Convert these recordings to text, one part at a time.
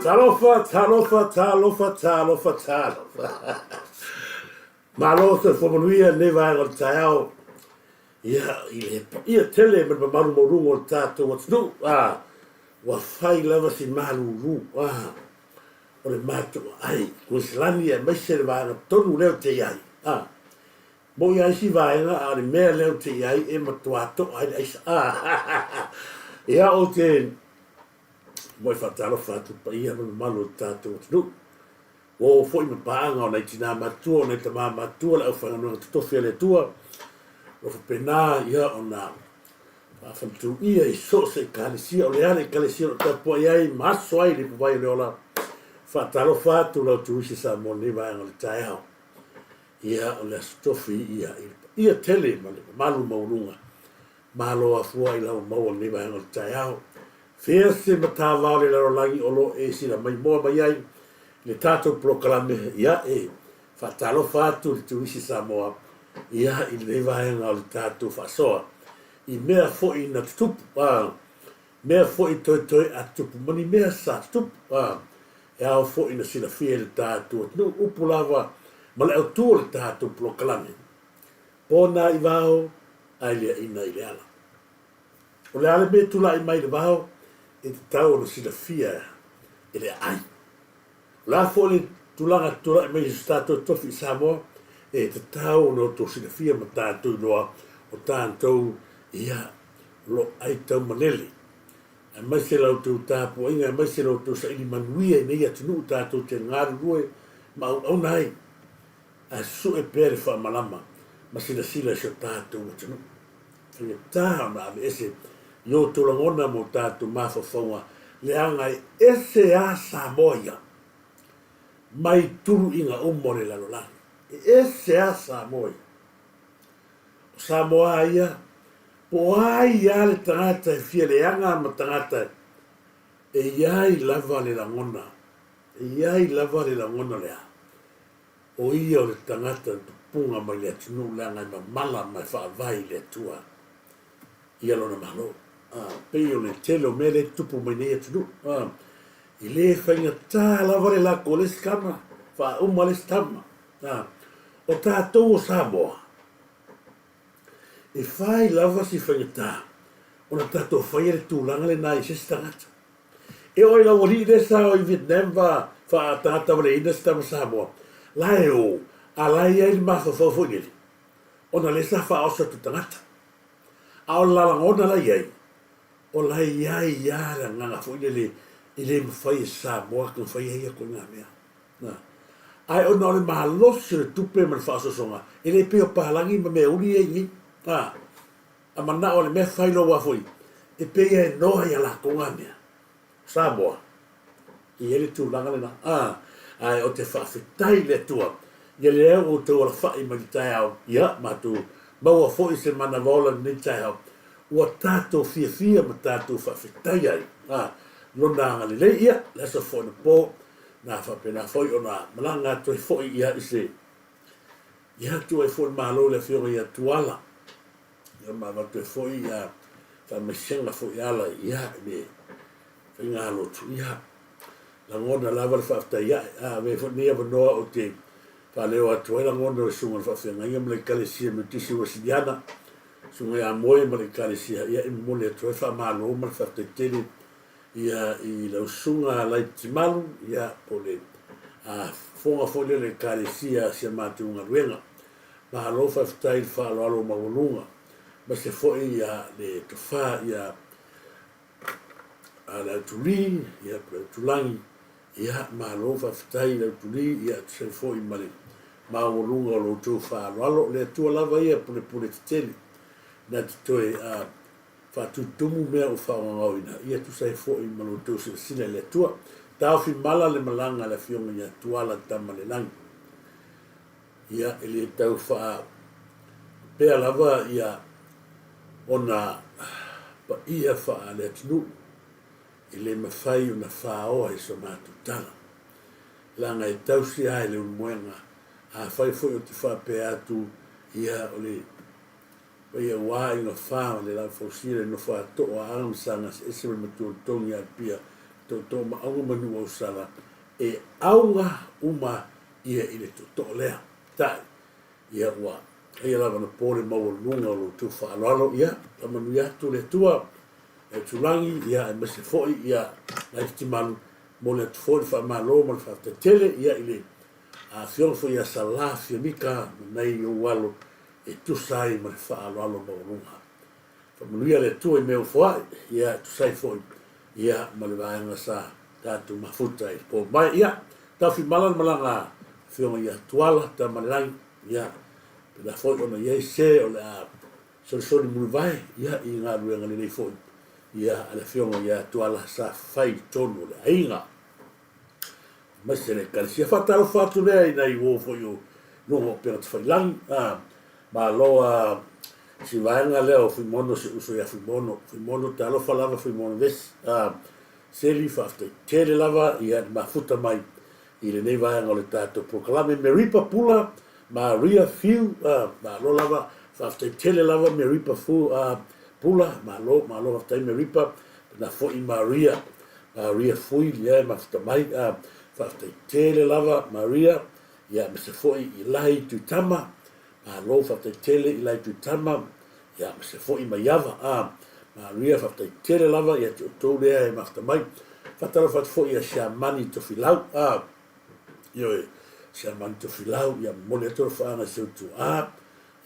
Talofa, talofa, talofa, talofa, talofa. Malo soifua manuia lenei vaega o le taeao. Ia, i le paia tele ma le mamalu maualuga o le tatou atunuu, a, ua fai lava si malulu, a, o le matou aai, Kueselani aemaise le vaega tonu lea ou te i ai, a. Moʻi a isi vaega, a o le mea lea ou te i ai e matuā toʻa ai le aisa, a. Ia, ou te moe faatalofa atu i le paia ma le mamalu o le tatou atunuu. Ua oo foi ma paaga o nai tinā matutua, o nai tamā matutua, le aufaigaluega totofi a le Atua, o lo o faapena ia ona faafaletuluia i so o se Ekalesia. O le a le Ekalesia o lo o tapuai ai ma aso ai le ipuvai o le ola, faatalofa atu lau Turisi Samoa i lenei vaega o le taeao. Ia, o le Aso Tofi ia i le paia tele ma le mamalu maualuga Malo afua i lau maua lenei vaega o le taeao. Fea se matavao o le lalolagi o lo o e silamaimoa mai ai i le tatou polokalame, ia e faatalofa atu le Turisi Samoa ia i lenei vaega o le tatou faasoa i mea foi na tutupu, a, mea foi toetoe a tutupu ma ni mea sa tutupu, a, e ao foi na silafia e le tatou atunuu upu lava ma le autu o le tatou polokalame. Pona i vao ae liaina i le ala. O le a le mea e tulai mai i le vao, e tatau ona silafia e le aai. O le a foi le tulaga e tulai mai i so tatou tofi i Samoa, e tatau ona outou silafia ma tatou iloa o tatou ia o lo o ai taumalele, aemaise la outou tapuaiga, aemaise la outou saili manuia i nei atunuu tatou te galulue ma auauna ai. Ae sue pea le faamalama ma silasila i si o tatou atunuu. Faigata ona aveese i outou lagona ma o tatou mafaufauga leaga e ese a Samoa ia mai tuluiga uma o le lalolagi. E ese a Samoa ia. O Samoa a ia, po o ai a le tagata e fia leaga ma tagata e iai lava le lagona, e iai lava le lagona lea. O ia o le tagata na pupuga mai le atunuu leaga e mamala ma e faavae i le Atua ia lona malo. A, pei o le tele o mea lea e tutupu mai nei atunuu. A, e le faigata lava le lako o le isi tama, faauma le isi tama. A, o tatou o Samoa, e fai lava si faigata ona tatou faia le tulaga lena i se isi tagata. E oo i lau alii lea sa o i Vietnam va faatatavaleina se tama Samoa, la e o, a la e i ai le mafaufau foi lele, ona lea sa faaoso atu tagata. A o le lalagona la i ai, o la e i ai lava le agaga foi lele e le mafai e Samoa ona faia ia ituaiga mea. Na. Ae ona o le malosi o le tupe ma le faaosoosoga, e le pei o palagi ma mea uli ia i nei. Na. A manao le mea fai loa foi, e pei e noa ia latou nga mea. Samoa, e i ai le tulaga lena. A, ae ou te faafetai i le Atua, ia lea ua outou alafai mai le taeao, ia, matou maua foi se manava ola i lenei taeao, ua tatou fiafia ma tatou faafetai ai, a, Lona agalelei, ia, le aso foi anapo, na faapena foi ona malaga atu ai foi, ia, i se, ia atu ai foi le Malo i le Afioga ia Tuala, Ia ma avatu ai foi ia faamaisega foi e ala ia i le faigalotu. Ia, lagona lava le faafetai ae. A avea foi lenei avanoa ou te faaleo atu ai lagona o le Susuga i le Faafeagaiga ma le Ekalesia Metotisi Uesiliana, Susuga ia Moe ma le Ekalesia, ia e momoli atu ai faamalo ma le faafetai tele ia i lau Susuga Laiti Malu, ia po o le fofoga foi lea o le Ekalesia si a matou galuega. Malo faafetai i le faaaloalo maualuga aemaise foi ia le tofa ia le Autuli ia po le Autulagi ia malo faafetai i le Autuli ia tusa ai foi ma le maualuga o lo outou faaaloalo. O le Atua lava ia e pulepule tetele na te toe faatutumu mea ua faagaogaoina ia tusa ai foi ma lo outou silasila i le Atua. Taofi mala le malaga a le Afioga ia Tuala Tamalelagi. Ia, e le tau faapea lava ia ona paia faale-atunuu e le mafai ona faoa i so matou tala. Leaga e tausi lava i le ulumoega, afai foi ou te faapea atu, ia, o le paia ua aiga fa o le Laufausia, le nofo a too a Aga ma Sa Gaseese ma le Matua o le Togi ia Alipia, tootoo ma auga ma nuu ausala e auga uma ia i le tootoo lea. Tai, ia ua ia lava na po le maualuga o lo outou faaaloalo, ia faamanuia atu le Atua e Tulagi, ia aemaise foi ia Laititimalu, momoli atu foi le faamalo ma le faafetai tele ia i le Afioga foi ia Sala Fiamika ma nai ou alo e tusa ai ma le faaaloalo maualuga. Faamanuia le Atua i mea ua foai, ia e tusa ai foi ia ma le vaega sa tatou mafuta i le po mai. Ia, taofimala le malaga a Afioga ia Tuala Tamalelagi, ia, pēlā foi ona i ai se o le a solisoli mulivae ia i galuega lelei foi ia a le Afioga ia Tuala sa fai i totonu o le aiga aemaise le Ekalesia. Faatalofa atu lea i nai uo foi o luga o upega tafailagi. A, malo a si vaega lea o Fuimono, si uso ia Fuimono. Fuimono, talofa lava Fuimono Vesi. A, Seli, faafetai tele lava ia le mafuta mai i lenei vaega o le tatou polokalame. Meripa Pula, Maria Fiu, a, malo lava, faafetai tele lava Meripa Fu, a, Pula, malo, malo faafetai Meripa, pena foi Maria, Maria Fui, ia e mafuta mai, a, faafetai tele lava Maria, ia aemaise foi i Lai Tuitama, malo faafetai tele i Lai Tuitama, ia aemaise foi Maiava, a, Maria faafetai tele lava ia te outou lea e mafuta mai. Faatalofa atu foi ia Siamani Tofilau, a, ioe, Siamani Tofilau, ia momoli atu alofaaga i si ou tuaa,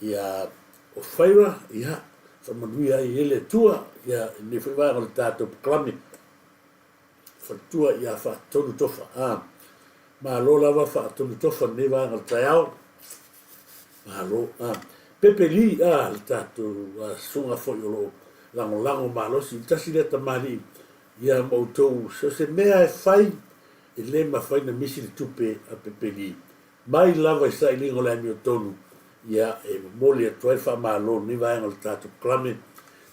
ia o Faira, ia, faamanuia ai e le Atua, ia, i lenei foi vaega o le tatou polokalame, faletua ia Faatonu Tofa, a, malo lava Faatonu Tofa i lenei vaega o le taeao, malo, a, Pepe Lee, a, le tatou susuga foi o lo o lagolago malosi, i le tasi lea tamalii, ia ma outou, so o se mea e fai, e le mafai ona misi le tupe a Pepe Lee, mai lava i sailiga o le amiotonu, ia, e momoli atu ai le faamalo i lenei vaega o le tatou polokalame,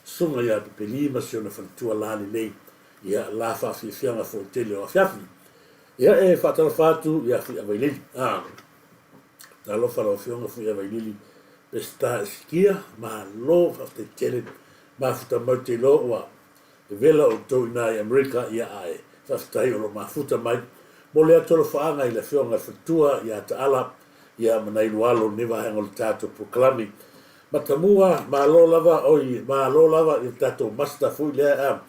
Susuga ia Pepe Lee ma si ona faletua lalelei, ia, la faafiafiaga foi tele o afiafi. Ia, e faatalofa atu ia Fuiavailili. A, talofa lau Afioga Fuiavailili Peseta Esikia, malo faafetai tele, mafuta mai ou te iloa ua E vela outou i ina i Amerika, ia ae faafetai o lo o mafuta mai. Momoli atu alofaaga i le Afioga i le Faletua ia Taala, ia ma nai Lualo i lenei vaega o le tatou polokalame. Matamua, malo lava, oi, malo lava i le tatou Master foi lea a,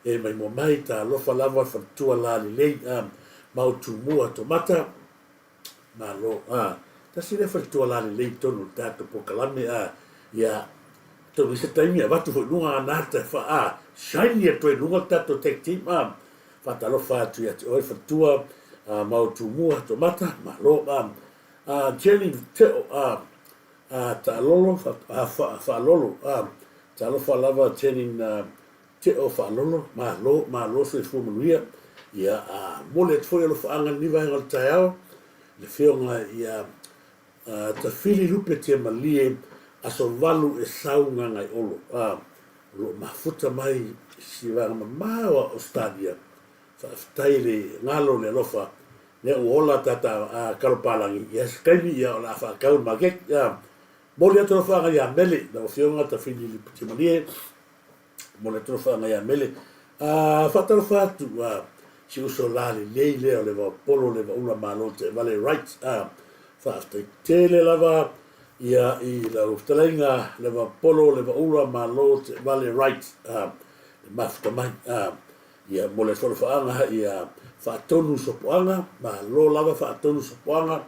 e maimoa mai, talofa lava le Faletua lalelei a, ma Utumua Tomata, Malo, a, tasi lea faletua lalelei i totonu o le tatou polokalame, a, ia, atonu i se taimi avatu foi i luga ana ata e fa, a, shiny atu ai i luga le tatou tag team, a, faatalofa atu ia te oe faletua, a, ma o Tumua Tomata, malo, a, a, Jenny Teo, a, a, taalolo, fa, a, fa, faalolo, a, talofa lava Jenny na, Teo faalolo, malo, malo soifua manuia. Ia, a momoli atu foi alofaaga i lenei vaega o le taeao, i le Afioga ia Tafili Lupe Tiamalie, aso 8 Esau Gagaeolo, a, o lo o mafuta mai i si vaega mamao a Ausetalia. Faafetai i le galo o le alofa, lea ua ola tata a Kalopalagi, ia se taimi ia o le a faatau i le maketi. A, momoli atu alofaaga ia Mele, lau Afioga Tafili Lupe Tiamalie, Mo le talofaga ia Mele. A faatalofa atu a si uso la lelei lea o le vaopolo le vaula malo teevale right a faafetai tele lava ia i lau fetalaiga le vaopolo le vaula malo teevale right a le mafuta mai a ia mo le talofaga ia faatonu sopoaga malo lava faatonu sopoaga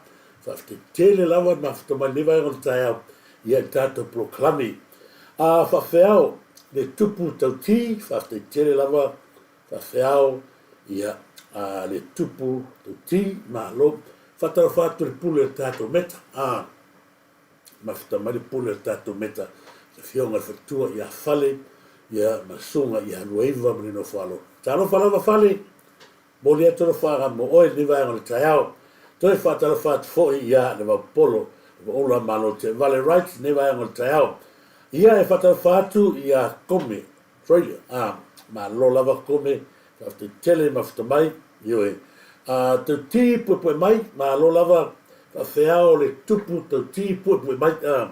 faafetai tele lava le mafuta mai lenei vaega o le taeao ia i le tatou polokalame. A faafeao le tupu tauti, faafetai tele lava, faafeao ia a le tupu tauti, malo. Faatalofa atu i le pule o le tatou meta, a mafuta mai le pule o le tatou meta, le afioga i le faletua ia Fale, ia ma le susuga ia Luaiva ma le Nofoalo. Talofa lava Fale, Momoli atu alofaaga mo oe i lenei vaega o le taeao. Toe faatalofa atu foi ia Levaopolo, Levaola Malo Teevale Wright i lenei vaega o le taeao. Ia e faatalofa atu ia Kome Australia. A, malo lava Kome, faafetai tele mafuta mai. Ioe. A, Tauti puepue mai, malo lava faafeao le tupu Tauti puepue mai. A,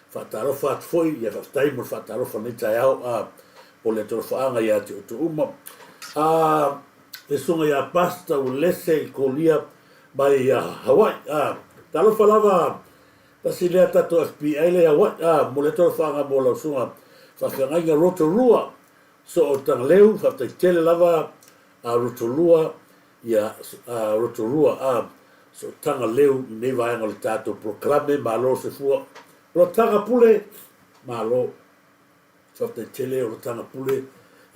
faatalofa atu foi, ia faafetai mo le faatalofa i lenei taeao. A, mo le alofaaga ia te outou uma. A, Le susuga ia Pastor Uelese i Kolia mai Hawaii, a. Talofa lava, tasi lea tatou FBI lea i Hawaii, a, momoli atu alofaaga mo lau susuga faafeagaiga Rotorua Soo Tagaleu, faafetai tele lava a Rotorua, ia, a Rotorua, a, Soo Tagaleu i nei vaega o le tatou polokalame, malo le soifua. O la taga pule, malo. Faafetai tele o le taga pule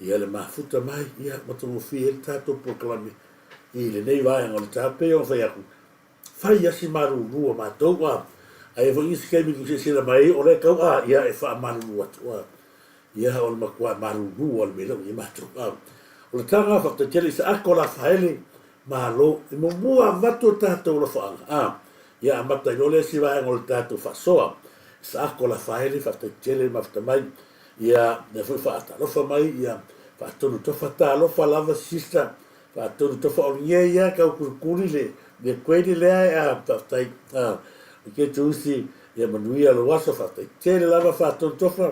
ia le mafuta mai ia matagofie ai le tatou polokalame i lenei vaega o le taeao. Pei ona fai atu, fai a si malulu a matou a, ae foi nisi taimi tou silasila mai ai o lea tau a, ia e faamalulu atu a, ia o le matua malulu a le mea lea ua i ai matou a. O le taga faafetai tele i Saako Lafaele, malo, e muamua avatu a tatou alofaaga a, ia amata ai loa le isi vaega o le tatou faasoa. Saako Lafaele, faafetai tele le mafuta mai, ia lea foi faatalofa mai, ia faatonu tofa talofa lava sister, faatonu tofa o lenei ia tau kulikuli le le kueli lea e a faafetai a ke tusi ia manuia lou aso faafetai tele lava faatonu tofa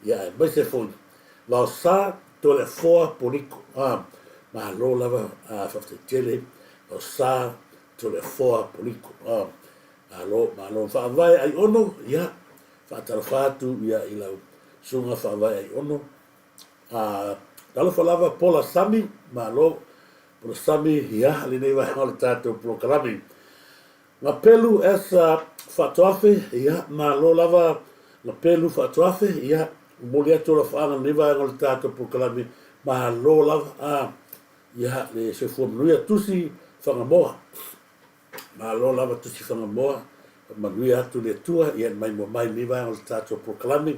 ia aemaise foi Vaosa Toleafoa Poliko a malo lava a faafetai tele Vaosa Toleafoa Poliko a Malo, malo. Faavae Aiono, ia, faatalofa atu ia i lau susuga Faavae Aiono. A, talofa lava Pola Sami, malo. Pola Sami, ia, lenei vaega o le tatou polokalame. Gapelu S. Faatoafe, ia, malo lava Gapelu Faatoafe, ia, momoli atu alofaaga lenei vaega o le tatou polokalame, malo lava. A, ia, le soifua manuia. Tusi Fagamoa. Malo lava Tusi Fagamoa, faamanuia atu le Atua ia maimoa mai lenei vaega o le tatou polokalame.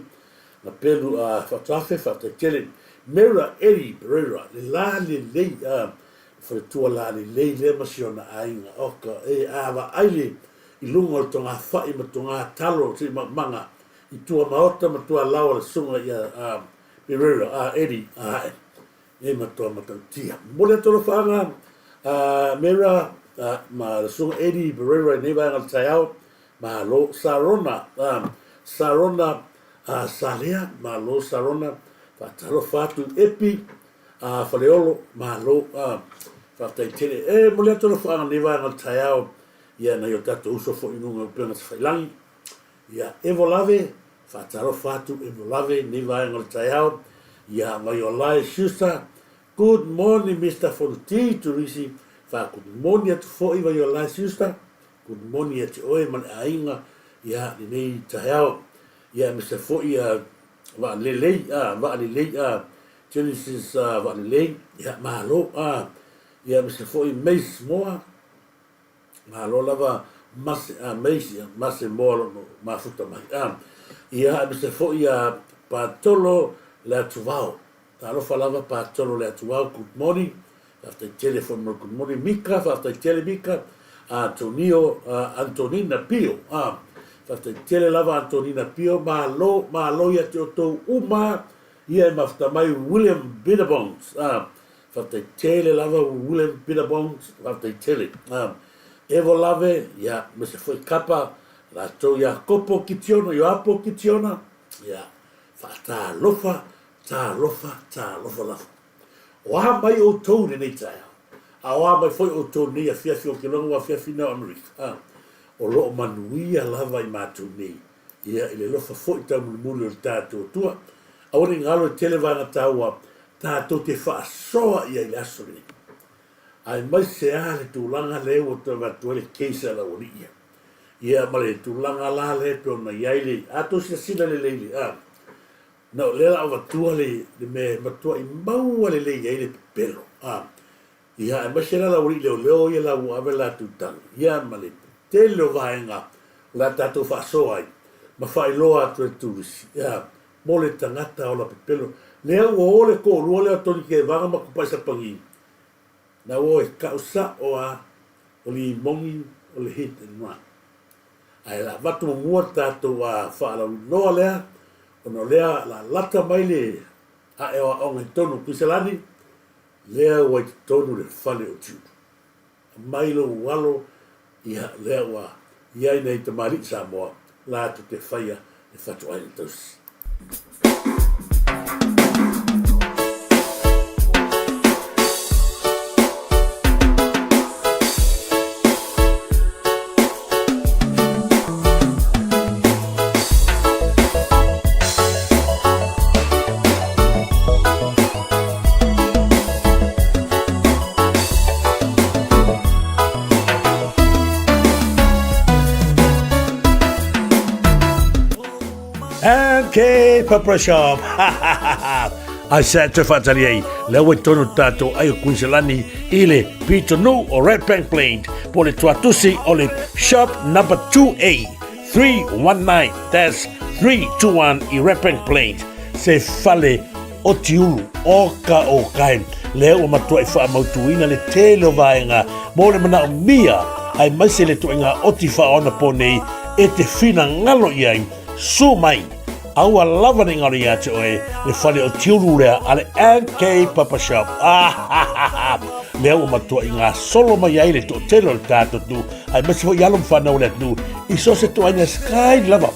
Na pelu a Faatoafe, faafetai tele. Mera Eddie Pereira, le la lelei a le faletua la lelei lea ma si ona aiga. Oka e a vaai le i luga o le togafai ma togatalo se i maumaga i tua maota ma tua laoa le susuga ia a Pereira a Eddie a E matua matautia. Momoli atu alofaaga a Mera ma le Susuga Eddie Pereira i lenei vaega o le taeao. Malo. Sarona, Sarona Salea, malo Sarona. Faatalofa atu Epi Faleolo, malo. Faafetai tele. E momoli atu alofaaga i lenei vaega o le taeao ia nai o tatou uso foi i luga o upega tafailagi. Ia Evolave, faatalofa atu Evolave i lenei vaega o le taeao. Ia Vaiolae Schuster, good morning Mister Fonoti Turisi, faa-good morning atu foi Vaiolae Schuster, good morning ia te oe ma le aiga ia lenei taeao. Ia aemaise foi ia Vaalelei, a, Vaalelei, a, Genesis a, Vaalelei, ia malo, a, ia aemaise foi Mace Moa, Malo lava mase a meisi a mase moa lono mafuta mai a ia aemaise foi a Patolo le Atuvao talofa lava Patolo le Atuvao good morning faafetai tele foi mo le good morning Mika faafetai tele Mika Antonio Antonina Pio a faafetai tele lava Antonina Pio malo malo ia te outou uma ia e mafuta mai William Bitterbones a Faafetai tele lava William Peter Bones, faafetai tele. Evo Lave, ia, aemaise foi Kapa, latou ia Kopo Kitiona, Ioapo Kitiona, ia, faatalofa, talofa, talofa lava. O a mai outou i lenei taeao, a o a mai foi outou i lenei afiafi, ou te iloa ua afiafi nei o Amerika, a, o lo o manuia lava i matou nei, ia, i le alofa foi taumulimuli o le tatou Atua. Aua ne i galo e tele vaega taua tatou te faasoa i ai i le aso lenei. Aemaise lava le tulaga lea ua toe avatu ai le case a le aualii ia. Ia ma le tulaga la lea e pei ona i ai le, a outou silasila lelei i le, a, na o lea o le a avatua le, le mea e matuai maua lelei ai le pepelo, a. Ia, aemaise la le aualii leoleo ia la ua ave latou tagi, ia ma le tele o vaega o le a tatou faasoa ai ma faailoa atu e le turisi, ia, mo le tagata ola pepelo. Lea ua o le toalua lea o Tony Kevaga ma Tupai Sapagi, na ua o e kau sa'o a o limoni o le hit and run. Ae la avatu muamua le tatou a faalauiloa lea, ona o lea la lata mai le a'e o aoga i totonu o Kuiselani, lea ua i totonu le fale o Jude. Aumai lou alo, ia, lea ua i ai nai tamalii Samoa latou te faia le fatuaiga tausi. Papa Shop. Ai sa te whaatari ai, lea ua i tonu tātou ai o Queensland i le pitonuu o Red Bank Plains, po le tuatusi o le Shop number 2A 319-321 i Red Bank Plains, se fale o Tiulu, o ka o kai, lea ua matuai faamautuina le tele o vaega mo le manaomia aemaise le ituaiga oti faaonapo nei e te finagalo i ai. Sue mai, aua lava ne i galo ia te oe le fale o Tiulu lea a le NK Papa Shop. Ah, lea ua matuai gasolo mai ai le toatele o le tatou atunuu, aemaise foi alo ma fanau o le atunuu i so o se ituaiga style lava.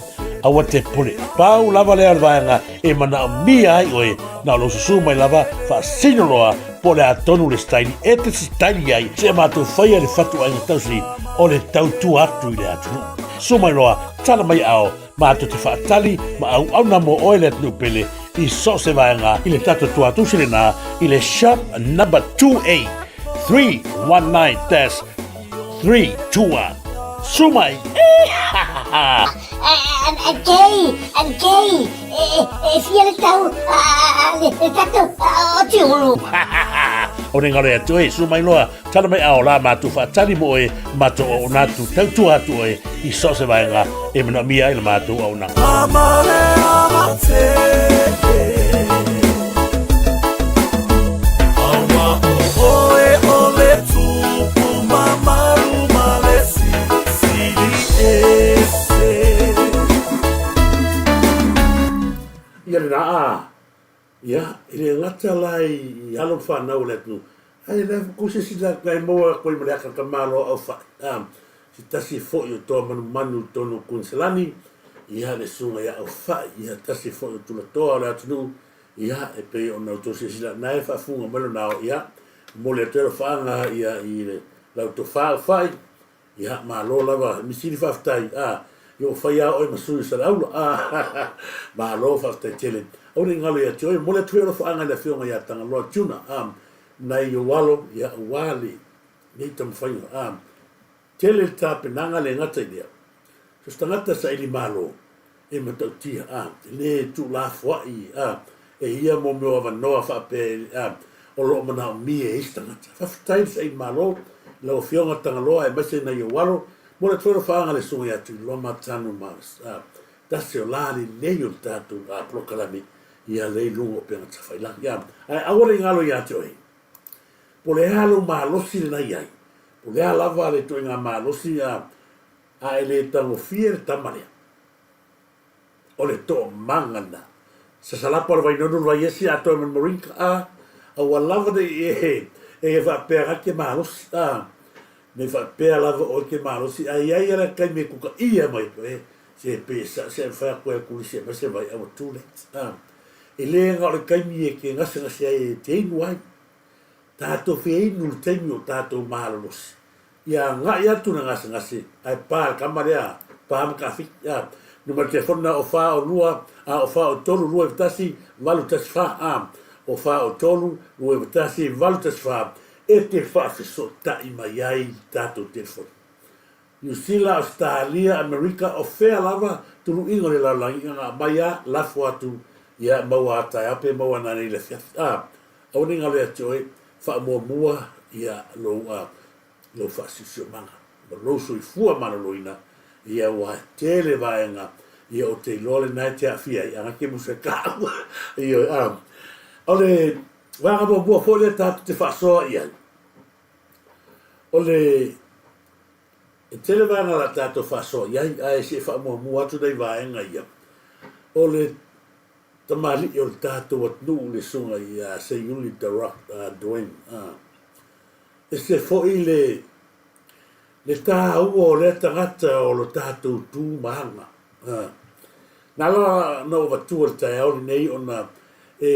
Aua te pule, pau lava lea o le vaega e manaomia ai oe, na o lou susu mai lava, faasino loa po o le a tonu le style e te sitaili ai, seia matou faia le fatuaiga tausi o le tautua atu i le atunuu. Susu mai loa, tala mai ao, matou te faatali ma auauna mo oe le atunuu pele i so o se vaega i le tatou tuatusi lena i le Shop Number 2A 319-321. Susu mai! Kei, kei, e fia le tau le tatou o Tiulu. O ne ngaro atu e, susu mai loa, tala mai ao la matou faatali mo oe, matou auauna atu, tautua atu oe i so o se vaega e manaomia ai la matou auaunaga. Ia lena a, ia, e le gata la i alo ma fanau o le atunuu, ae le kou se isi la e maua atu ai ma le aka malo au whai, a, se tasi foi o toa manumanu i tonu o Kuiniselani, ia le susuga ia Aufai, ia tasi foi o tulatoa o le atunuu, ia, e pei ona outou silasila, na e faafuga mai lona ao, ia, momoli atu ai alofaaga, ia, i le lau tofa Aufai, Ia, malo lava, misili faafetai, a, ia ua fai a oe ma sui o Saleaula, a, malo faafetai tele. Aua ne i galo ia te oe, momoli atu foi alofaaga i le afioga ia Tagaloa Tuna, a, nai ou alo, ia, aua lenei taumafaiga, a, tele le tapenaga le gata i lea. So se tagata saili malo, e matautia, a, e le tuulafoai, a, e ia mo mea o avanoa faapea, a, o lo o manaomia e isi tagata. Faafetai le saili malo i lau Afioga Tagaloa aemaise nai ou alo, mo le atualofaaga le susuga ia Tuiloma Tanu Miles, a, tasi o la lelei o le tatou, a, polokalame ia lea i luga o upega tafailagi, a, ae aua ne i galo ia te oe, po o le a lou malosi lena i ai, po o le a lava le ituaiga malosi, a, A e le tagofie le tama lea, o le toomaga lena. Sasalapa o le Vainonu le Vaiesi atoa ma le Moringa, a, a ua lava nei e, e faapea ga ke malosi, a, nei faapea lava oe ke malosi, a iai ala taimi e kukaia mai e, se pe sa se mafai atu e kulisi e mai se vai, a ua too late, a. E le na o le taimi e ke gasegase ai e te inu ai. Tatou fia inu le taimi o tatou malolosi. Ia agai atu le gasegase ae pa le tama lea, pa ma tafiti, a. Numera telefoni na o fa o lua, a o fa o tolu, lua iva tasi, valu tasi fa, a. O fa o tolu, lua iva tasi, valu tasi fa, e te faafesootai mai ai i le tatou telefoni. Niu Sila, Ausetalia, Amerika, o fea lava tuluiga o le lalolagi, ia na aumai a, lafo atu, ia maua a taeao pe maua nanei i le afiafi, a. Aua ne i galo ia te oe, faamuamua ia lou, a, lou faasiusiumaga ma lou soifua maloloina, ia ua tele vaega ia ou te iloa lena e te aafia ai, ana ke musa e taua. Ioe, a. O le vaega muamua foi lea tatou te faasoa i ai, o le, e tele vaega o le a tatou faasoa i ai, ae se i faamuamua atu nai vaega ia. O le tamalii o le tatou atunuu le susuga ia Seiuli The Rock Dwayne, a. Ese foi le le taua o lea tagata o lo tatou tu ma aga. Na ala ona ou avatua i le taeao lenei ona e,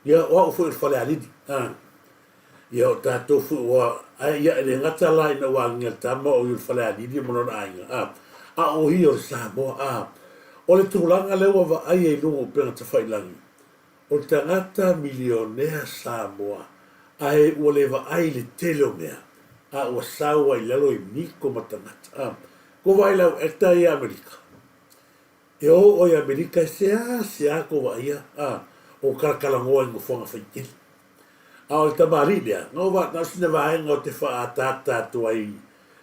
ia, o au foi o le Falealili. Ia, o tatou foi ua, ae ia e le gata la ina ua agiga le tama o ia o le Falealili ma lona aiga, a o ia o le Samoa. O le tulaga lea ua vaaia i luga o upega tafailagi, O le tagata milionea Samoa ae ua le vaai i le tele o mea a ua sau ai i lalo i miko ma tagata. A, ko vaai lau actor ia Amerika. E o oe i Amerika e seasea kou vaaia a o kalakalanoa i nofoaga faitele. A o le tamalii lea, na o na o sina vaega o te faaataata atu ai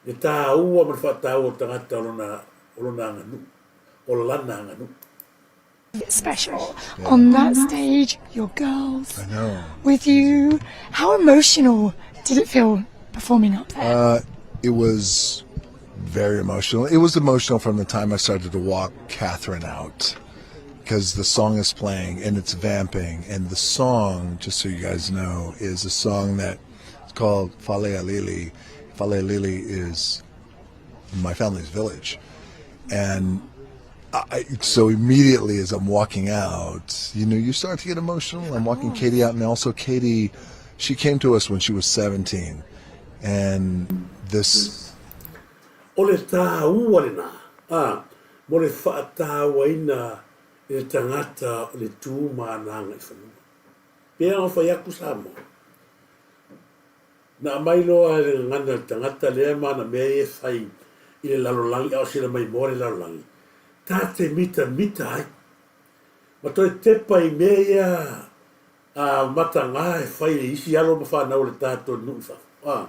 le taua ma le faataua o le tagata o lona o lona aganuu, o lana aganuu. Special yeah. on that stage, your girls I know. with you. How emotional did it feel performing up there? Uh, it was very emotional. It was emotional from the time I started to walk Catherine out because the song is playing and it's vamping. And the song, just so you guys know, is a song that is called Falealili. Falealili is my family's village. And I, so immediately as I'm walking out, you know, you start to get emotional. I'm walking Katie out, and also Katie, she came to us when she was 17. And this O le tāua lenā, ā, mo le faataauaina i le tagata o le tū ma ana agaifanua. Pea ona fai atu Samoa. Na aumai loa e le gagana le tagata lea ma ana mea ia e fai i le lalolagi a o sila maimoa le lalolagi, ta te mitamita ai ma toe tepa i mea ia a mataga e fai e isi alo ma fanau o le tatou nuu i fafo. A,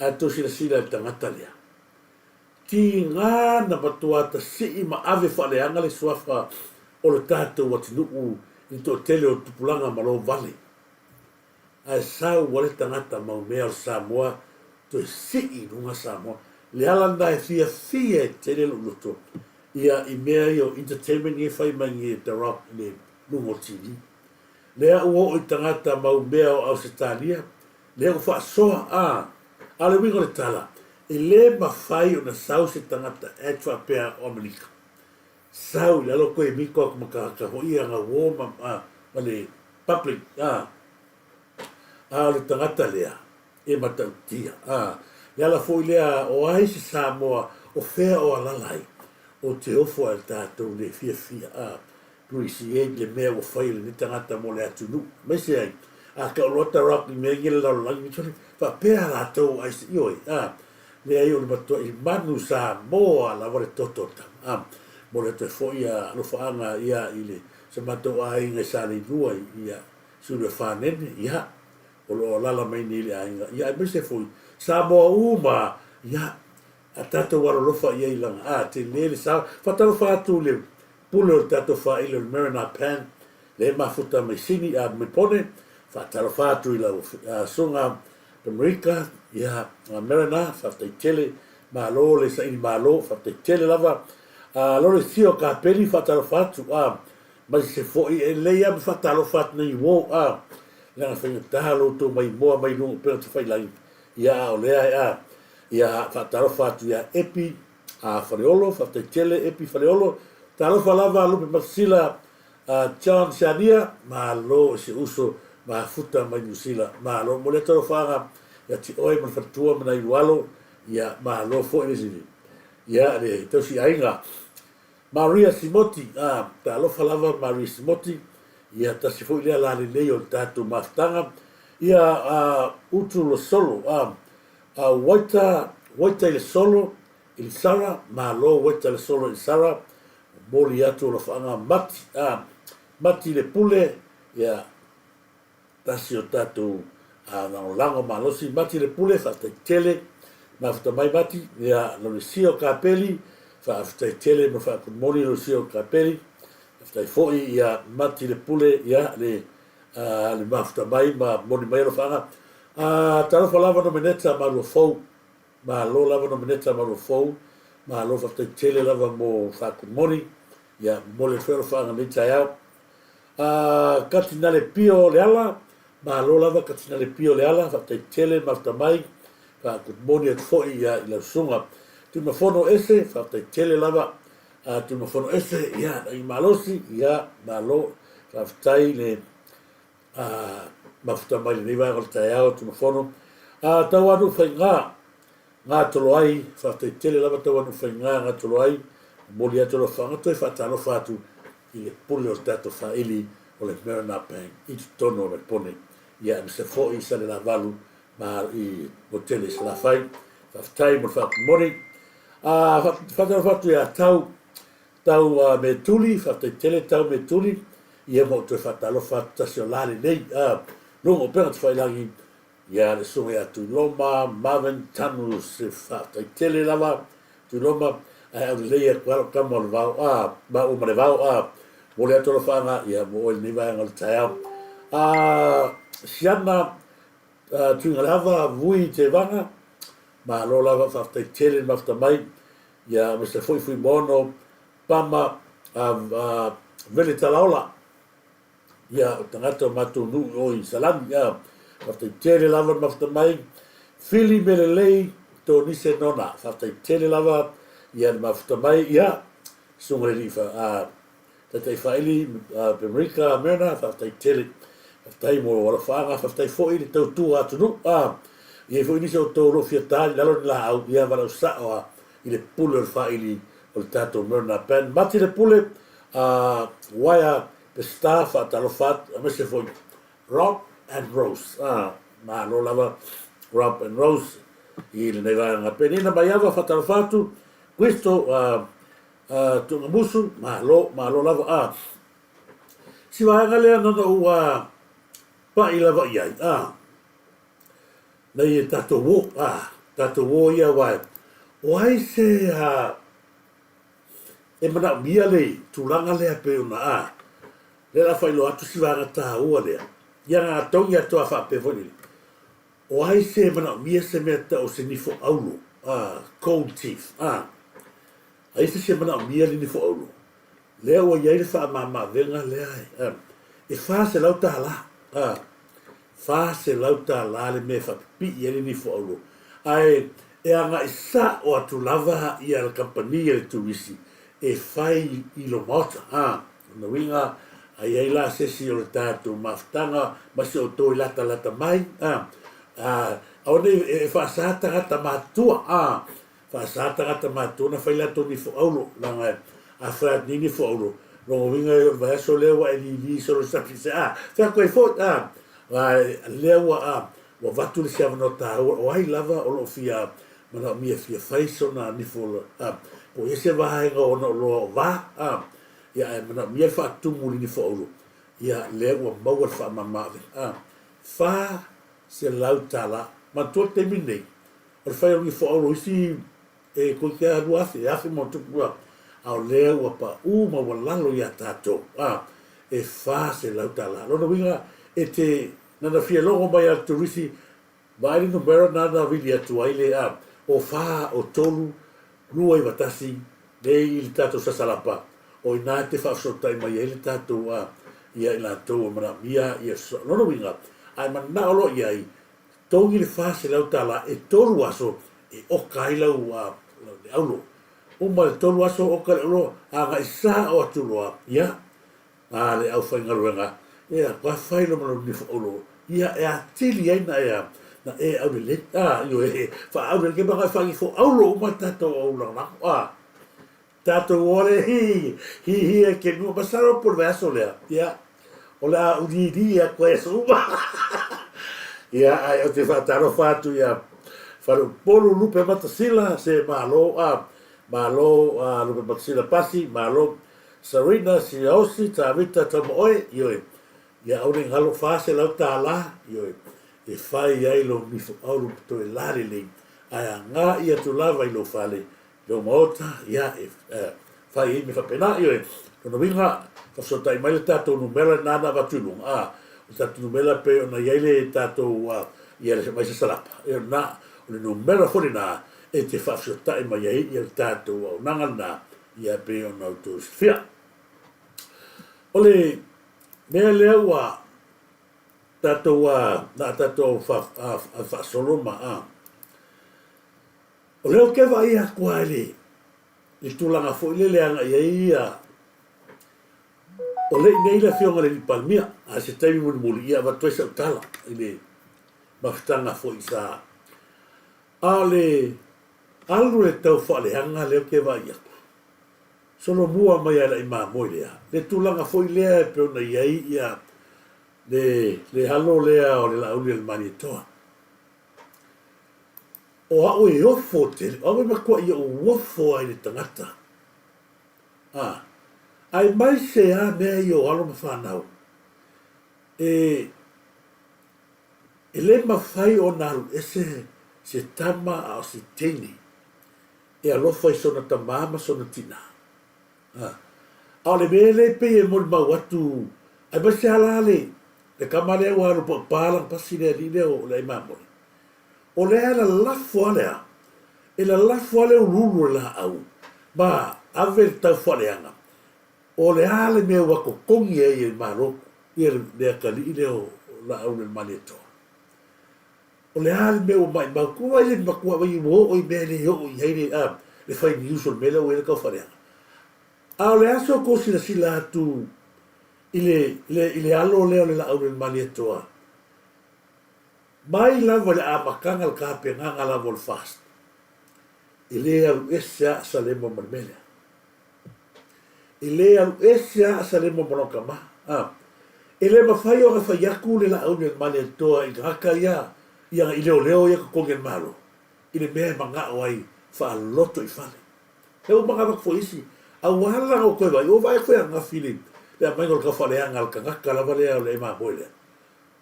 ae tou silasila i le tagata lea. Tiga na matua tasii ma ave faaleaga le suafa o le tatou atunuu i le toatele o tupulaga ma lo vale. Ae sau ua le tagata mau mea o le Samoa toe sii i luga Samoa. Le ala lena e fiafia e tele lou loto ia i mea ia o entertainment nge fai mai nge The Rock i le luga o TV. Lea ua oo i tagata mau mea o Ausetalia, lea ua faasoa a a o le uiga o le tala, e le mafai ona sau se tagata act faapea o Amerika. Sau i lalo koe miko aku ma tagata foi ia gauo ma ma le public a a o le tagata lea e matautia a le ala foi lea o ai se Samoa o fea o alala ai o te ofo ai le tatou le fiafia a appreciate le mea ua fai e lenei tagata mo le atunuu aemaise ai a ka oloa rock i mea i le lalolagi faapea latou ai se ioe a Leai o le matuai manu Samoa lava le toto o le tama. A, momoli atu ai foi ia alofaaga ia i le sa matou aiga i Saleilua i ia Siulia Fanene, ia, o lo o alala mai nei i le aiga, ia aemaise foi Samoa uma, ia, a tatou alolofa i ai lana, a, tele le sao. Faatalofa atu i le pule o le tatou faaili o le Mariner Pan, lea e mafuta mai Sini, a, mai Pone, faatalofa atu i lau Susuga Amerika, ia, Mariner, faafetai tele, malo le saili malo, faafetai tele lava. A, lo le sio kapeli, faatalofa atu, a, mai se foi, e lelei lava ma faatalofa atu nei uo, a, leaga faigata lo outou maimoa mai luga o upega tafailagi, ia, a o lea e, a, ia, faatalofa atu ia Epi, a, Faleolo, faafetai tele Epi Faleolo, talofa lava Lupe Matasila, A John Siania, malo i si uso mafuta mai Niu Sila, malo. Momoli atu alofaaga ia te oe ma le faletua ma nai alo, ia malo foi le sili. Ia le tausi aiga. Maria Simoti, a, talofa lava Maria Simoti, ia tasi foi lea lalelei o le tatou mafutaga. Ia a Utu Losolo, a, a Waita, Waita i le solo, i le Sara, malo Waita le solo i le Sara, Momoli atu alofaaga Mati, a, Mati le Pule, ia, tasi o tatou a, lagolago malosi, Mati le Pule, faafetai tele, mafuta mai Mati, ia, Lolesio Kapeli, faafetai tele mo le faakumoni Lolesio Kapeli, faafetai foi ia Mati le Pule, ia, le, a, le mafuta mai ma momoli mai alofaaga. A, talofa lava Nomeneta Maluafou, Malo lava Nomeneta Malofou, malo faafetai tele lava mo faakumoni, ia momoli atu foi alofaaga i lenei taeao. Ah, Katinale Pio Leala, malo lava Katinale Pio Leala, faafetai tele mafuta mai, faakumoni atu foi ia i lau susuga. Tuimafono Ese, faafetai tele lava. Ah, Tuimafono Ese, ia lagi malosi, ia malo, faafetai le ah, mafuta mai lenei vaega o le taeao, Tuimafono. Ah, Tauanu'u Faiga, Gatolo ai, faafetai tele lava Tauanu'u Faiga, Gatolo ai, momoli atu alofaga toe faatalofa atu i le pule o le tatou faaili o le Mariner Bank i totonu o Lepone, ia aemaise foi i Salelavalu ma i Motele i Salafai. Faafetai mo le faakumoni. Ah, faatalofa atu ia Tau. Tau a Metuli, faafetai tele Tau Metuli, ia ma ou toe faatalofa atu tasi o la lenei, a, luga o upega tafailagi, ia le susuga ia Tuiloma Marvin Tanu se faafetai tele lava Tuiloma, ae aulelei atu lava lou tama o le vao, a, maua ma le vao, a, momoli atu alofaaga, ia mo oe i lenei vaega o le taeao. A, Siana Tuigalava Vui Tevaga, malo lava faafetai tele le mafuta mai, Ia Mister Fui Fuimaono Pama Vele Talaola, ia o tagata o matou nuu i o i Salani, ia faafetai tele lava le mafuta mai. Fili Melelei Tonise Nona, faafetai tele lava ia le mafuta mai, ia Susuga i le Alii Taitai Faili Pemerika Merna, faafetai tele. Faafetai mo lou alofaaga, faafetai foi i le tautua atunuu. A, i ai foi nisi o outou o lo o fia ta i lalo ni laau, ia valaau sao lava i le pule o le faili o le tatou Merna Band. Mati le pule, a, Uaea Peseta, faatalofa atu, aemaise foi Rob and Rose. A, malo lava Rob and Rose i lenei vaega. Penina Maiava, faatalofa atu. Kristo, a, A Tuugamusu, malo, malo lava. A si vaega lea na ona ou a paʻi lava i ai, a nei e tatou uō, a tatou uō ia aua o ai se a e manaomia le tulaga lea pei ona a lea o le a faailoa atu si vaega taua lea ia na togi atu a faapea foi lele o ai se e manaomia se mea tau o se nifo auro, a gold teeth, a Ai se isi e manaomia le nifo auro? Lea ua i ai le faamamaavega lea e $400, a, $400 le mea e faapipii ai le nifo auro. Ae e agai sao atu lava ia le kamupani a le turisi e fai i lo maota. A, lona uiga, a i ai la se isi o le tatou mafutaga ma si outou e latalata mai, a, a, aua nei e faasa tagata matutua, a, Faasa tagata matutua ona fai latou nifo auro, leaga a fai atu nei nifo auro, lona uiga o le vaiaso lea ua e lili solo i saki se a, fai atu ai foi, a, a lea ua a, ua avatu le isi avanoa taua, o ai lava o lo o fia manaomia e fia fai sona nifo, a, po o i ai se vaega o ona oloa o va, a, ia ae manaomia le faatumu i le nifo auro, ia lea ua maua le faamama-avega, a, $400. Manatua le taimi lenei, O le fai o nifo auro isi e toeitiiti lava 2000, e afe ma ona tupu a, a o lea ua paʻu maualalo iā tatou, a, e $400. Lona uiga, e te nana fia logo mai a le turisi, vaai le numera nana vili atu ai le, a, o fa, o tolu, lua iva tasi, nei i le tatou sasalapa, o inā e te faafesootai mai ai le tatou, a, ia i latou e manaomia ia Lona uiga, a e manao loa i ai, Togi le $400 e tolu aso e oka ai lau le aulo. Uma le tolu aso oka le aulo agai sao atu loa ia a le aufaigaluega ia koa fai loa ma lou nifo aulo ia e atili ai na ea na e aulelei a ioe faaulelei ke maka faanifo aulo uma tatou au lagolago a Tatou o le hi hi hi e ke nua masalo po le vaiaso lea ia o le a uliili atu ai aso uma ia ae ou te faatalofa atu ia Faleupolu Lupe Matasila se malo a malo a Lupe Matasila Pasi malo Sarina Siaosi Tavita Tamaoe ioe ia aua ne i galo $400 ioe e fai ai lou nifo aulu toe la lelei ae agai atu lava i lou fale Lou maota, ia, e fai ai mea faapena. Ioe, lona uiga, faafesootai mai le tatou numera lena na avatu i luga, a, o le tatou numera e pei ona i ai le tatou, a, ia le mai sasalapa, ioe, lena, o le numera foi lena e te faafesootai mai ai ia le tatou auaunaga lena, ia e pei ona outou silafia. O le mea lea ua tatou, a, na a tatou faasolo ma, a, O lea ou te vaai atu lava i le tulaga foi lele e agai ai ia, o lea i inei le Afioga i le Palemia, a o se taimi mulimuli ia avatu ai sau tala i le mafutaga foi sa. A o le alu le tau faaleaga lea ou te vaai atu, solomua mai lava i lau mamoe lea, le tulaga foi lea e pei ona i ai ia le alo lea o le Laauli a le Malietoa. O au e ofo tele, o au e matuai ou ofo ai i le tagata. A, aemaise lava mea ia o alo ma fanau, e, e le mafai ona alu ese se tama a o se teine e alofa i sona tamā ma sona tinā. A, a o le mea lea e pei e molimau atu, aemaise lava la le, le kama lea ua alu paupā lana pasi le alii lea o le Aimamole. O lea e lalafo lava le a, e lalafo lava le uluulu o le laau ma ave le taufaaleaga. O le a le mea ua totogi ai e le Malo ia le atalii lea o Laauli o le Malietoa? O le a le mea ua maimau tuu ai le matua vai ua oo i mea e le oo i ai le a le fai news o le mea lea ua i ai le taufaaleaga. A o le a se tou silasila atu i le i le alo lea o le Laauli o le Malietoa mai lava i le amataga o le tapenaga lava o le FAST e le alu ese lava a Salema ma le mea lea. E le alu ese lava a Salema ma lona tama. A. E le mafai ona fai atu le Laauli a le Malietoa i tagata ia, ia i leoleo ia totogi e le Malo, i le mea e manao ai faaloto i fale. He uma na avatu foi isi, a ua ala ona ou toe vaai, ua vaai atu foi ananafi i le le aumaiga o le taufaaleaga a le tagata lava lea o le mamoe lea.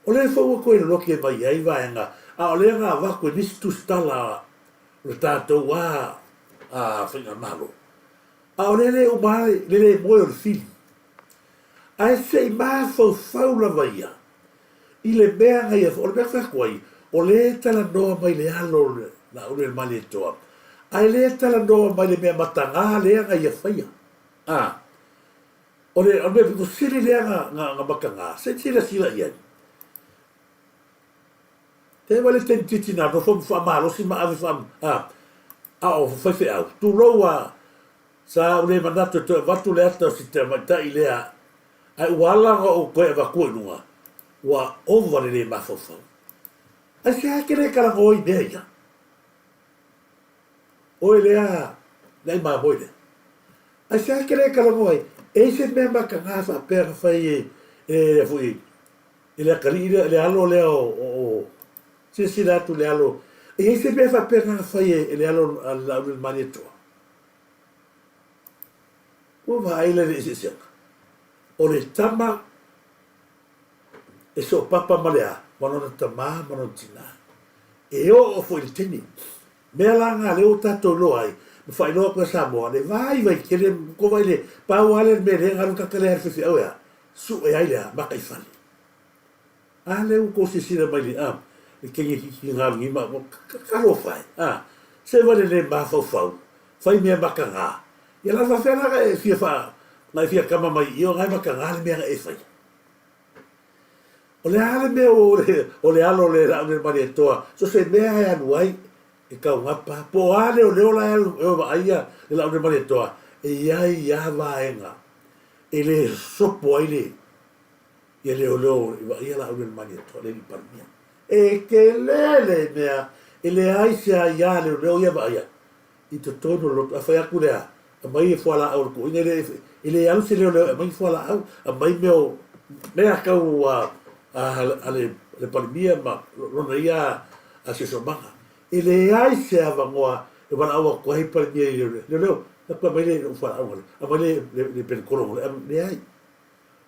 O lea foi ua toe lolote mai ai vaega, a o lea na avatu e nisi tusitala o le tatou a a Faigamalo. A o lea le uma ai le le moe o le fili. Ae se i mafaufau lava ia i le mea na ia, o le mea fai atu ai, o lea e talanoa mai le alo o le Laauli o le Malietoa, ae le talanoa mai le mea mataga lea na ia faia. A, o le, o le mea pito sili lea na, na, na mataga, se i silasila i ai. Te wale te titi na nofo ma faamalosi ma ave faa, a, a o faifeau. Tulou a, sa ou le manatu e toe avatu le ata o si tamaitai lea, ae ua ala ona ou toe avatua i luga, ua ova le le mafaufau. Aisea e te le talanoa i mea ia? Oe lea, le ai mamoe lea. Aisea e te le talanoa ai? E i ai se mea mataga faapea na fai e, e, foi, I le atalii lea, i le alo lea o, o, o, silasila atu i le alo, e i ai se mea faapena na fai e, e le alo a le Laauli o le Malietoa? Ua vaai la i le eseesega. O le tama e soopapa ma le a, ma lona tamā ma lona tinā. E oo foi i le taimi. Mea la nga lea ua tatou iloa ai, ma faailoa atu e Samoa, le vaivai tele, ko vai le, pau lava lea le mea lea na alu tagata lea i le faifeau e a? Sue ai le a? Makaifale. A lea ua tou silasila mai le a? Le kenge kikina lenei ma, talofa e, a? Se vale le mafaufau, fai mea makaga. Ia la faafefea la na e fia faa, na e fia kama mai i o na e makaga le mea na e faia. O le a le mea o le, o le alo o le Laauli o le Malietoa, so se mea e alu ai, e taugapa. Po o a leoleo la e alu e o e vaai ia le Laauli o le Malietoa, e i ai lava vaega e le sopo ai le ia leoleo e vaai ia Laauli o le Malietoa, le alii Palemia. E tele le mea e leai se aia leoleo ia e vaaia i totonu o le lotu. A fai atu lea, aumai e fualaau a le toeaina, e le, e le alu se leoleo e aumai ni fualaau, aumai mea o, mea tau a, a, a le, le Palemia ma lona ia a siosiomaga. E leai se avanoa e valaau atu ai Palemia i leoleo, leoleo, aumai le fualaau, aumai le, le, le penetolo, leai.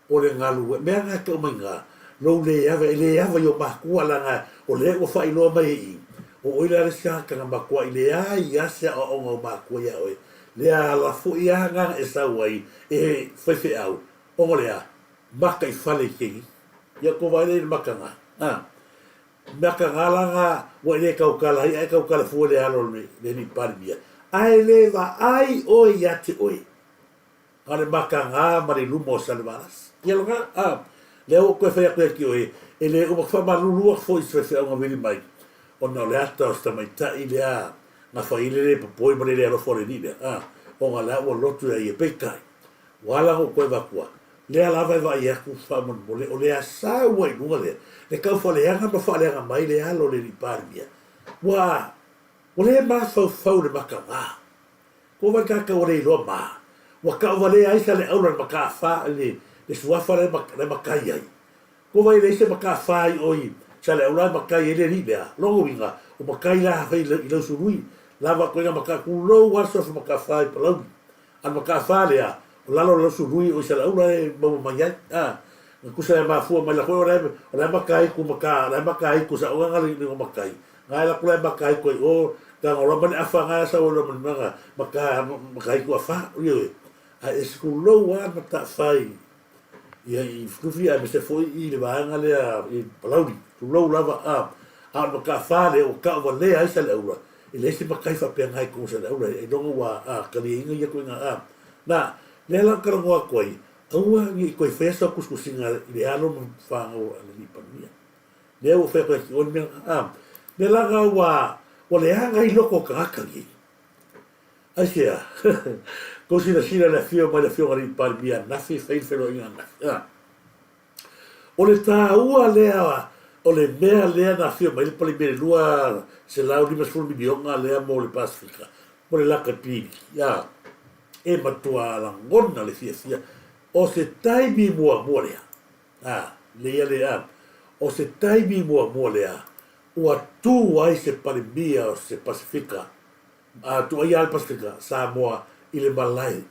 O le galue, mea na e tau mai na, lou le ava, e le ava i o matua leaga o lea ua faailoa mai e i, o oe la le isi tagata na matuai leai a se aoaoga o matua ia oe, lea ala foi a na e sau ai e faifeau, ona o le a? Maka i fale i kegi. Ia tou vaai lea i le maka na, a? Maka na la na ua e le tautala ai ae tautala fua le alo o le alii Palemia, ae le vaai oe ia te oe. A o le makaga ma le luma o Salevalasi. Ia lena, a, lea ua ou toe fai atu ia te oe, e le uma, faamalulu atu foi i se faifeauga vili mai, ona o le ata o si tamaitai lea na fai ai le le popoi ma le le alofa o le alii lea, a, ona la ua lotu ia ia. Peitai, ua ala ona ou toe avatua, lea lava e vaai atu faamolemole, o le asau ai i luga lea, le taufaaleaga ma faaleaga mai le alo o le alii Palemia, ua, ua le mafaufau i le makaga. Ko wai tātou ua le iloa mā? Ua taʻuvalea ai Saleaula le makaafā i le suafa la e makai ai. Ko wai e leai se makaafā i o i Saleaula e makai ai le alii lea? Lona uiga, o makai la hafei i Lausunui, lava koe nga maka tulou a le suafa makaafā i Palauli. A le makaafā lea, O lalo o le sului o i Salaula e maua mai ai, a. Na tusa e mafua mai la koe o la o la makaiku maka la makaiku sa o nga le ngo makai. Nga la kula makaiku ai o ta ngo ma le afa nga sa o lo ma maka makaiku afa io. A e siku lou a ma ta fai. Ia i fufi a me se foi i le vaega lea i Palauli. Tulou lava a a o maka fa le o ka o le ai sa le aula. I le isi makai faapea ngai ko sa le aula e longa ua a kaliaina ia koinga a. Na, lea la talanoa atu ai, aua ne i toe faia sau tusitusiga i le alo ma fanau a le alii Palemia. Lea ua fai atu ai ki oe le mea a. Mea la na ua ua leaga ai loko o tagata nei. Aisea? Kou silasila le afio mai le afioga i le alii Palemia ananafi e fai le feiloaiga ananafi a. O le taua lea o le mea lea na afio mai ai le Palemia i le $250 miliona lea mo le Pasefika, mo le lakapi, a, e matua lagona le fiafia. O se taimi muamua lea, a, lea le, a, o se taimi muamua lea ua tu ai se Palemia o se Pasefika, a, tuuaia lava le Pasefika, Samoa i le malae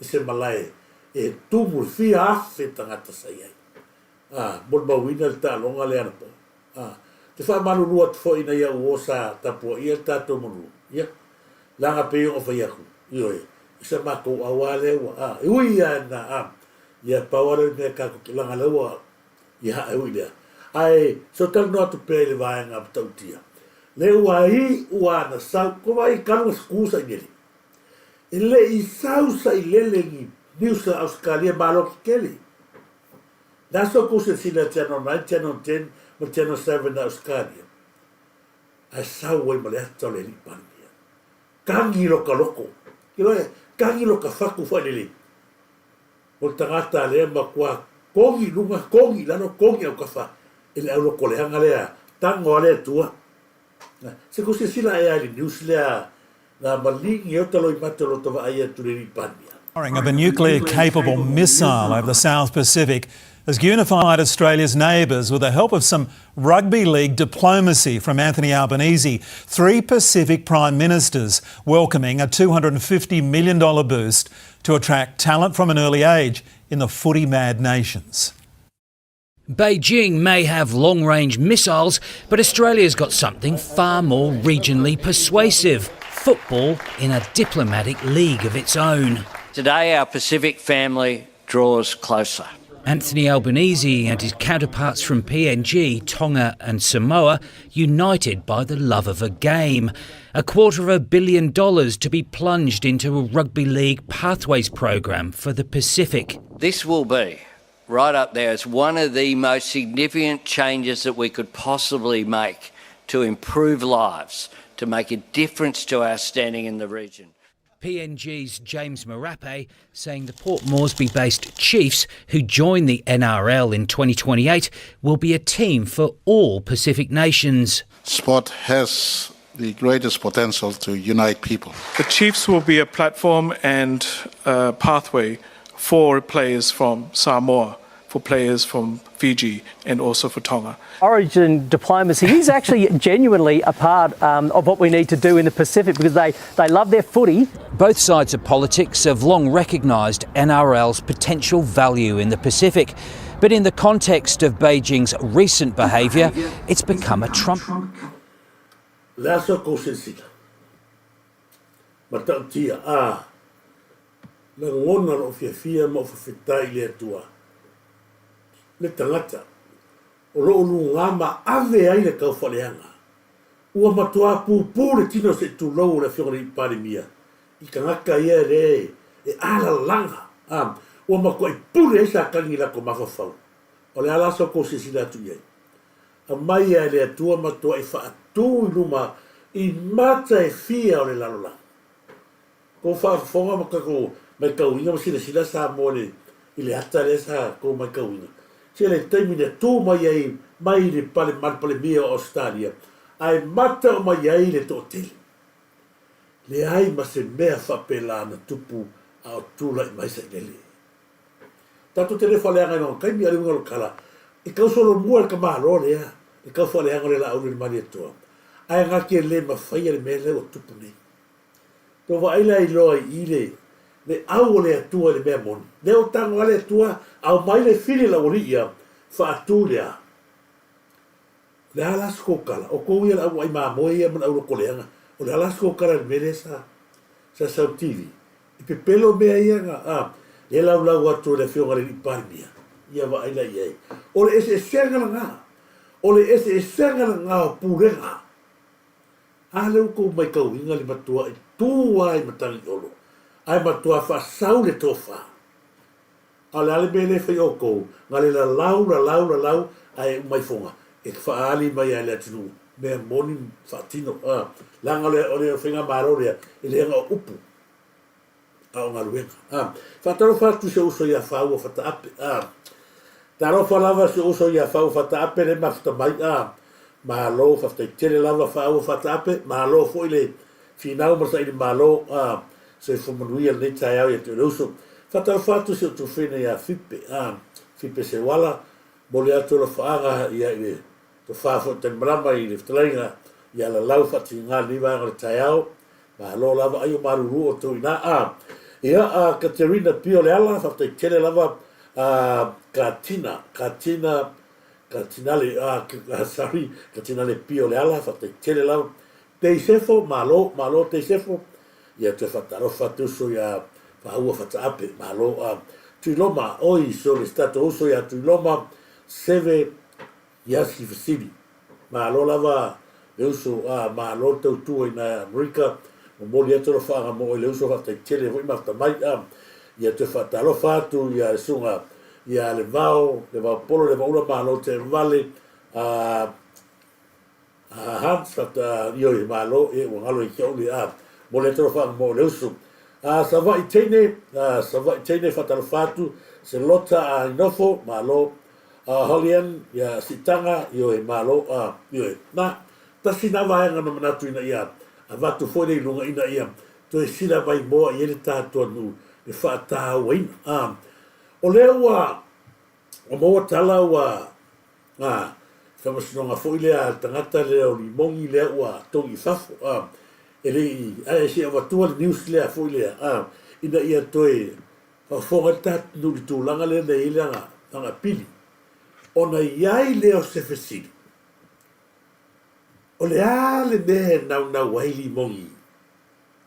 i se malae e tumu i fia afe tagata sa i ai. A, molimauina le taaloga lea anapo. A, te faamalulu atu foi ina ia uo sa tapuaia le tatou manu. Ia, leaga pei ona fai atu, ioe, i sa matou auā lea ua, a, e ui lava ina, a, ia, pau lava lea o le mea tatou te, leaga lea ua, ia, e ui lea. Ae, se o talanoa atu pea i le vaega matautia. Lea ua iu lava na sau, ko vaai i kalu na sukuu sailele. E le i sau sailele ni news a Ausetalia malo tetele. Le aso kou silasila Channel 9, Channel 10 ma Channel 7 a Ausetalia, ae sau ai ma le ata o le alii Palemia. Tagi loka loko, iloa e tagi loka fatu failele. O le tagata lea matua kogi i luga, kogi i lalo, kogi i autafa e le auloko leaga lea, tago a le Atua. Se kou silasila ae a i le news lea na maligi ai o taloimate o lota vaai atu i le alii Palemia. Firing of a nuclear capable missile over the South Pacific has unified Australia's neighbours with the help of some rugby league diplomacy from Anthony Albanese. Three Pacific Prime Ministers welcoming a $250 million boost to attract talent from an early age in the footy mad nations. Beijing may have long range missiles, but Australia's got something far more regionally persuasive football in a diplomatic league of its own. Today, our Pacific family draws closer. Anthony Albanese and his counterparts from PNG, Tonga, and Samoa united by the love of a game. $250 million to be plunged into a rugby league pathways program for the Pacific. This will be right up there as one of the most significant changes that we could possibly make to improve lives, to make a difference to our standing in the region. PNG's James Marape saying the Port Moresby based Chiefs, who join the NRL in 2028, will be a team for all Pacific nations. Sport has the greatest potential to unite people. The Chiefs will be a platform and a pathway for players from Samoa, for players from Fiji, and also for Tonga. Origin diplomacy is actually genuinely a part of what we need to do in the Pacific because they, they love their footy. Both sides of politics have long recognised NRL's potential value in the Pacific. But in the context of Beijing's recent behaviour, it's become a trump. Le aso kou silasila. Matautia, a, lagona lou fiafia ma ou faafetai i le Atua, le tagata o loo lugā ma ave ai le taufaaleaga. Ua matuā pupū le tino se i tulou o le Afioga i le Alii Palemia i tagata ia e le e alalaga, a, ua matuai pule ai Satani i latou mafaufau. O le a la sa outou silasila atu i ai? Aumai a e le Atua matuai faatu i luma i mata e fia o le lalolagi. Kou faafofoga ma tatou maitauina ma silasila Samoa i le i le ata lea sa tou maitauina. Se le taimi na tu mai ai mai le pale ma le Palemia o Ausetalia ae mata uma i ai le toatele. Leai ma se mea faapela na tupu a o tulai mai Sailele. Tatou te le faaleaga i lona taimi, a o le uiga o le tala, e tau solomua le tamaloa lea, le tau faaleaga o le Laauli o le Malietoa, ae na te le mafaia le mea lea ua tupu nei. Tou vaai la i loa i i le, Le au o le Atua i le mea moni. Lea ua tago lava le Atua, aumai le fili a le aualii ia, faatu le a? O le a la se kou tala? O kou ia le au vaai mamoe ia ma le au loto leaga, o le a la se kou tala i le mea lea sa sa sau i le TV? I pepelo mea ia na, a, lea e laulau atu e le Afioga i le Alii Palemia, ia vaai la i ai. O le eseesega lena, o le eseesega lena o pulega. A lea ua tou maitauina le matua'i tu lava i Matagiolo, ae matua faasau le tofa. A o le a le mea lea e fai outou, na le lalau, lalau, lalau, ae uma ifoga e faaali mai lava i le atunuu mea moni ma faatino. A, leaga o le, o le faigamalo lea, e leaga o upu, a o galuega. A, faatalofa atu i si ou uso ia Faua Fataape. A, talofa lava si ou uso ia Faua Fataape le mafuta mai. A, malo, faafetai tele lava Faua Fataape, malo foi le finau ma le saili malo. A, soifua manuia lenei taeao ia te oe le uso. Faatalofa atu i si ou tuafafine ia Fipe. A, Fipe Seuala, momoli atu alofaaga ia i le Tofa foi Talimalama i le fetalaiga ia Lalau Faatiga lenei vaega o le taeao. Malo lava ai o malulu outou ina. A, ia a Katerina Pio Leala, faafetai tele lava a Katina, Katina, Katinale, a, sorry, Katinale Pio Leala, faafetai tele lava. Teisefo, malo, malo Teisefo. Ia toe faatalofa atu uso ia Faua Fataape, malo. A Tuiloma, oi, sorry, se tatou uso ia Tuiloma, Seve, Iasi Fesili. Malo lava le uso a malo le tautua ina Amerika momoli atu alofaaga mo oe le uso faafetai tele foi mafuta mai a ia toe faatalofa atu ia le susuga ia Levao Levaopolo Levaula malo tevale a Hans fata ioe malo e ua galo i ke uli a momoli atu alofaaga mo oe le uso a Savaii teine a Savaii teine faatalofa atu Selota a Inofo malo A Holly-Ann, ia Siitaga, ioe, malo, a, ioe. Na, tasi na vaega na manatu ina ia avatu foi lea i luga ina ia toe sila mai moa i ai le tatou nuu le faatauaina. A, o lea ua, ua maua tala ua, a, faamasinoga foi lea a le tagata lea o Limogi lea ua togi i fafo, a, e le i, ae se i avatua le news lea foi lea, a, ina ia toe Faafofoga le tatou nuu i le tulaga lea na i ai le aga pili, ona i ai lea o se fesili, O le a le mea e naunau ai Limogi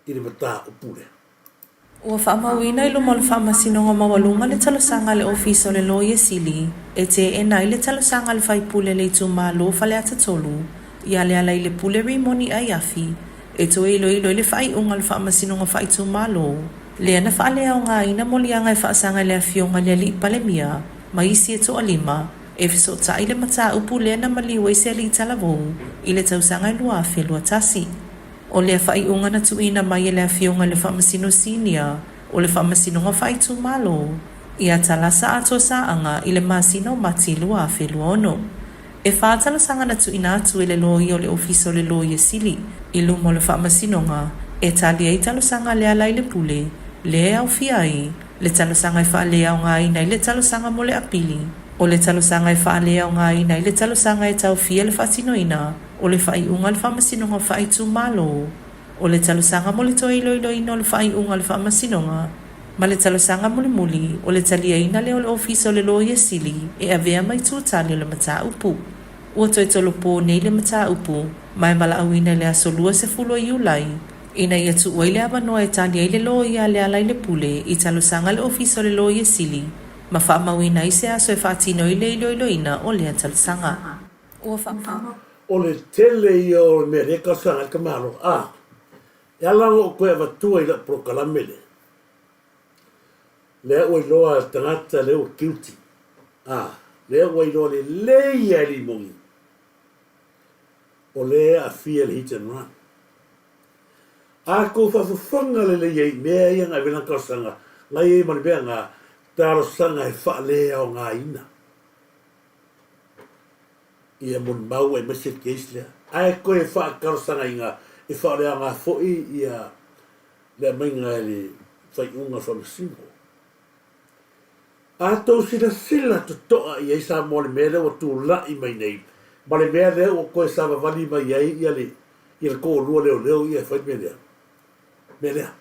i le mataupu lea? Ua faamauina i luma o le Faamasinoga Maualuga le talosaga a le Ofisa o le Loia Sili e teena ai le talosaga a le faipule a le itumalo Faleata 3 ia Lealailepule Rimoni Aiafi e toe iloilo ai le faaiuga a le Faamasinoga Faaitumalo lea na faaleaogaina moliaga e faasaga i le Afioga i le Alii Palemia ma isi e toalima e fesootai le mataupu lea na maliu ai se alii talavou i le tausaga e 2021. O lea faaiuga na tuuina mai e le Afioga i le Faamasino Sinia o le Faamasinoga Faaitumalo ia Talasa Atoa Saaga i le masina o Mati 2026. E fā talosaga na tuuina atu e le loia o le Ofisa o le Loia Sili i luma o le Faamasinoga e tali ai talosaga a Lealailepule, lea e aofia ai le talosaga e faaleaogaina ai le talosaga mo le apili, o le talosaga e faaleaogaina ai le talosaga e taofia le faatinoina o le faaiuga a le Faamasinoga Faaitumalo, o le talosaga mo le toe iloiloina o le faaiuga a le Faamasinoga, ma le talosaga mulimuli o le taliaina lea o le Ofisa o le Loia Sili e avea ma itu tali o le mataupu. Ua toe tolopo nei le mataupu ma e valaauina i le aso 20 o Iulai ina ia tuu ai le avanoa e tali ai le loia a Lealailepule i talosaga a le Ofisa o le Loia Sili ma faamauina ai se aso e faatino ai le iloiloina o lea talosaga. Ua faamau. O le tele ia o le mea lea e talosaga ai le tamaloa. A, e ala ona ou toe avatua i lau polokalame lea, lea ua iloa e le tagata lea ua guilty, a, lea ua iloa lelei lava e Limogi, o lea e aafia i le hit and run. A tou faafofoga lelei ai i mea ia na ave lana talosaga, la i ai ma le mea na, talosaga e faaleaogaina. Ia molimau aemaise le case lea. Ae toe faatalosagaina e faaleaoga foi ia le aumaiga e le faaiuga faamasino. A tou silasila totoa i ai Samoa i le mea lea ua tulai mai nei ma le mea lea ua toe savavali mai ai ia le ia le toalua leoleo ia e fai le mea lea. Mea lea.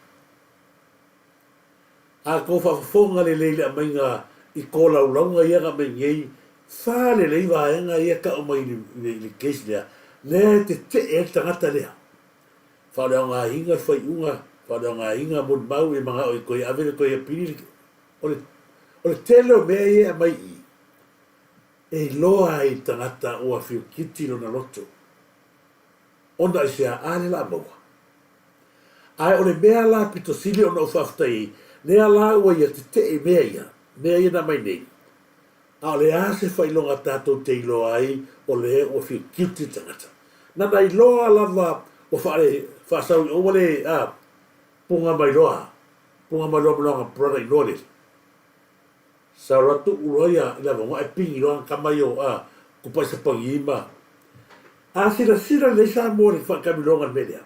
A kou faafofoga lelei i le aumaiga i kolaulauga ia na aumai nei, fa lelei vaega ia tau mai i le case lea, lea e tetee ai le tagata lea. Faaleaogaina le faaiuga, faaleaogaina molimau e manao e toe ave le toe apili le, o le, o le tele o mea ia e aumai i i, e iloa ai i le tagata ua fiokiti lona loto. Ona aisea? A lea o le a maua. Ae o le mea la pito sili ona ou faafetai ai, lea la ua ia tetee mea ia, mea ia na aumai nei, a o le a se faailoga tatou te iloa ai o lea ua feel guilty le tagata. Nana iloa lava ua faale, faasau i o ua le, a, puga mai loa, puga mai loa ma lona brother in law lele. Sa loa tuu loa ia i le avanoa ae pigi loa ana tama ia o, a, kupa'i sapagi ma, a silasila lelei Samoa i le faatamiloga i le mea lea.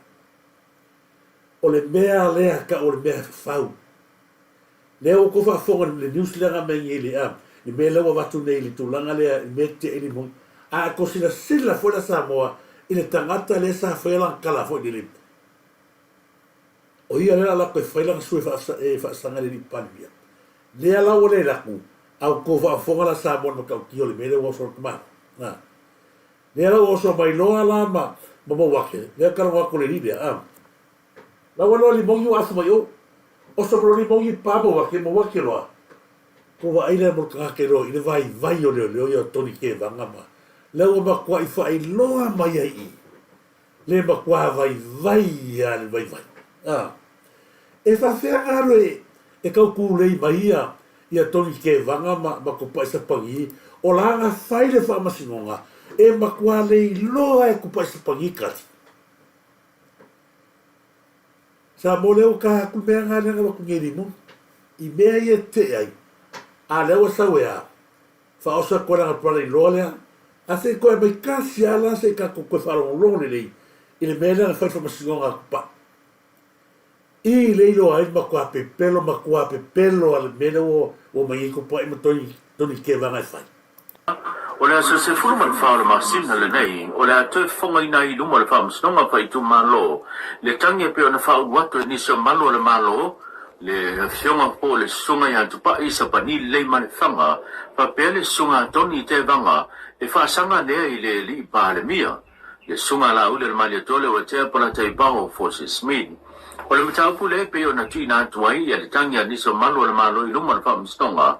O le mea lea tau o le mea e fafau. Lea ua tou faafofoga i le news lea na aumai nei i le a, le mea lea ua avatu nei i le tulaga lea i le mea tetee limoni. A tou silasila foi la Samoa i le tagata lea sa faia lana tala foi lele, o ia lea o le a latou e fai lana sui e faasaga i le alii Palemia. Lea la ua le alu atu, a ua tou faafofoga la Samoa i le matautia o le mea lea ua oso atu mai. A. Lea la ua oso mai loa la ma ma Mauake, lea talanoa atu le alii lea, a. La ua loa limoni ua afu mai o. Oso mai loa limoni pa Mauake, Mauake loa. Ko vaai lea mo le tagata iloa i le vaivai o leoleo ia o Tony Kevaga ma lea ua matuai faailoa mai ai i le matua vaivai a le vaivai. A. E faafefea na alu e e tau tulei mai ia ia Tony Kevaga ma ma Tupai Sapagi o la na fai le faamasinoga e matua leiloa e Tupai Sapagi tali. Samoa lea ua tae atu mea na lea na avatu nei limoni i mea ia e tetee ai a lea ua sau e a faaoso atu ai lana brother in law lea a se i toe aumai tasi a la se i tatou toe faalogologo lelei i le mea lea na fai le faamasinoga a Tupai i le iloa ai le matua pepelo matua pepelo a le mea lea ua omai ai Tupai ma Tony Tony Kevaga e fai. O le aso 14 o le masina lenei, o le a toe fofogaina ai i luma o le Faamasinoga Faaitumalo le tagi e pei ona faaulu atu e nisi o malu o le Malo, le Afioga po o le Susuga ia Tupai Sapani Leimalefanga faapea le Susuga a Tony Tevaga e faasaga lea i le Alii Palemia, le Susuga a Laauli o le Malietoa Leuatea Polataivao Fosi Smith. O le mataupu lea e pei ona tuuina atu ai le tagi a nisi o malu o le Malo i luma o le Faamasinoga,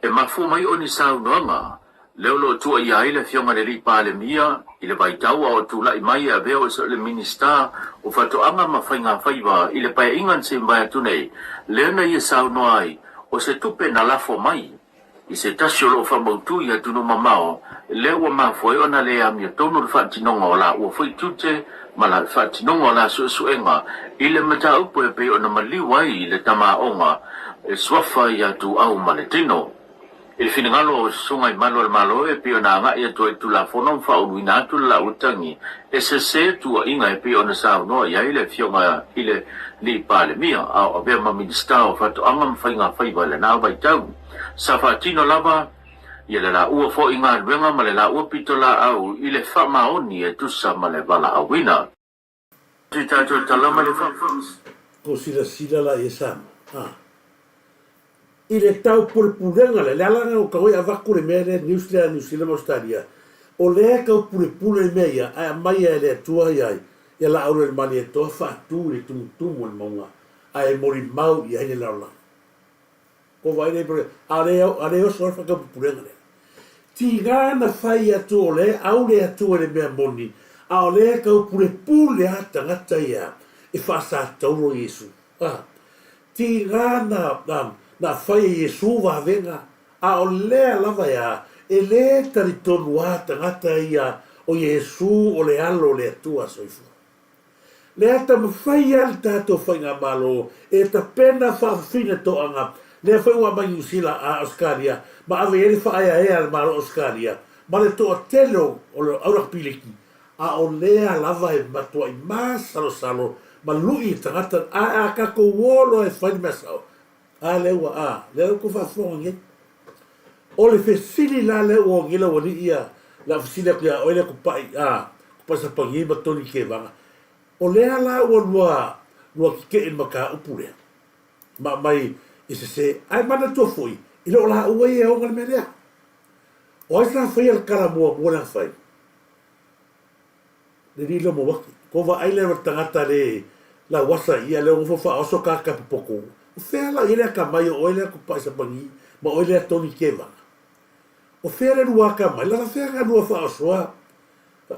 E mafua mai o ni saunoaga lea o lo o tuuaia ai le Afioga i le Alii Palemia i le vaitau a o tulai mai e avea o le Minisita o Faatoaga ma Faigafaiva i le Paeaiga na seimavae atu nei, lea na ia saunoa ai o se tupe na lafo mai i se tasi o lo o faamautu i atunuu mamao lea ua mafua ai ona le amiotonu le faatinoga o la ua foi tiute ma la faatinoga o la suesuega i le mataupu e pei ona maliu ai le tamaoga e suafa ia Tuau ma le tino. I le finagalo o Susuga i Malu a le Malo e pei ona agai atu ai le Tulafono ma faauluina atu le lautagi e sese tuuaiga e pei ona saunoa i ai le Afioga i le Alii Palemia a o avea ma Minisita o Faatoaga ma Faiga Faiva i lena vaitau. Sa faatino lava ia le laua foi galuega ma le laua pitolaau i le faamaoni e tusa ma le valaauina. Te tatou tala ma le Ko silasila la ia Samoa, a. I le tau pulepulega lea, le ala lena ua tau ai avatu le mea lea, news lea a New Zealand ma Australia, o lea e tau pulepule le mea ia, ae aumai e le Atua ia, ia Laaulialemalietoa faatu i le tumutumu o le mauga, ae molimau i ai le lalolagi. Ko vaai nei pole, a le a le oso ai whakaupupulega lea. Tiga na whai atu o le au le Atua i le mea moni, a o le kaupulepule a tangata ia e whaasatauro Iesu. A, tiga na, na, na whai e Iesu wavenga, a o lea lava ea, e le talitonu a tangata ia o Iesu o le alo o le Atua soifua. Lea taumafai a le tatou faigamalo e tapena faafafine toaga lea foi ua aumai Niu Sila a Ausetalia ma ave i ai le faaeaea a le Malo o Ausetalia ma le toatele o le au rakapiliki a o lea lava e matuai masalosalo ma lui i tagata ae a tatou o loa e fai le mea sao a lea ua a lea ua tou faafofoga nei. O le fesili la lea ua ogi lau alii ia le a fesili atu ia oe lea Tupai a Tupai Sapagi ma Tony Kevaga o lea la ua lua lua tetee i le mataupu lea ma aumai I sese, ae manatua foi, i loo laua ia e ona le mea lea. O ai sa faia le tala muamua lea na fai? Le alii lea o Mauaki. Ko vaai lea o le tagata le lauasa ia lea nofo faaoso kaka popoku. O fea la i ai le atamai o oe lea Tupai Sapani ma oe lea Tony Kevaga? O fea le lua atamai? Lava fea na lua faaosoa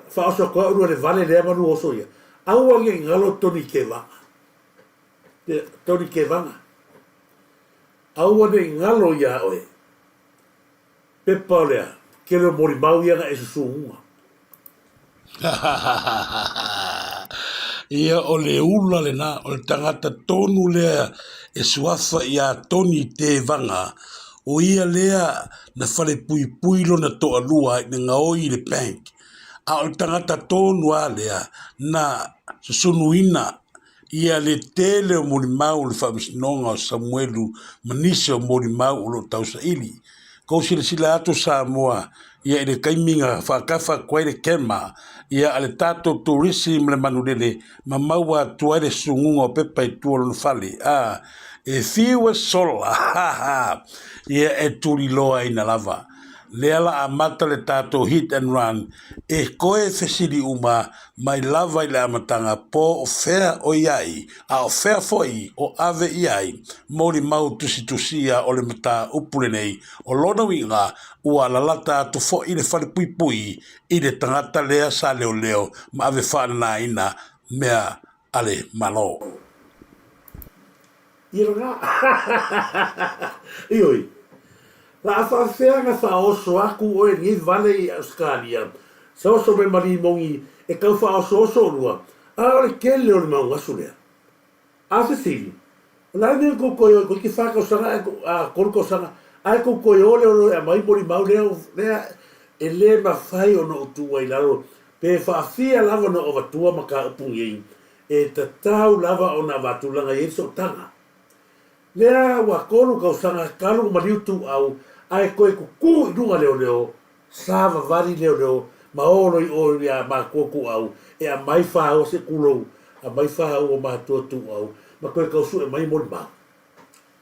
faaoso atu ai olua le vale lea ma lua oso ia. Aua ne i galo Tony Kevaga. Tony Kevaga. Aua ne i galo iā oe. Pepa o lea, kele o molimau ia na e susuguga. Ia o le ula lena, o le tagata tonu lea e suafa iā Tony Tevaga, o ia lea na falepuipui lona toalua ina gaoi i le bank, a o le tagata tonu lava lea na susunuina Ia le tele o molimau o le Faamasinoga o Samuelu ma nisi o molimau o lo o tausaili. Kou silasila atu Samoa ia i le taimi na faatafa atu ai le kema ia a le tatou turisi ma le manulele ma maua atu ai le susunuga o pepa i tua o lona fale. A, e fiu e sola, ha ha, ia e tuliloaina lava. Lea la amata le tatou hit and run e koe fesili uma mai lava i le amataga po o fea o i ai, a o fea foi o ave i ai molimau tusitusia o le mataupu lenei. O lona uiga, ua lalata atu foi le falepuipui i le tagata lea sa leoleo ma ave faananaina mea a le Malo. Ia lena. Ioe. La a faafefea na faaoso atu oe i lenei vale i Ausetalia, sa oso mai ma limogi e tau faaosooso olua, a o le tele o le maugasu lea. A fesili, o le a le mea na tou toe o ai toeitiiti fa tausaga ae a tolu tausaga ae tou toe o lea o e aumai molimau lea lea e le mafai ona ou tuua i lalo pe faafia lava ona ou avatua mataupu nei E tatau lava ona avatulaga i ai le sootaga. Lea ua tolu tausaga talu maliu tuau ae toe tutu i luga leoleo, sa vavali leoleo ma olo i o ia matua tuau e amai faua se tulou, amai faua matua tuau ma toe tau sue mai molimau.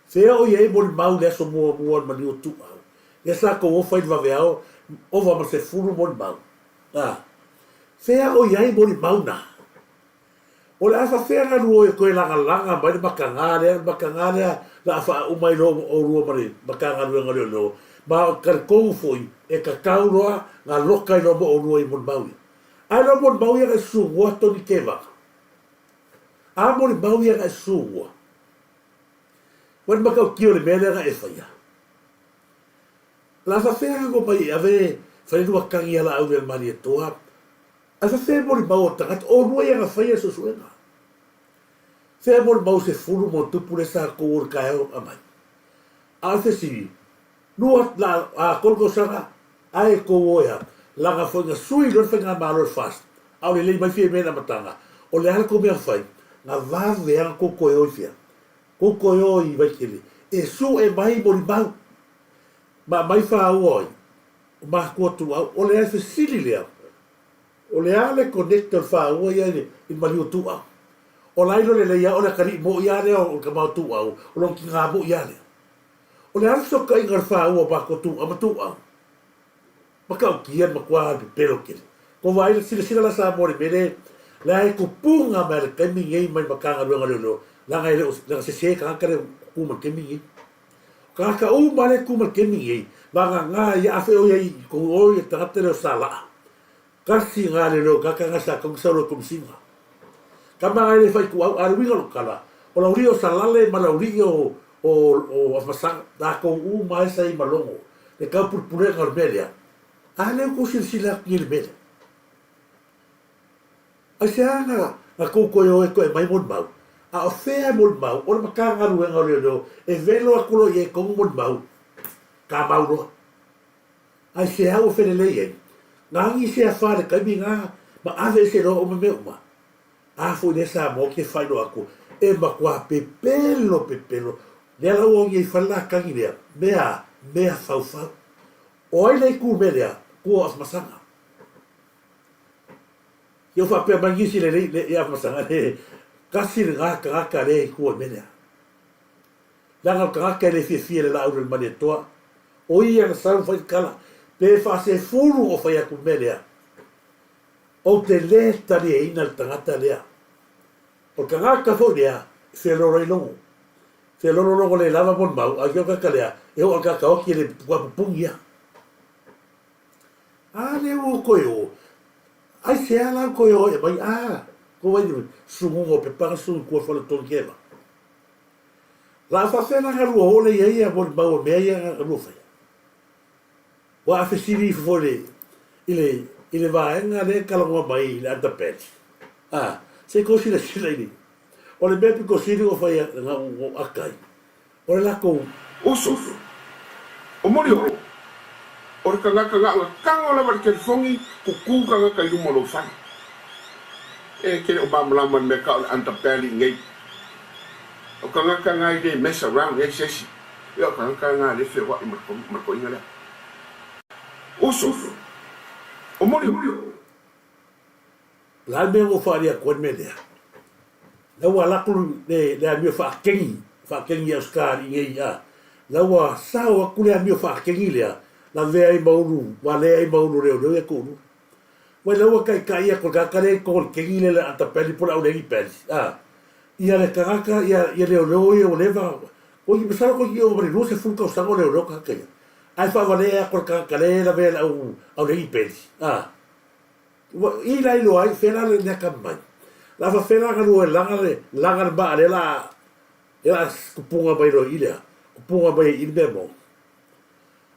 Fea o i ai molimau i le aso muamua o le maliu o tuau? Lea sa tou ofa i le vaveao ova ma 10 molimau. A. Fea o i ai molimau na? O le a faafefea galu e toe lagalaga mai le matagā lea, le matagā lea la a faauma ai loa oulua ma le Matagaluega o Leoleo, ma o te talitonu foi e tatau loa na loka ai loa ma oulua i molimau ia. Ae loa molimau ia na e susugua Tony Kevaga. A molimau ia na e susugua, ua le matautia o le mea lea na e faia. La faafefea na mai e ave fai lua tagi a laau i le Malietoa, Ae fafea molimau o tagata, o lua ia na faia suesuega. Fea molimau 10 mo tupu le sa kou o le taeao amai. A o le fesili, lua la a tolu tausaga ae kou o ea, laga foi na sui loa le faigamalo le FAST, a o lelei mai fia mea na amataga, o le a le tou mea na fai, na vave a na tou toe o i fea? Tou toe o i Vaitele, e sue mai molimau, ma aumai faaua ai, o matua tuau, o le a fesili lea, o le a le connect o le faaua ia i le maliu o tuau? O la ilo lelei a o le atalii moi a lea o le tama o tuau, o lona tiga moi a lea. O le a le fesootaiga o le faaua o matua tuau ma tuau? Matautia le matua pepelo tele. Ko vaai le silasila la Samoa i le mea lea, lea e tupuga mai le taimi nei mai Matagaluega o Leoleo, leaga e le o, leaga sese tagata lea e tutu mai le taimi nei. Tagata uma lea e tu mai le taimi nei, vagana ia afe o ia i kou o ia tagata lea o Salaa. Kasi ngā leoleo tagata nga sa kau sau lo komisina. Kama ngai le whai ku au, a le uiga lo kala, o lauli o Salale ma lauli o o o Afamasaga, lākou uma ai sa i malogo, le kau pulepulega o le mea lea. A lea kou silasila atu i le mea lea. Aisea na na kou toe o e toe mai molimau? A o fea e molimau? O le Matagaluega o Leoleo e velo atu loa i ai tonu molimau, ka mau loa. Aisea ua felelei ai? Nani se afa le taimi na ma ave ese loa uma mea uma? A foi lea Samoa ke faailoa atu, e matua pepelo pepelo, lea la ua ogi ai fale la tagi lea, mea mea faufau. O ai le itu mea lea? Tua o Afamasaga. Ia faapea mai nisi le le ia masaga le kasi le ngā tagata le i tua i mea lea. Leaga o le tagata e le fiafia i le laau le Malietoa. O ia na sau fai tala, pe faasefulu o fai atu mea lea. Ou te le talieina le tagata lea. O le tagata foi lea, e felolo ai logo. Felolo logo le lava mo le mau, a o le tagata lea, e oo i le tagata oti e le pupuni ia. A lea ua ou toe o, aisea la ou toe o ai e aumai, a, ko wai le susunuga o pepa na susunu i tua fale o Tony Keva. La a faafefea la na lua o lea i ai ia molimau o mea ia na lua faia? Ua a fesili ifo foi le, i le, i le vaega lea e talanoa mai i le underbelly. A, se i tou silasila i le, o le mea pito sili ona fai na ou ata ai, o le latou. Uso, o Molioo, o le tagata na ona tago lava i le telefoni, tutu tagata i luma o lou fale. E te le o malamalama i le mea tau o le underbelly i nei. O tagata na e le mess around i ai se isi. Ia o tagata na lea e feoai ma le toeaina lea. Uso, o Molioo. O le a le mea ua faaali atu ai le mea lea? La ua alu atu le, le amio faakegi, faakegi i Ausetalia i nei a, la ua sao atu le amio faakegi lea, lavea ai ma ulu, valea ai ma ulu leoleo ia toalua. Wai la ua taitai atu le tagata lea i totonu o le kegi lea le ata peli po o le aulegi peli, a, ia le tagata, ia, ia leoleo ia ua leva, toeitiiti masalo toeitiiti ova ma le 20 tausaga o leoleo tagata ia, ae faavalea atu e le tagata lea e lavea i le au, aulegi peli, a. Ua i la iloa ai fea la le atamai. La fa fea la galue laga le laga le maa lea la lea la kupuga mai loa i lea kupuga mai i le mea moni.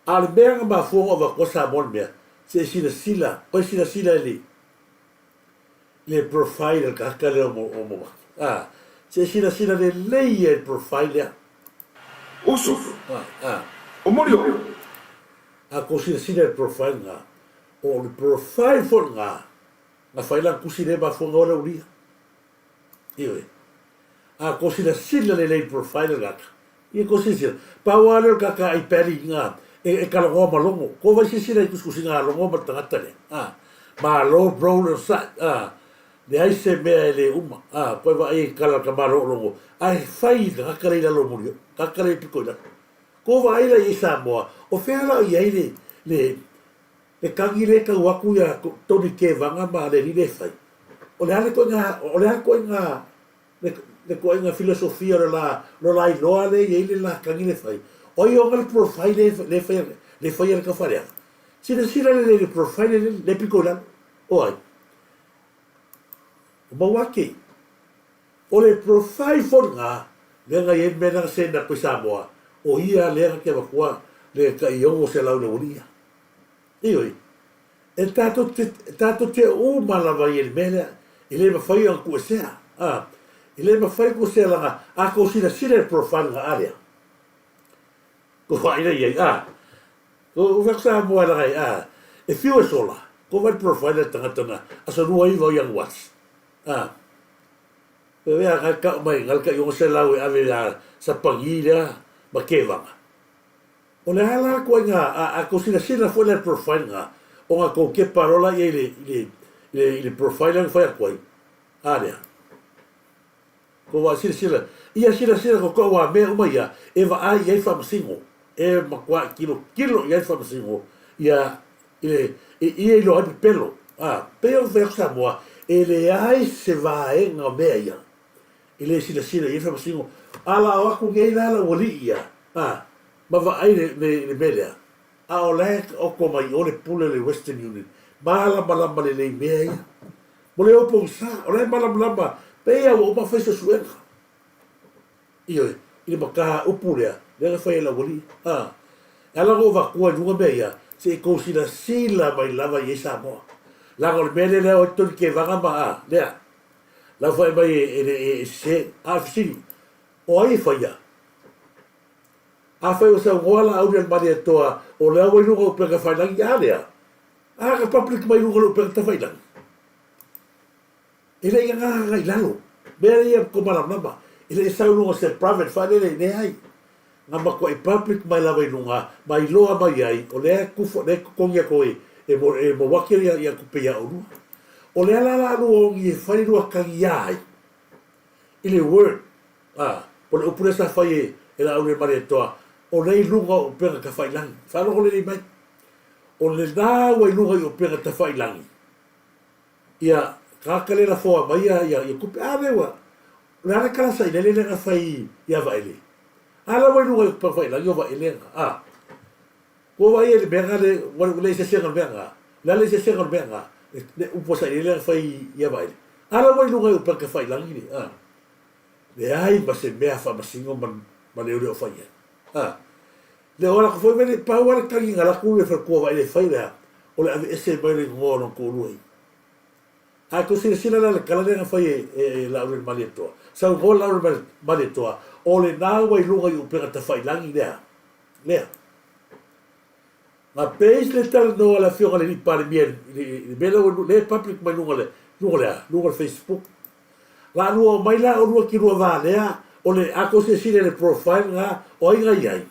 A o le mea na mafua ona avatua Samoa le mea se i silasila koe silasila i le le profile a le tagata lea o Mowake. A se i silasila lelei ia i le profile lea. Uso, o Molioo. A kou silasila i le profile na, O le profile foi lena na fai lana tusi lea mafuaaga o le ulia. Ioe. A kou silasila lelei i le profile lena, ia kou silasila, pau lava lea o le kaka ai pali ina e talanoa ma logo. Kou vai silasila i tusitusiga a logo ma le tagata lea. A, malo bro le onosai. A, leai se mea e le uma. A, koe vaai i tala a le tamaloa o logo, ae fai i le tagata lea i lalo o muli o, tagata lea i pito i lalo. Kou vaai la i ai Samoa, o fea la o i ai le, le, Le kagi lea e tau atu ia Tony Kevaga ma le alii lea e fai, o le a le ituaiga, o le a le ituaiga, le, le ituaiga filosofia o le la, lo la iloa lea e i ai le la kagi lea e fai? O ai ona le profile lea, lea e faia, lea e faia le taufaleaga? Silasila lelei i le profile lea, lea e pito i lalo. O ai? O Mauake. O le profile foi lena, lea na i ai le mea lea na send atu i Samoa, o ia lea na te avatua le tai 600 i le aualii ia. Ioe, e tatou te, tatou te uma lava ia i le mea lea, e le mafai ona tuuesea, a, e le mafai ona tuuesea leaga a tou silasila i le profile na a lea, tou vaai la i ai, a, tou fai atu Samoa leaga e, a, e fiu e sola, tou vaai i le profile a le tagata na aso 29 o Ianuari, a, e a, na tau mai, na o le tai 600 e ave ia Sapani lea ma Kevaga. O le a la ituaiga a a tou silasila foi la i le profile lena, ona tou tepa loa laia i le i le i le i le profile lea na fai atu ai, a lea. Tou vaai silasila, ia silasila tou aua mea uma ia e vaai i ai faamasino, e matuai tilotilo i ai le faamasino ia i le i ia iloa ai pepelo. A, pei ona fai atu Samoa, e leai se vaega o mea ia e le silasila i ai le faamasino. A la o atu nei la lau alii ia, a, ma vaai le, le, le mea lea, a o la e taoto mai i o le pule o le Western Union, malamalama lelei mea ia. Mo le pogisa, o la e malamalama, pei lava ua uma ona fai suesuega. Ioe, i le mataupu lea, lea na fai e lau alii. A, e ala ona ou avatua i luga mea ia, se i tou silasila mai lava i ai Samoa. Leaga o le mea lea lea o ai Tony Kevaga ma, a, lea, lau fai mai e, e, e, e sese. A o le fesili, o ai e faia? Afai ua saunoa Laauli Alimalietoa o lea ua i luga o upega tafailagi, a lea? A na public mai luga o le upega tafailagi? E le i agaga i lalo. Mea ia ko malamalama. E le i sau i luga o se private faalele, leai. Na matuai public mai lava i luga ma iloa mai ai o lea e tufa, lea e totogi atu e, e, e Mauake ia, ia tupe ia oulua. O lea la la lua ongi e fai lua tagiā ai i le word. A, o le upu lea sa fai e, e Laaulialemalietoa, o lea i luga o upega tafailangi. Faalogo lelei mai. O lena ua i luga i upega tafailangi, ia tagata lea e lafoa mai ia, ia, ia tupe. A lea ua, o le a le tala sailele lea na fai ia Vaele? A lea ua i luga i upega tafailangi o Vaele na, a. Ua vaai ai i le mea na le, ua le eseesega o le mea na. O le a le eseesega o le mea na? Le upu a sailele lea na fai ia Vaele. A lea ua i luga i upega tafailangi le, a. Leai ma se mea faamasino ma, ma leoleo fai ai. A. Le o latou foi mea, pau lava le tagi na alu atu le faletua Vaele e fai o le a? O le aveese mai o le igoa o lona toalua i. A tou silasila la i le tala lea na fai e, e, e Laaulialemalietoa, saunoa Laaulialemalietoa, o lena ua i luga i upega tafailagi lea, lea. Na base le talanoa a le afioga i le alii Palemia i le, i le mea lea ua, lea e public mai luga o le, luga o le a? Luga o le Facebook. La lua omai la olua ki lua va lea, o le, a tou silasila i le profile na, o ai na i ai?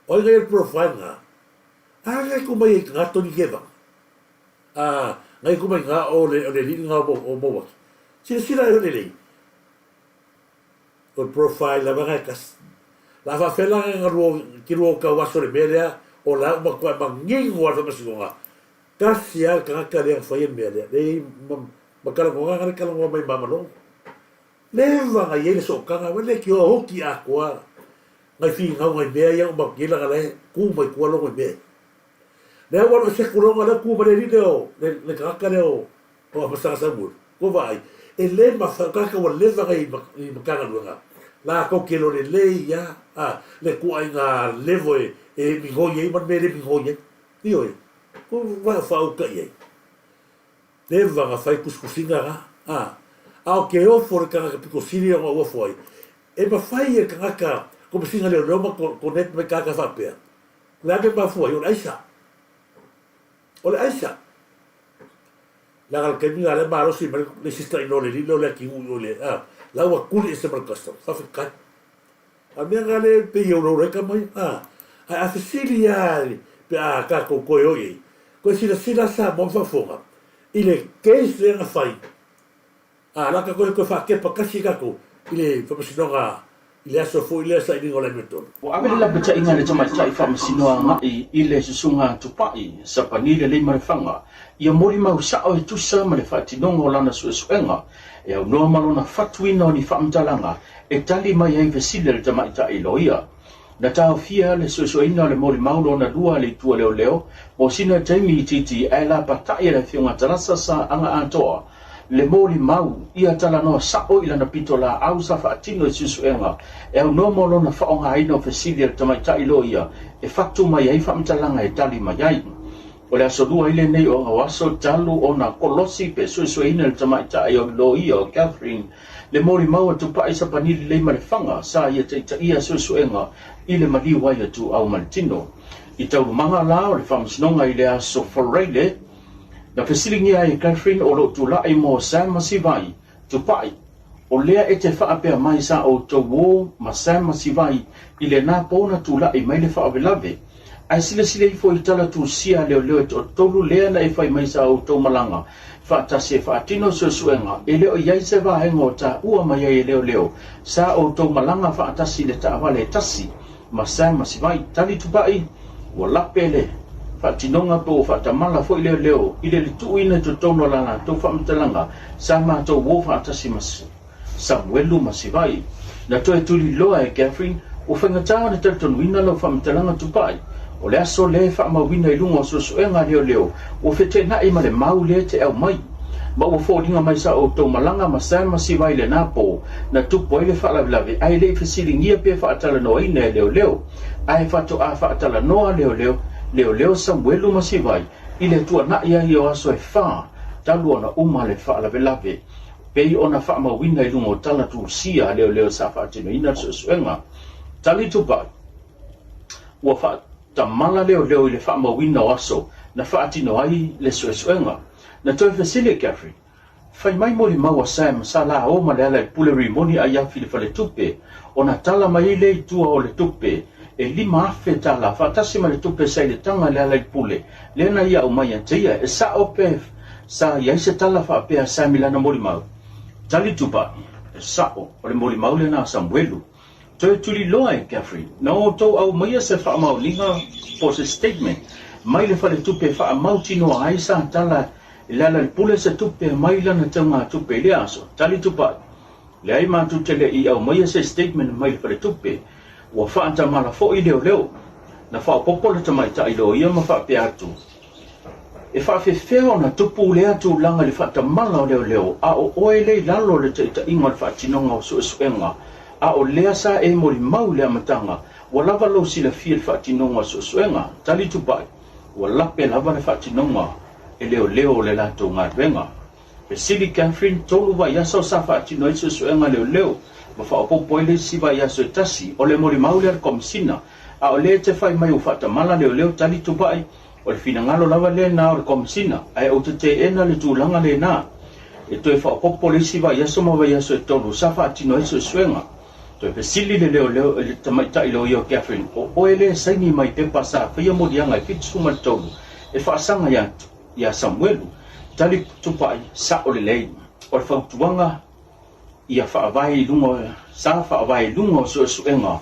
O ai na i ai le profile na? A ngai ku mai ai nga Tony Kevaga? A ngai ku mai nga o le, o le alii nga o Mouaki? Silasila e lelei. O le profile lava nga e tasi. La faafefea la nga lua ki lua o tau aso le mea lea, o la ua matuai manino lava le faamasinoga. Tasi lava le tagata lea na faia le mea lea. Leai ma, ma talanoaga na talanoa mai ma Malolo. Leva na i ai le sootaga, ua leitioa oti atoa nai finau nai mea ia uma atu nei leaga la e tu mai tua logo i mea ia. Lea ua alu ese atu logo lea tu ma le alii lea o le, le tagata lea o o Amasaga Samuelu. Ua vaai, e le mafai, o tagata ua leva nei i Matagaluega, latou te iloa lelei lava a, le ituaiga level e, e migoi ai ma le mea e le migoi ai. Ioe, ua faauta i ai. Leva na fai tusitusiga na, a, a o ke ofo o le tagata pito sili ona ou ofo ai, e mafai e le tagata Komesina Leoleo ma connect mai tagata faapea, o le a mea e mafua ai? O le aisa. O le aisa. Leaga le taimi na lea malosi mai le sister in law le alii lea o le atinuu i o i le, a, la ua tuli ese ma le custom. Faafetai. A mea na lea pei e ulaula ai tama ia, a, ae a fesili lava pe a tatou toe o i ai, toe silasila Samoa ma faafofoga i le case lea na fai, a, la tatou toe faatepa tasi tatou i le faamasinoga i le aso foi lea sailiga o le amiotonu. Ua ave le lapataiga a le tamaitai faamasino agai i le Susuga Tupai Sapani Leleimalefanga ia molimau sao e tusa ma le faatinoga o lana suesuega e aunoa ma lona fatuina o ni faamatalaga e tali mai ai fesili a le tamaitai loia. Na taofia le suesueina o le molimau lona lua a le Itu a Leoleo mo sina taimi itiiti ae lapatai e le Afioga Tarasa Sa Aga Atoa le molimau ia talanoa sa'o i lana pitolaau sa faatino i suesuega e aunoa mo lona faaaogaina o fesili a le tamaitai loia e fatu mai ai faamatalaga e tali mai ai. O le aso lua ai lenei o Agaoaso talu ona kolosi pe suesueina e le tamaitai o le loia o Catherine le molimau a Tupai Sapani Lelei Malefaga sa ia taitaia suesuega i le maliu ai a Tuau ma le tino. I taualumaga la o le faamasinoga i le aso Faraile, na fesiligia ai e Catherine o lo o tulai mo Sam Masivai, Tupai, o lea e te faapea mai sa outou o ma Sam Masivai i lena po na tulai mai le faalavelave. Ae silasila ifo i tala tusia a leoleo e toatolu lea na e fai mai sa outou malaga faatasi e faatino suesuega, e le o i ai se vaega o taua mai ai e leoleo sa outou malaga faatasi i le taavale e tasi ma Sam Masivai. Tali Tupai, ua lape le faatinoga pe ua faatamala foi leoleo i le tuuina i totonu o la latou faamatalaga sa matou o faatasi ma Samuelu Masivai. Na toe tuliloa e Catherine, ua faigata ona talitonuina lau faamatalaga Tupai. O le aso lea e faamauina i luga o suesuega a leoleo, ua feteenai ma le mau lea te aumai. Ma ua foliga mai sa outou malaga ma Sam Masivai lena po, na tupu ai le faalavelave ae le i fesiligia pe faatalanoaina e leoleo. Ae faatoa faatalanoa leoleo, leoleo Samuelu Masivai i le tuanai ai o aso e fa talu ona uma le faalavelave. Pei ona faamauina i luga o tala tusia a leoleo sa faatinoina le suesuega. Tali Tupai, Ua faatamala leoleo i le faamauina o aso na faatino ai le suesuega. Na toe fesili e Catherine, Fai mai molimau a Sam sa la o ma Lealailepule Rimoni Aiafi i le faletupe, ona tala mai ai lea i tua o le tupe e $5,000 tala faatasi ma le tupe sa i le taga a Lealailepule lea na ia aumai ia te ia. E sa'o pe sa i ai se tala faapea a Sam i lana molimau? Tali Tupai, E sa'o, o le molimau lena a Samuelu. Toe tuliloa e Catherine, na outou aumaia se faamaoniga po o se statement mai le faletupe e faamautinoa ai sa tala i Lealailepule se tupe mai lana teugatupe i lea aso. Tali Tupai, Leai matou te le i aumaia se statement mai le faletupe. Ua faatamala foi leoleo. Na faaopoopo le tamaitai loia ma faapea atu, E faafefea ona tupu lea tulaga i le faatamala o leoleo a o oe lea i lalo o le taitaiga o le faatinoga o suesuega, a o lea sa e molimau i le amataga, ua lava lou silafia i le faatinoga o suesuega? Tali Tupai, Ua lape lava le faatinoga e leoleo o le latou galuega. Fesili Catherine, 3 vaiaso sa faatino ai suesuega leoleo ma faaopoopo ai le isi vaiaso e tasi, o le molimau lea a le Komesina, a o lea e te fai mai ua faatamala leoleo tali Tupai, o le finagalo lava lena o le Komesina, ae ou te teena le tulaga lena. E toe faaopoopo le isi vaiaso ma vaiaso e tolu sa faatino ai suesuega. Toe fesili le leoleo i le tamaitai loia o Catherine, o oe lea e saini mai pepa sa faia moliaga e 73 e faasaga ia ia Samuelu, tali Tupai, Sao lelei. O le fautuaga ia faavae i luga sa faavae i luga o suesuega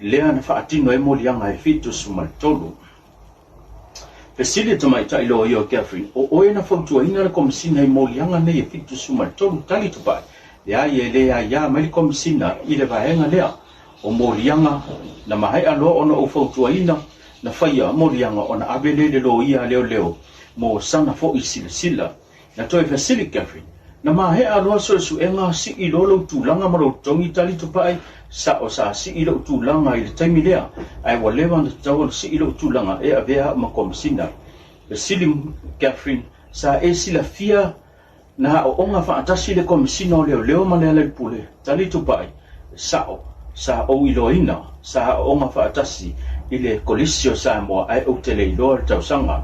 lea na faatino ai moliaga e 73. Fesili le tamaitai loia o Catherine, O oe na fautuaina le Komesina i moliaga nei e 73? Tali Tupai, Leai, e le aia mai le Komesina i le vaega lea o moliaga na maea loa ona ou fautuaina na faia moliaga ona ave lea i le loia a leoleo mo sana foi silasila. Na toe fesili Catherine, Na maea loa suesuega sii loa lou tulaga ma lou totogi tali Tupai? Sao sa sii lou tulaga i le taimi lea, ae ua leva ona tatau ona sii lou tulaga e avea au ma Komisina. Fesili Catherine, Sa e silafia Na aooga faatasi le Komesina o Leoleo ma Lealailepule, Tali Tupai, Sao, sa ou iloaina, sa aooga faatasi i le Kolisi o Samoa ae ou te le iloa le tausaga.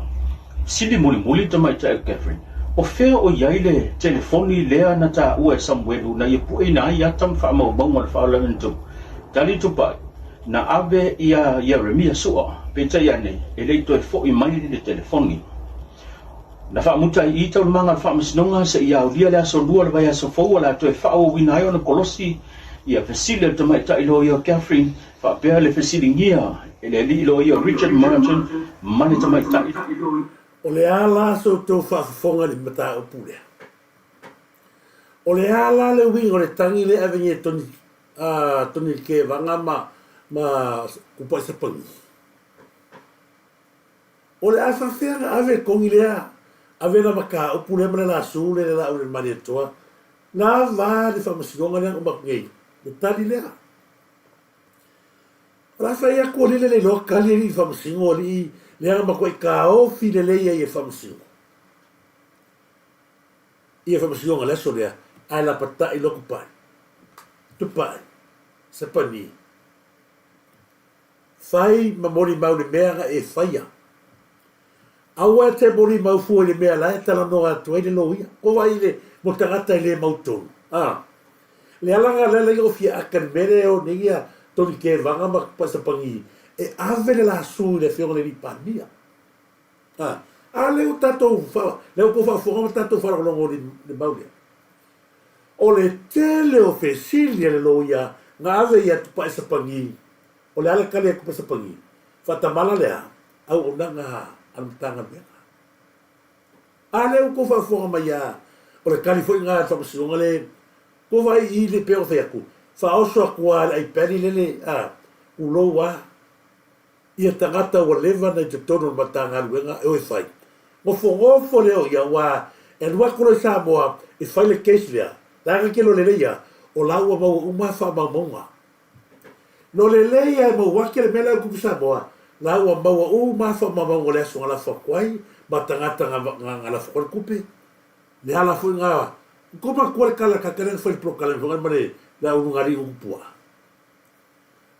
Sili mulimuli le tamaitai o Catherine, O fea o i ai le telefoni lea na taua e Samuelu na ia pueina ai ata ma faamaumauga o le faalavelave na tupu? Tali Tupai, Na ave ia Ieremia Sua, peitai ane e le i toe foi mai le telefoni. Na faamuta ai i taualumaga o le Faamasinoga seia aulia le aso Lua o le vaiaso fou o le a toe faaauauina ai ona kolosi ia fesili a le tamaitai loia o Catherine faapea le fesiligia e le alii loia o Richard Martin ma le tamaitai O le a la se outou faafofoga i le mataupu lea? O le a la le uiga o le tagi lea e ave nei e Toni, a Toni Kevaga ma, ma Kupaisapagi? O le a faafefea na ave le kogi lea, ave la mataupu lea ma le lasu lea i le laau i le Malietoa, na va le faamasinoga lea na uma atu nei, le tali lea. O le a fai atu alii le iloa tali alii faamasino alii lea na matuai taofi lelei ai e faamasino. Ia faamasinoga le aso lea, ae lapatai loa tupai. Tupai. Sapani. Fai ma molimau i le mea na e faia. Aua e te molimau fua i le mea la e talanoa atu ai le loia. Ko wai le mo tagata e le mautonu. A. Le ala nga lea lea o fia aka le mea lea o nei ia Tony Kevaga ma Paisapagi e ave le lasu i le afioga i le alii Palemia. A. A lea ua tatou fa, lea ua tou faafofoga ma tatou faalogologo i le mau lea. O le tele o fesili a le loia na ave ia Tupaisapagi O le a le tali a Kupasapagi? Faatamala le a? Auaunaga a le Matagaluega. A lea ua tou faafofoga mai a, o le tali foi lena a le Faamasinoga le tou vaai i le pei ona fai atu, faaoso atu a le aipali lele a, tulou a, ia tagata ua leva na i totonu o le Matagaluega e o e fai. Nofonofo lea o ia aua e alu atu loa i Samoa e fai le case lea, leaga ke lo lelei a, o la ua maua uma faamaumauga. No lelei a e maua ake le mea la e tupu Samoa, la ua maua uma a faamaumauga o le aso na lafo atu ai ma tagata na na lafo atu ai le tupe. Le ala foi na tou manatua le tala ta lea na fai i le polokalame foi ma le le aulugalii upu puaa.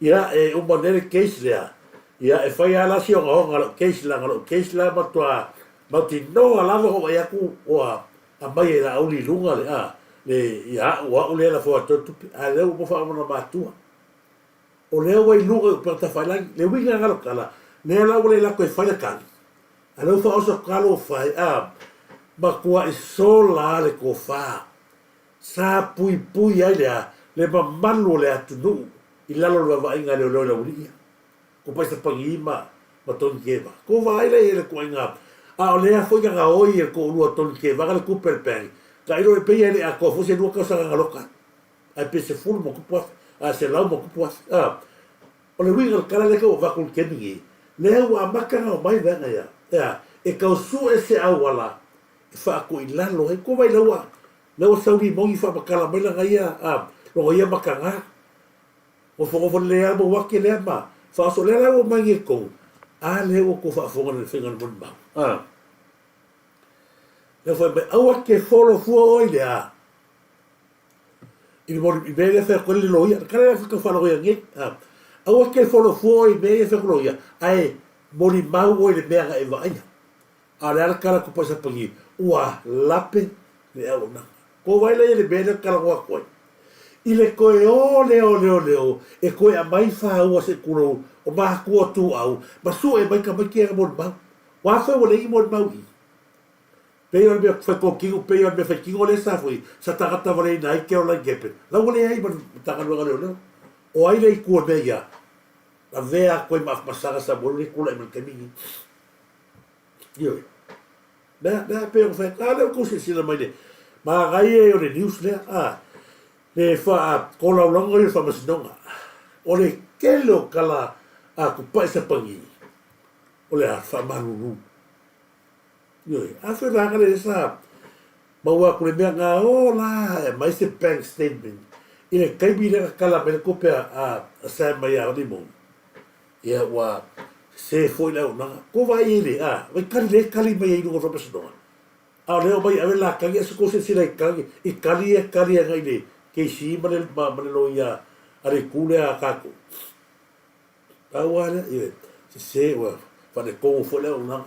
Ia e uma nei le case lea, ia e fai a la si ogaoga o lau case leaga o lau case la matua mautinoa lava ona ou vaai atu ua aumai e Laauli i luga le a le ia a'u o a'u lea e lafo atu ai le tupe a lea ua uma faaomana matua o lea ua i luga i upega tafailagi le uiga lena o le tala lea la ua le latou e fai le tali a lea ua faaoso atu lava lou fai a matuai sola a le tofa sa puipui ai le a le mamalu o le atunuu. i lalo o le vaavaaiga a leoleo i le aualii ia. Ko paisa pagi ma ma Tony Keva. Ko vaai la i le koaiga a o lea foi na gaoi e le toalua Tony Kevaga le tupe a le bank tailo e pei e le atoa foi se lua tausaga na loka ai ae pe $10+ a $100+. A o le uiga o le tala lea tau avatu i le taimi nei lea ua amata na omai vaega ia ea e tau sue se auala e faatoilalo ai. Ko vai la ua la ua sau limoni faamatala mai lana ia a lona ia mataga. Nofonofo lelei lava le uati lea ma faaoso. Lea la ua omai nei tonu, a lea ua tou faafofoga i le faiga o le molimau. A. Lea ua fai mai, aua te folo fua oe i le a? I le moli, i mea ia e fai atu ai le loia. Le tala lea e tau faalogo ia nei. A. Aua te folo fua oe i mea ia e fai atu loia, ae molimau oe i le mea na e vaaia. A o le a le tala atu paisa pagi, ua lape le auaunaga. Ko wai la ia le mea lea ou talanoa atu ai? I le toe o lea o leoleo e toe aumai fāua se tulou o mātua o Tuuau ma sue mai tamaiti ia na molimau. Ua afe ua leai ni molimau i i. Pei o le mea fai kōkino, pei o le mea fai kino lea sa foi sa tagata valeina ai Caroline Gapin. La ua leai ma le Matagaluega o Leoleo. O ai lea i tua o le mea ia? Lavea atu ai ma Afamasaga Samuelu lea e tulai mai i le taimi lenei. Ioe. Mea, mea pei ona fai atu, a lea ua tou silasila mai le manaia ia o le news lea, a, le faatolaulaga ia o le faamasinoga. O le tele o tala a Tupai Sapani, o le a faamalulu. Ioe, a fai vaega lea sa maua atu le mea na o la e aumai se bank statement i le taimi lea na tala mai le tupe a Sam mai ia Limon. Ia ua sese foi le auaunaga. Ko vaai ai le, a, vai kali lea e kali mai ai i luga o le faamasinoga. A o lea omai e ave la kali, a se kou silasila i kali, i kali ia e kali agai i le KC ma le, ma, ma le loia a le itu lea a tatou. Pau lava lea, ioe, sese ua faaletonu foi le auaunaga.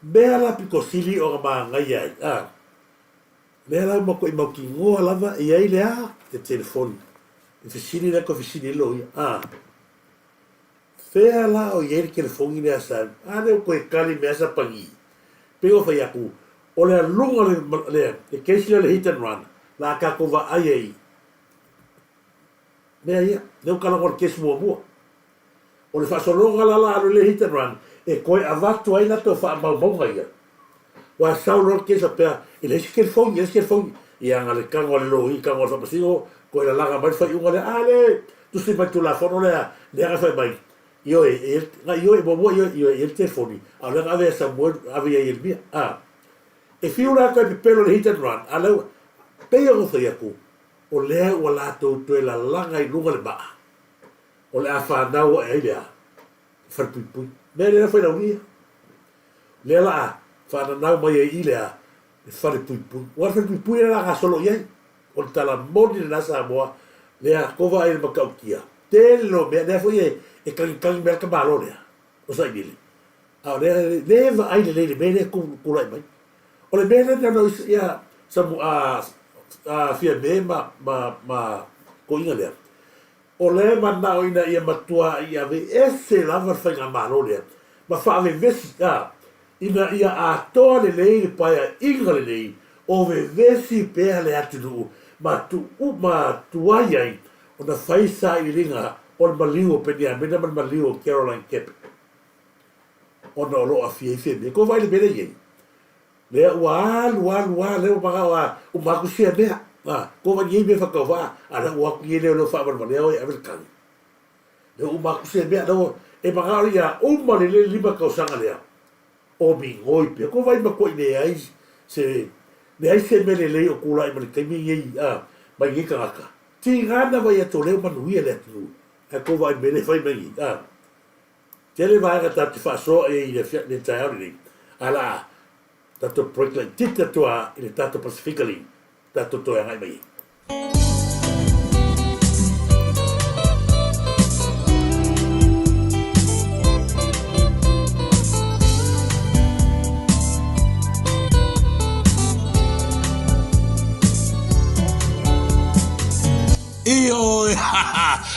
Mea la pito sili ona manaia ai, a, lea la ua matuai mautinoa lava e i ai le a, le telefoni. Le fesili lea toe fesili ai le loia, a. Fea la o i ai le telefoni lea sa A lea ua toe kali mai lava Sapani. Pei ona fai atu, o le aluga o le le case lea o le hit and run, la a tatou vaai ai i mea ia. Lea ua talanoa i le case muamua. O le faasologa la la alu i le hit and run, e toe avatu ai latou faamaumauga ia. Ua sau loa le case faapea, e leai se telefoni, e leai se telefoni. Ia na le tago a le loia, tago a le faamasino, toe lalaga mai le faaiuga lea, a lea, tusi mai le Tulafono lea, lea na fai mai, ioe, e, na ioe, muamua ioe, ioe, e i ai le telefoni, a o lea na ave ia Samuel, ave ia Ieremia. A. E fiu la toe pepelo i le hit and run, a lea ua, pei ona fai atu, o lea ua latou toe lalaga i luga le maa, o le a fanau ae ai le a? Le falepuipui. Mea lea na fai laulia. Lea la a faananau mai ai i le a? Le falepuipui. Ua le falepuipui lea la a gasolo i ai. O le tala moni lena Samoa, lea kova ai le matautia. Tele o mea, lea foi e, e tagitagi mai le tamalo lea, o Sailele. A o lea, le vaai lelei i le mea lea e tulai mai. O le mea lea na ona ia Samu, a, a Fiame ma, ma, ma toeaina lea, O lea e manao ina ia matuai aveese lava le faigamalo lea ma faavevesi, a, ina ia atoa lelei le paeaiga lelei o vevesi pea le atunuu ma tuu ma tuai ai ona fai sailiiliga o le maliu o Peniamina ma le maliu o Caroline Kepit ona o lo o afia ai Fiamē. Kou vaai i le mea lea e i ai? Lea ua alu alu a lea ua manao a uma atu sia mea a ko vai nei mea whakawā a lea ua atu nei leo leo whaawalewalea oe ave le kali. Lea ua uma atu sia mea lea ua e manao ia uma le le lima tausaga lea o migoi pea. Ko vai matua i leai se leai se mea lelei o tulai ma le taimi nei a mai nei tagata. Tigana vai atu leo manuia le atunuu ae ko vai mele fai mai nei a. Tele vaega tatou te faasoa i ai i le taeao lenei, ae o le a tatou break laitiiti atu lava i le tatou Pasifika League tatou toe agai mai ai. Ioe!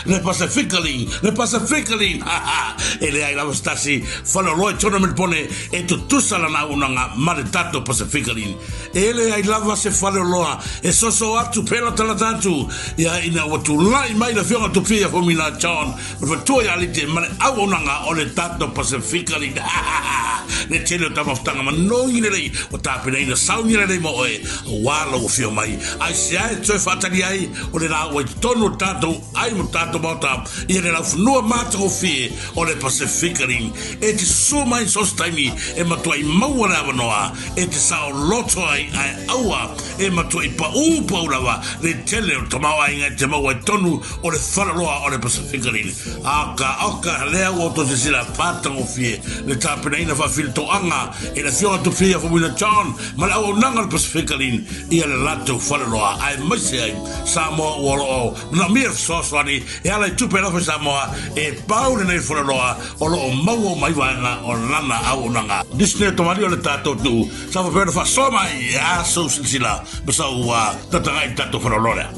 Le Pacificaline, le Pacificaline, ha ha! E leai lava se tasi faleoloa i tona Melipone e tutusa lana auaunaga ma le tatou Pacificaline. E leai lava se faleoloa e soso atu pelatalata atu ia ina ua tulai mai le Afioga Tupia Fomina John ma le faletua ia Alite ma le auaunaga o le tatou Pacificaline, ha ha ha! Le tele o taumafataga manogi lelei ua tapenaina sauni lelei mo oe aua lou afio mai. Aisea e toe faatali ai o le la ua i totonu o le tatou ai mo tatou maota ia le laufanua matagofie o le Pasefika Ring e te susua mai so se taimi e matuai maua le avanoa e te saoloto ai ae aua e matuai paū pau lava le tele o le tamaoaiga e te maua i totonu o le faleoloa o le Pasefika Ring. Oka oka lea ua outou silasila matagofie le tapenaina faafilitoaga e le Afioga Tupia Faumuina John ma le auaunaga o le Pasefika Ring ia le latou faleoloa aemaise ai Samoa ua o lo o manaomia le fesoasoani e ala i tupe alofa i Samoa e pau lenei faleoloa o lo o maua uma ai vaega o lana auaunaga. Nisi nei o tamalii o le tatou atunuu sa faapea ona faasoa mai e a sou silasila ma sau tataga'i i le tatou faleoloa lea.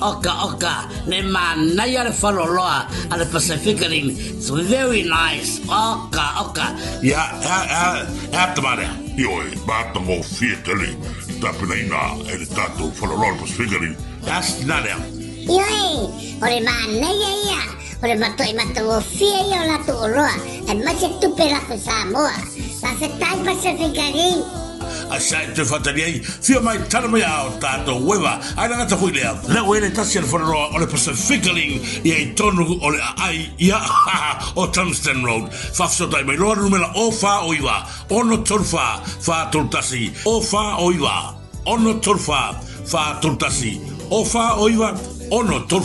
Oka oka, le manaia le faleoloa a le Pacific Rim, it's very nice, oka oka. Ia, e a, e a, e a tama lea? Ioe, matagofie tele i tapenaina e le tatou faleoloa o le Pacific Rim. E a se tina lea? Ioe, o le manaia ia, o le matuai matagofie ia o latou oloa, aemaise tupe lafo Samoa. Faafetai Pacific Rim. A sa e toe faatali ai, fia mai tala mai a o tatou ueva, ae lagata foi lea. Lea ua i ai le tasi a le faleoloa o le Pacifica Ling ia i tonu o le aai ia o Tungsten Road. Faafesootai mai loa le numera o 4 o 9 6 3 4 3 1 o 4 o 9 6 3 4 4 3 1 o 4 o 9 6 3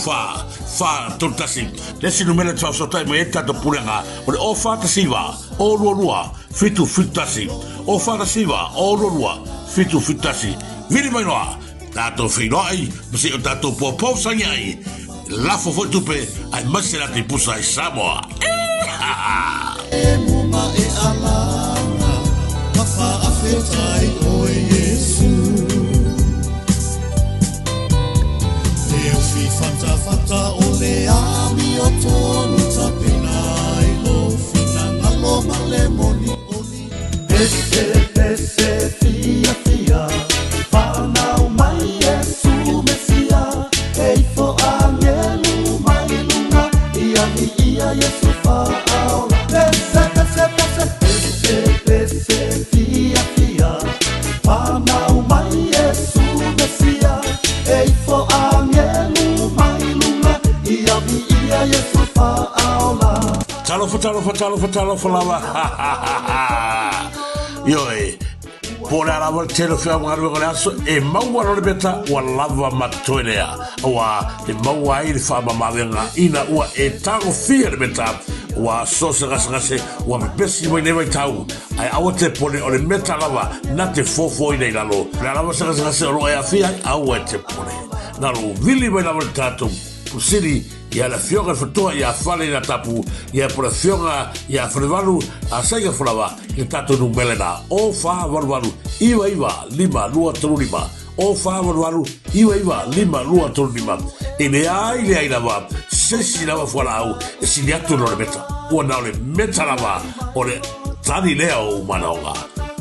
4 4 3 1. Le isi numera e te faafesootai mai ai le tatou pulega o le o 4 1 9 o 2 2 7 7 1 o 4 1 9 o 2 2 7 7 1. Vili mai loa tatou feiloai ma se i o tatou poupou sagi ai lafo foi tupe aemaise latou pusa i Samoa. Talofa, talofa, talofa, talofa lava. Ioe, po o le a lava le tele o feaogaluega o le aso, e maua loa le meta ua lava ma toe lea. Aua e maua ai le faamamaavega ina ua e tagofia le meta, ua so se gasegase ua pepesi mai nei vaitau, ae aua te pone o le meta lava na te fofoina i lalo. O le a lava se gasegase o lo o e aafia ai, aua e te pone. Na lou vili mai lava le tatou Pusili ia le Afioga i le Fatoa ia Fale na Tapu ia po le Afioga ia Falevalu a Saiga Folawa i le tatou numera lena o 4 8 8 9 9 5 2 3 5 o 4 8 8 9 9 5 2 3 5. E leai leai lava se isi lava fualaau e sili atu ona o le meta. Ua na o le meta lava o le tali lea o ou manaoga.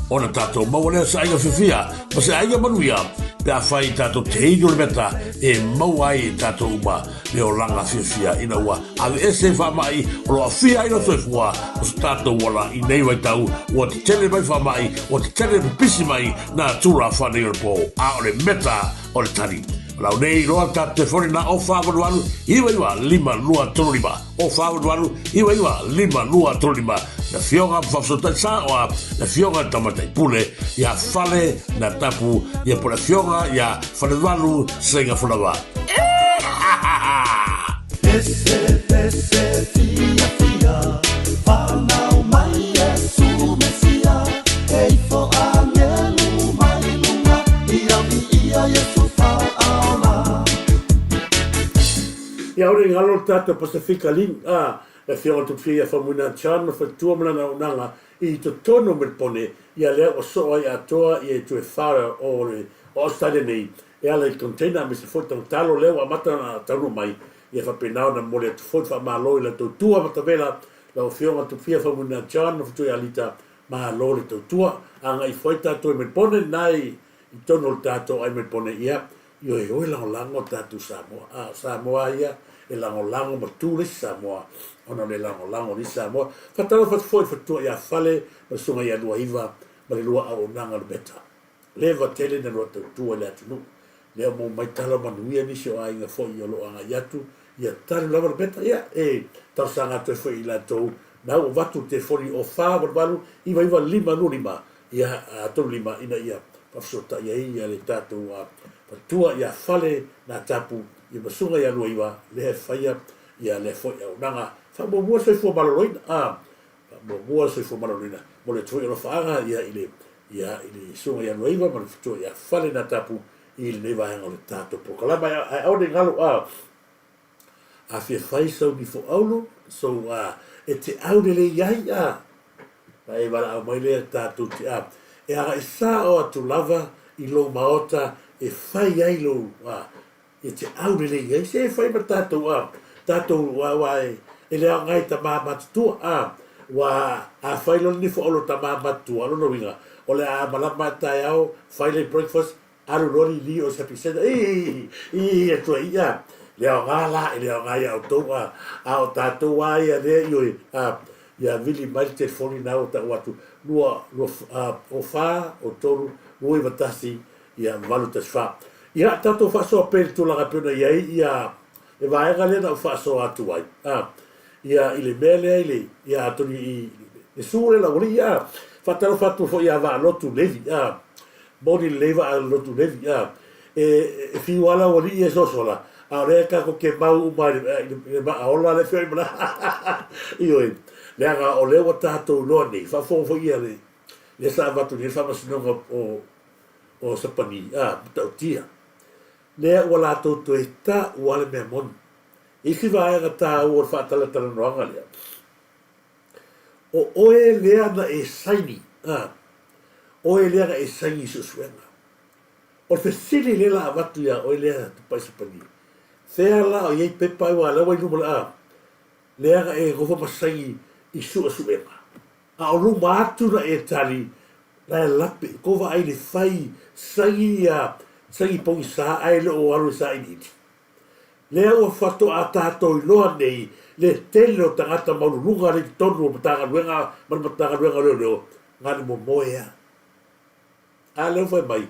Ona tatou maua lea o se aiga fiafia ma se aiga manuia pe afai tatou te inu le meta e maua ai e tatou uma le olaga fiafia ina ua aveese faamai o lo o aafia ai lou soifua ma so tatou ola i nei vaitau ua tetele mai faamai ua tetele pipisi mai nā tulafono o le po a o le meta o le tali. O lau nei iloa tatou telefoni na o 4 8 8 9 9 5 2 3 5 o 4 8 8 9 9 5 2 3 5 le Afioga ma Faafesootai Saoa, le Afioga i le Tamaitai Pule ia Fale na Tapu ia po le Afioga ia Falevalu Seiga Folawa. Pese pese fia fia whanau mai Iesu Mesia e ifo angelu mai lunga ia viia Iesu whaaola. Ia aole i galo le tatou Pasefika Link a le Afioga Tupufia ia Faumuina Chan ma faletua ma lana auaunaga i totonu o Melipone ia lea ua soo ai atoa ia itu e fa o le o Australia nei e ala i container aemaise foi tautalo lea ua amata ona taunuu mai. Ia faapena ona momoli atu foi le faamalo i la tautua matavela lau Afioga Tupia Faumuina John Nofotuia Alita, malo le tautua. Agai ifo ai tatou i Melbourne lena i totonu o le tatou ai Melbourne ia ioe lagolago tatou Samoa. A o Samoa lava ia e lagolago ma tu le isi Samoa ona o le lagolago o le isi Samoa. Faatalofa atu foi i le faletua ia Fale ma le Susuga ia Luaiva ma le lua auaunaga o le Meta. Leva tele na lua tautua i le atunuu. Lea ua maua mai tala manuia nisi o aiga foi o lo o agai atu ia talu lava le meta. Ia, e talosaga atu ai foi i latou na ua avatu le telefoni o 488 99 25 ia 35 ina ia faafesootai ai ia le tatou faletua ia Fale na tapu ia ma Susuga ia Luaiva lea e faia ia lea foi auaunaga. Faamuamua le soifua maloloina. A Faamuamua le soifua maloloina mo le atu foi alofaaga ia i le ia i le Susuga ia Luaiva ma le faletua ia Fale na tapu i lenei vaega o le tatou polokalama. Ae aua ne i galo a a fia fai sau nifo auro sou a e te au lelei ai a na e valaau mai lea tatou te a e agai sao atu lava i lou maota e fai ai lou a e te au lelei ai se e fai ma tatou a tatou aua e e le aoga i tama matutua a ua a fai loa le nifo auro tama matutua o lona uiga o le a malama taeao fai le breakfast Alu loa lili o se pisena, ii, ii, atu ai, ia, le aoga la, e le aoga ia outou, a, a o tatou a ia lea, ioe, a, ia vili mai le telefoni na ua tau atu, lua, lua, a, o fa, o tolu, 291, ia, 814. Ia, tatou faasoa pea i le tulaga e pei ona i ai, ia, le vaega lea na ou faasoa atu ai, a, ia, i le mea lea i le, ia, atonu i, le su lea laualii, a, faatalofa atu foi ia Vaalotu Levi, a, Moni lelei vaa lotu levi a e fiu a lau alii e sosola a o lea tatou te mau uma i le maa ola le afioga i Malala ioe leaga o lea ua tatou iloa nei faafofoga foi ia le lea sa avatu nei le faamasinoga o o Sapani a matautia lea ua latou toe taua le mea moni isi vaega taua o le faatalatalanoaga lea O oe lea na e saini, a, oe lea na e saini i suesuega. O le fesili lea la avatu ia oe lea Tupai Sapani, fea la o i ai pepa aua lea ua i luma a, lea na e nofo ma saini i suesuega. A o luma atu na e tali, la e lape, ko vaai le fai saini ia, saini pogisa ae le o alu e sailiili. Lea ua faatoa tatou iloa nei le tele o tagata maululuga lea i totonu o Matagaluega ma le Matagaluega o Leoleo, na le momoe a. A lea ua fai mai,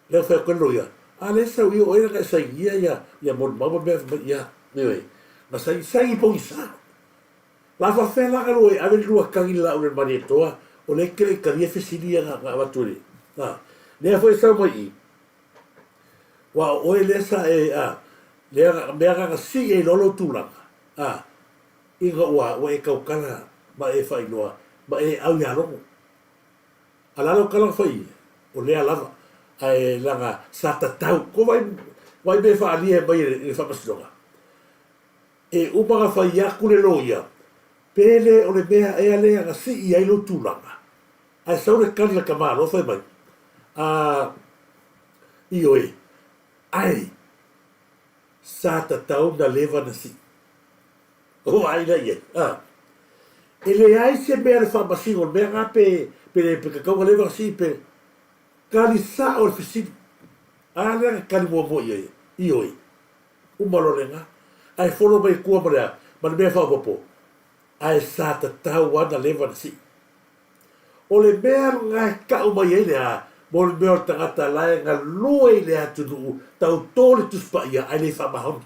lea ua fai atu ai le loia, a lea sau ia oe na e sainia ia, ia molimau ma mea, fai mai, ia, ioe, na saini, saini pogisa. La faafefea la na lua e ave le lua tagi le laau i le Malietoa, o lea e te le i talia fesili ia na avatu e le, a. Lea foi e sau mai i i, Aua o oe lea sa e, a, lea mea na na sii ai loa lou tulaga, a, ina ua, ua e tautala ma e faailoa, ma e au iā Logo. A la lau tala na fai ia? O lea lava, ae leaga sa tatau, ko vai, vai mea e faaalia mai e le Faamasinoga, e uma na fai atu le loia, pe le o le mea ea lea na sii ai lou tulaga, Ae sau le tali a Tamaloa fai mai, A, ioe, ae sa tatau na leva na sii. O ai la i ai, a. E leai se mea le faamasino o le mea na pe, pe, pe tatau na leva na sii pe. Tali sao le fesili. A lea na tali muamua i ai, ioe. Uma loa lena. Ae folo mai i tua ma le a, ma le mea faaopoopo, ae sa tatau lava na leva na sii. O le mea lena e tau mai ai le a, mo le mea o le tagata la e galue i le atunuu, tauto le Tusi Paia ae le faamaoni.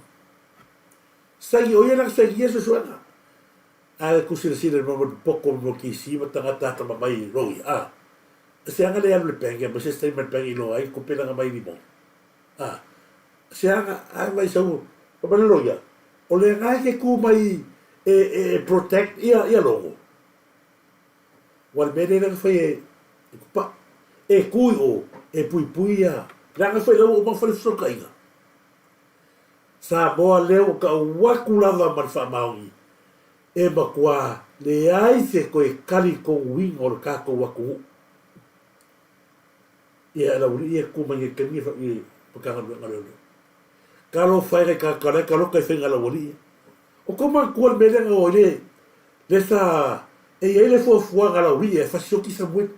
Saini, o ia la na sainia suesuega. Ae ku silasila i le mea poto mo KC ma tagata atamamai i loia, a. Se aga le alu i le bank, aumai se statement bank i iloa ai tupe lana mai lima. A. Se aga, ae mai sau, fai mai le loia, o le aga e ke ku mai e, e, e protect ia, ia logo. Ua le mea lea na fai e Kupa, e ku i o, e puipui ia, leaga foi la ua uma fai le fesootaiga. Samoa lea ua tau atu lava ma le faamaoni, e matua leai se toe talitonuina o le tatou atunuu. Ia e laualii ia e tu mai nei i le taimi i Matagaluega o Leoleo. Talofa e le tagata la e taloka i faiga laualii. O kou manatua le mea lea na o ai le, lea sa e i ai le fuafuaga a Laulii e fasioti Samueli.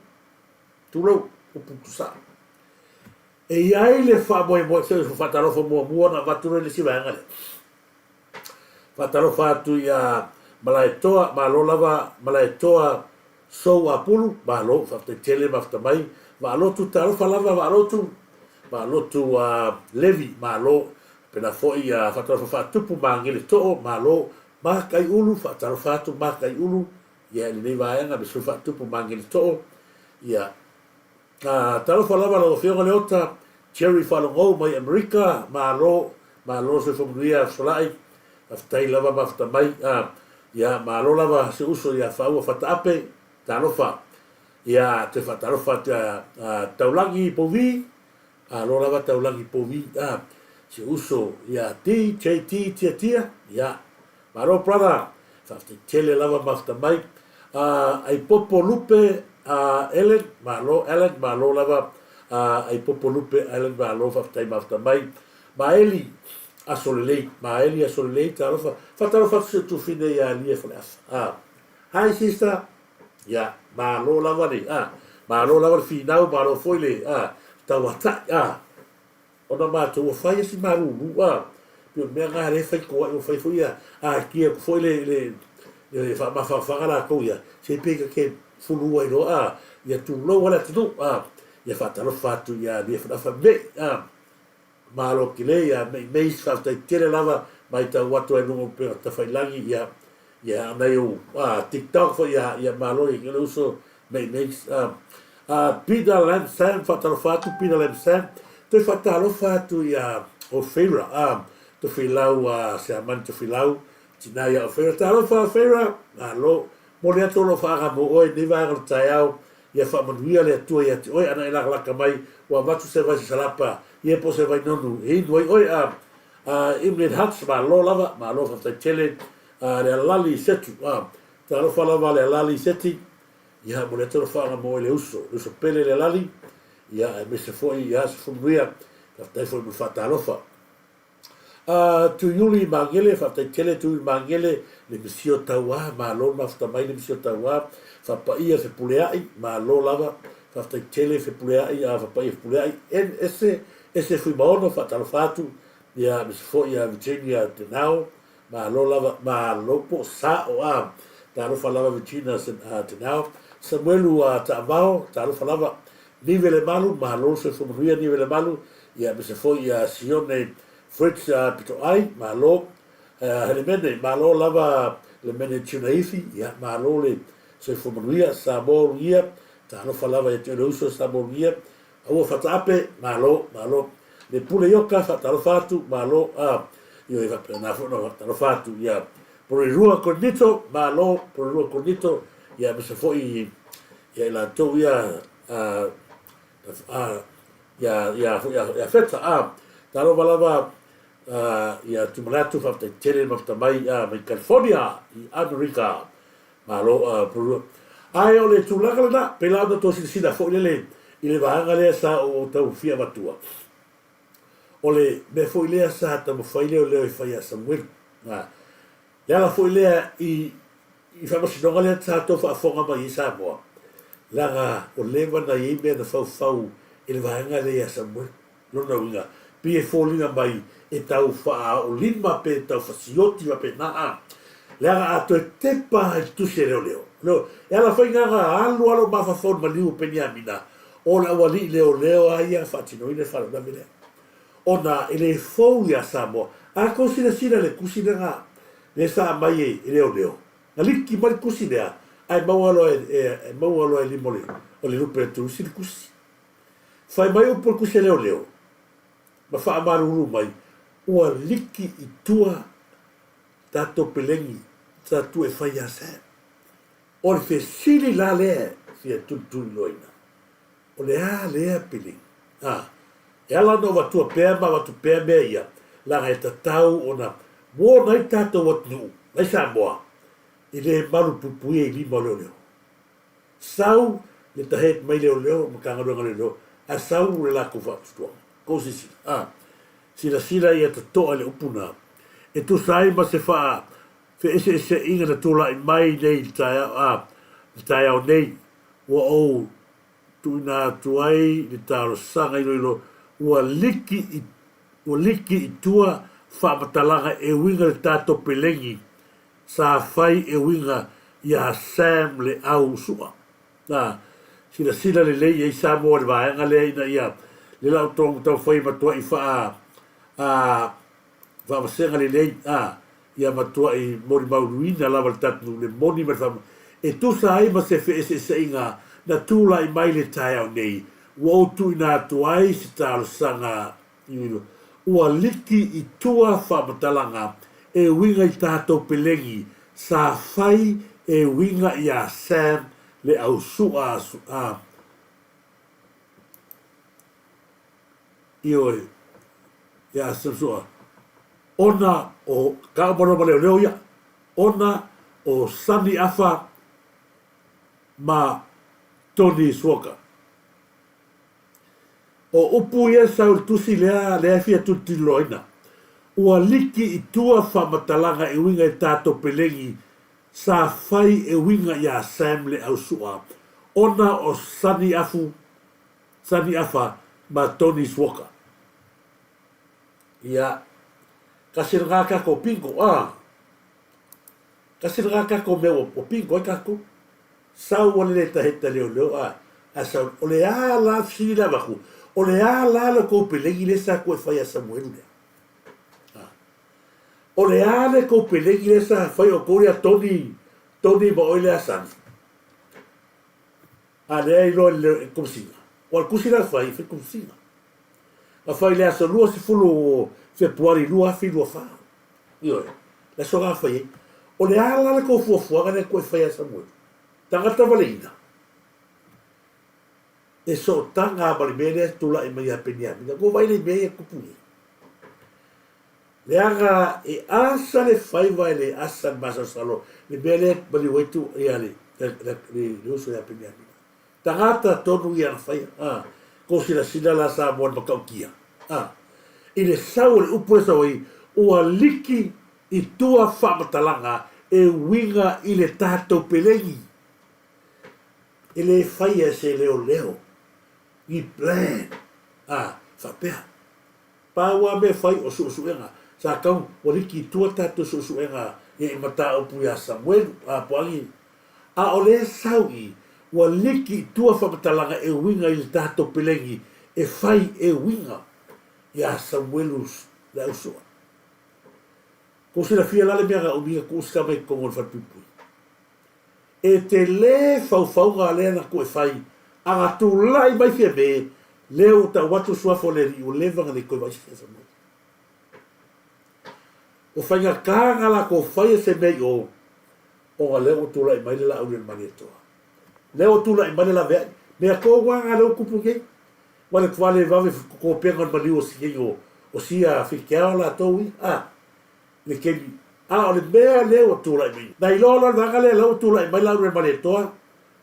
Tulou, upu tutusa. E i ai le faamoemoe, se faatalofa muamua ona avatu lea i le isi vaega lea. Faatalofa atu ia Malaetoa, malo lava Malaetoa Sou Apulu, malo, faafetai tele mafuta mai. Vaalotu, talofa lava Vaalotu, Vaalotu Levi, malo. Faapena foi ia Faatalofa Faatupu Magele Too, malo. Makaiulu, faatalofa atu Makaiulu, ia i lenei vaega me Sou Faatupu Magele Too, ia. Talofa lava lau Afioga Leota, Jerry Faalogou mai Amerika, malo, malo soifua manuia Fesolai, faafetai lava mafuta mai, ia malo lava si uso ia Faaua Fataape, talofa, ia toe faatalofa atu ia Taulagi Pouvi, malo lava Taulagi Pouvi, si uso ia DJT Tiatia, ia Malo brother, faafetai tele lava mafuta mai. Aipopo Lupe Ellen, malo Ellen, malo lava Aipopo Lupe Ellen, malo faafetai mafuta mai. Maeli Aso Lelei, Maeli Aso Lelei, talofa, faatalofa atu si ou tuafine ia Lia Faleafa. Hi sister, ia, malo lava le, malo lava le finau, malo foi le tauatai. Ona matou ua fai a si malulu a, pei o le mea na lea e fai toai ua fai foi a atia atu foi le le le faamafanafanaga latou ia, se pei ta te fulu ai loa a, ia tulou a le atunuu a, ia faatalofa atu ia Lia Faleafa Mei a, malo tele ia Mei Meis faafetai tele lava maitau atu ai luga o upega tafailagi ia ia nai ou a tiktok foi ia ia malo ia le uso Mei Meis a. A Peter Lam Sam, faatalofa atu Peter Lam Sam, toe faatalofa atu ia Ofeira, a Tofilau a Siamani Tofilau, tina ia Ofeira. Talofa Ofeira, malo, momoli atu o lou faaga mo oe i lenei vaega o le taeao, ia faamanuia le Atua ia te oe, ana e lakalaka mai ua avatu se vai sasalapa, ia po o se vai nonu e inu ai oe, a a Imlin Huts, malo lava, malo faafetai tele, a le Alali Setu, a talofa lava le Alali Seti, Ia, momoli atu le faaga mo oe le uso, le uso pele le lali, ia, aemaise foi ia Sefulumanuia, faafetai foi mo le faatalofa. A Tuiuli Magele, faafetai tele Tuiuli Magele, le Misio Tauā, malo le mafuta mai le Misio Tauā, Faapaia Fepuleai, malo lava, faafetai tele Fepuleai, a Faapaia Fepuleai, N ese, ese Fuimaono, faatalofa atu, ia, aemaise foi ia Virginia Tenao, Malo lava, malo po o sao a. Talofa lava Regina Tenao. Samuelu Taavao, talofa lava. Nive Lemalu, malo le soifua manuia Nive Lemalu, ia aemaise foi ia Sione Fritz Pitoai, malo. Helemene, malo lava Lemene Tunaifi, ia malo le soifua manuia. Samoa Ulugia, talofa lava ia te oe le uso Samoa Ulugia. Aua Fataape, malo, malo. Le Pule Ioka, faatalofa atu, malo, a, ioe faapena foi ona faatalofa atu ia Porirua Korinito, malo, Porirua Korinito, ia aemaise foi ia i latou ia, a, a, ia, ia foi ia Feta, a, talofa lava, a, ia Tumanatu, faafetai tele mafuta mai, a, mai California i Amerika. Malo a Purua. Ae o le tulaga lena, pēlā ona tou silasila foi lele i le vaega lea sa ou tau fia avatua. O le mea foi lea sa taumafai leoleo e fai ia Samuelu. A, le ala foi lea i i faamasinoga lea sa tou faafofoga mai ai Samoa, leaga ua leva ona i ai mea na faufau i le vaega lea ia Samuelu. Lona uiga, pei e foliga mai e tau faaolima pe tau fasioti faapena a. Leaga a toe tepa i le tusi a leoleo, leo, e ala foi gaga alu alo mafaufau i le maliu o Peniamina, o le aualii leoleo a ia faatinoina le faalavelave lea. Ona e le fou ia Samoa. A tou silasila i le tusi lea na, lea sa aumai e leoleo, na liki mai le tusi lea, ae maua loa e, e maua loa e lima o le, o le lupe a Tusi le tusi. Fai mai upu o le tusi a leoleo ma faamalulu mai, ua liki i tua tatou pelegi sa tuu e fai ia Sam. O le fesili la lea e fia tulituliloaina, o le a lea pelegi? A, e ala ona ou avatua pea ma avatu pea mea ia, leaga e tatau ona muo nai tatou atunuu, nai Samoa, i le malupuipuia i lima o leoleo. Sau le tahead mai leoleo, Matagaluega o Leoleo, ae sau le latou faatuatuaga. Tou silasila, a. Silasila ia totoa i le upu na, e tusa ai ma se faa feeseeseaiga na tulai mai nei i le taeao, a, le taeao nei, ua ou tuuina atu ai le talosaga iloilo ua liki i, ua liki i tua faamatalaga e uiga i le tatou pelegi sa fai e uiga iā Sam le au sua. Na silasila lelei i ai Samoa i le vaega lea ina ia le la outou taumafai e matuai faa a faavasega lelei a ia matuai molimauina lava le tatou le moni ma le faamamalu e tusa ai ma se feeseeseaiga na tulai mai le taeao nei ua ou tuuina atu ai se talosaga Ua liki i tua faamatalaga e uiga i tatou pelegi sa fai e uiga iā Sam le au sua a Ioe iā Sam sua ona o ka uma loa ma leoleo ia ona o Sonny Afa ma Tony Suoka. O upu ia sau i le tusi lea, lea e fia tulituliloaina. Ua liki i tua faamatalaga e uiga i tatou pelegi sa fai e uiga iā Sam le au sua, ona o Sonny Afu, Sonny Afa ma Tony Suoka. Ia, kasi lena tatou bingo, ah. Kasi lena tatou mea ua bingo ai tatou. Sau ua lele taheta leoleo a a sau o le a la fesili le avatu o le a la le kou pelegi le sa koe fai a Samuelu lea a o le a le kou pelegi le sa fai o kou lea Tony Tony ma oe lea Sani a lea iloa le komesina o le kusi la fai fai komesina a fai le aso 20 o Fepuari 2024 Ioe, le aso la fai ai. O le a la le kou fuafuaga lea koe fai a Samuelu? Tagata valeina. E sootaga ma le mea lea tulai mai ia Peniamina. Ko vai le mea ia kupu nei. Leaga e asa le faiva e le asa le masalosalo le mea lea maliu ai tu ia le le le, le uso ia Peniamina. Tagata tonu ia na faia, a, ko silasila la Samoa i le matautia, a. I le sau o le upu e sau ai, ua liki i tua faamatalaga e uiga i le tatou pelegi. E le faia e se leoleo ni plan, a, faapea. Pau a mea fai o suesuega sa tau ua liki i tua tatou suesuega ia i mataupu ia Samuelu, a, Poagi, A o lea sau i, ua liki i tua faamatalaga e uiga i le tatou pelegi e fai e uiga iā Samuelu le ausoa. Kou silafia la le mea na umi na tuu sika mai totonu o le falepuipui. E tele faufauga lea na tuu e fai, a na tulai mai Fiame, lea ua tau atu suafa o le Alii ua leva na le toe vaai se Samuelu. Ua faigata na latou faia se mea i o, Ona lea ua tulai mai le laau i le Malietoa. Lea ua tulai mai le laveai. Mea tonu lava na lea ua tupu nei. Ua le tua le vave topena o le maliu o si o, o sia Fikeao latou ia, a, le kemi. A o le mea lea ua tulai mai. Na iloa loa le vaega lea la ua tulai mai laau i le Malietoa,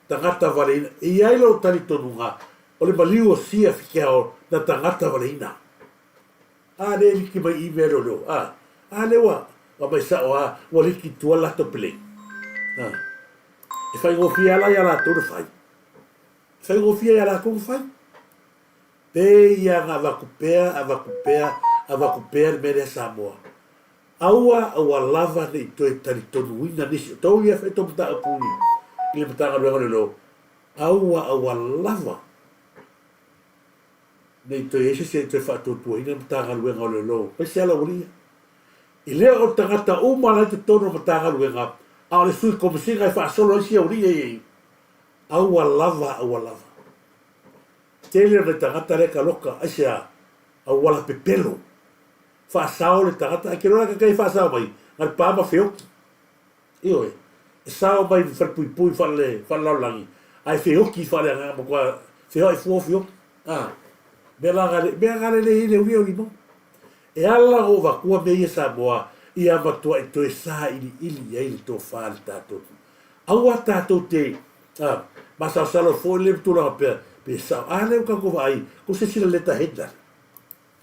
tagata valeina. E i ai lou talitonuga, o le maliu o sia Fikeao na tagata valeina. A lea e liki mai i mea leoleo, a, a lea ua aumai sao a, ua liki i tua le latou pelei. A, e faigofie lava la iā latou na fai. E faigofie iā latou na fai. Pei ia na avatu pea, avatu pea, avatu pea le mea lea Samoa. Aua, aua lava ne i toe talitonuina nisi o tou ia fai tou mataupu i le Matagaluega o Leoleo. Aua, aua lava Ne i toe i ai se isi e toe faatuatuaina le Matagaluega o Leoleo, aemaise lava le aualii ia. E le o tagata uma la i totonu o le Matagaluega, a o le Sui Komesina e faasolo ai si aualii ia i ai. Aua lava, aua lava. Tele o nai tagata lea e taloka, aisea? Auala pepelo. Faasao le tagata, ae ke iloa la kai e faasao mai, na le pa ma feoki. Ioe, e sao mai i falepuipui faale-lalolagi, ae feoki faale-agaga matua feoai fua o feoki. A, mea la na, mea na lelei ai le uia o limau. E ala ona ou avatua mea ia Samoa, ia matuai toe sailiili i ai le tofa a le tatou atunuu. Aua tatou te, a, masalosalo foi le tulaga pea, pe sao. A lea ua tatou vaai, ko se isi la leta head lale.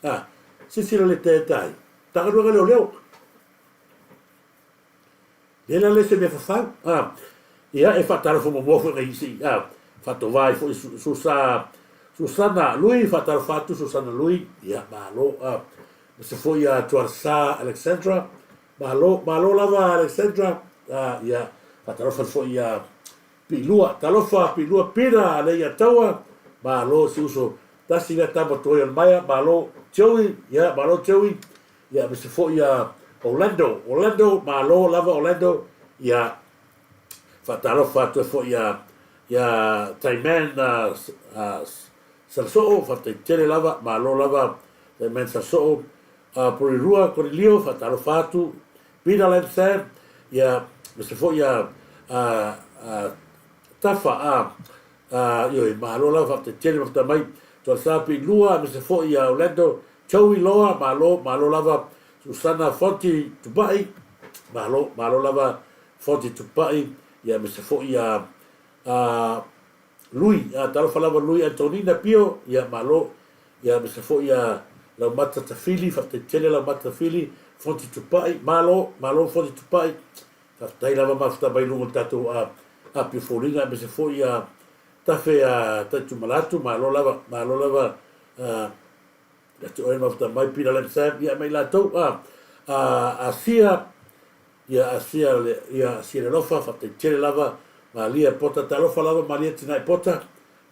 A, Silasila le taetai, Matagaluega Leoleo. Lea la le se mea fafau. A, ia, e faatalofa muamua foi nai isi, a, faatova ai foi Susa, Susana Lui, faatalofa atu Susana Lui, ia, malo, a, ma se foi a Tuarsa Alexandra, malo, malo lava Alexandra, a, ia, faatalofa foi ia Piilua, talofa Piilua, Pina, Leiataua, malo si uso, tasi lea tama tuai o le maea, malo Joey, ia, malo Joey, ia, aemaise foi ia Orlando, Orlando, malo lava Orlando, ia, faatalofa atu ai foi ia, ia Taiman uh, uh, Salasoo, faafetai tele lava, malo lava Taiman Salasoo, uh, Porirua Konilio, faatalofa atu, Peter Lamsam, ia, aemaise foi ia uh, uh, Tafa, uh, Ioe, malo lava faafetai tele mafuta mai Tualasapi 2 aemaise foi ia Orlando Joey Loa, malo, malo lava Susana Fonti Tupai, malo, malo lava Fonti Tupai, ia aemaise foi ia Lui, talofa lava Lui Antonina Pio, ia malo, ia aemaise foi ia Laumata Tafili, faafetai tele Laumata Tafili, Fonti Tupai, malo, malo Fonti Tupai, Faafetai lava mafuta mai luga o le tatou Api o Foliga aemaise foi ia Tafe a Taitumalatu, malo lava, malo lava ia te oe mafuta mai Peter Lam Sam ia ma i latou a Asia ia Asia le ia Asia le alofa, faafetai tele lava Malia Pota talofa lava Malia Tinai Pota,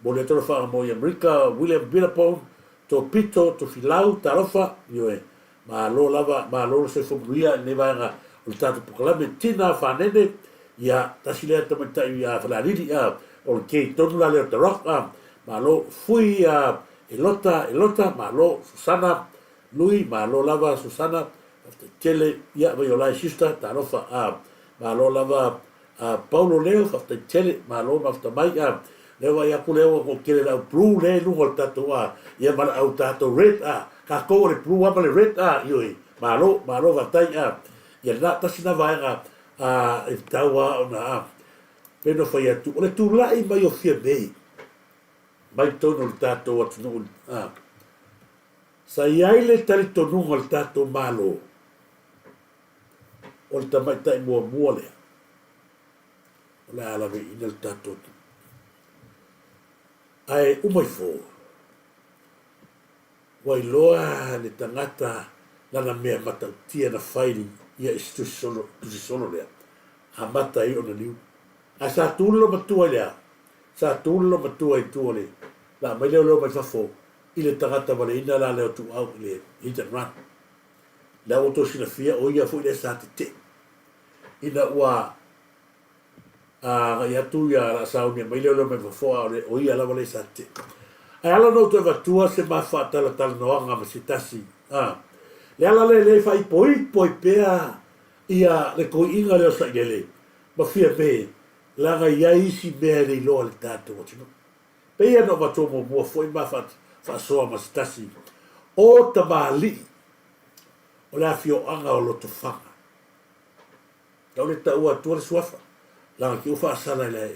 momoli atu alofa mo i Amerika William Billabong, Topito Tofilau talofa, ioe Malo lava, malo le soifua manuia i lenei vaega o le tatou polokalame. Tina Fanene, ia, tasi lea tamaitai ia Falealili, a, o le gay tonu la lea o The Rock, a, malo, Fui, a, Elota, Elota, malo, Susana, Lui, malo lava Susana, faafetai tele, ia, Vaiolai sister, talofa, a, malo lava, a, Paulo Leo, faafetai tele, malo mafuta mai, a, lea vaai atu lea ua tele le au blue lea i luga o le tatou, a, ia ma le au tatou red, a, Tatou o le blue a ma le red a, ioe, malo, malo faafetai a. Ia lena, tasi lena vaega a e tatau a ona a, pei ona fai atu, o le tulai mai o Fiamē mai totonu o le tatou atunuu a, sa i ai le talitonuga o le tatou Malo, o le tamaitai muamua lea o le a laveaiina le tatou atunuu. Ae uma ifo, Ua iloa le tagata lana mea matautia na fai ia i se tusi solo lea, amata ai ona niu. Ae sa tu le lomatua i le a? Sa tu le lomatua i tua o le la aumai leoleo mai fafo i le tagata valeina la lea o Tuuau i le hit and run. Lea ua outou silafia o ia foi lea sa tetee ina ua A agai atu ia la sauni mai leo leo mai fafo a o ia lava le sa te. Ae ala ona ou toe avatua se ma faatalatalanoaga ma se tasi, a. Le ala lea lea e faaipoipo ai pea ia le toiina lea o Sailele ma Fiame leaga e i ai isi mea e le iloa e le tatou atunuu. Pei ona avatua muamua foi ma faasoa ma se tasi o tamalii o le afioaga o Lotofaga. Tau le taua atua le suafa, laga ke u faasala i le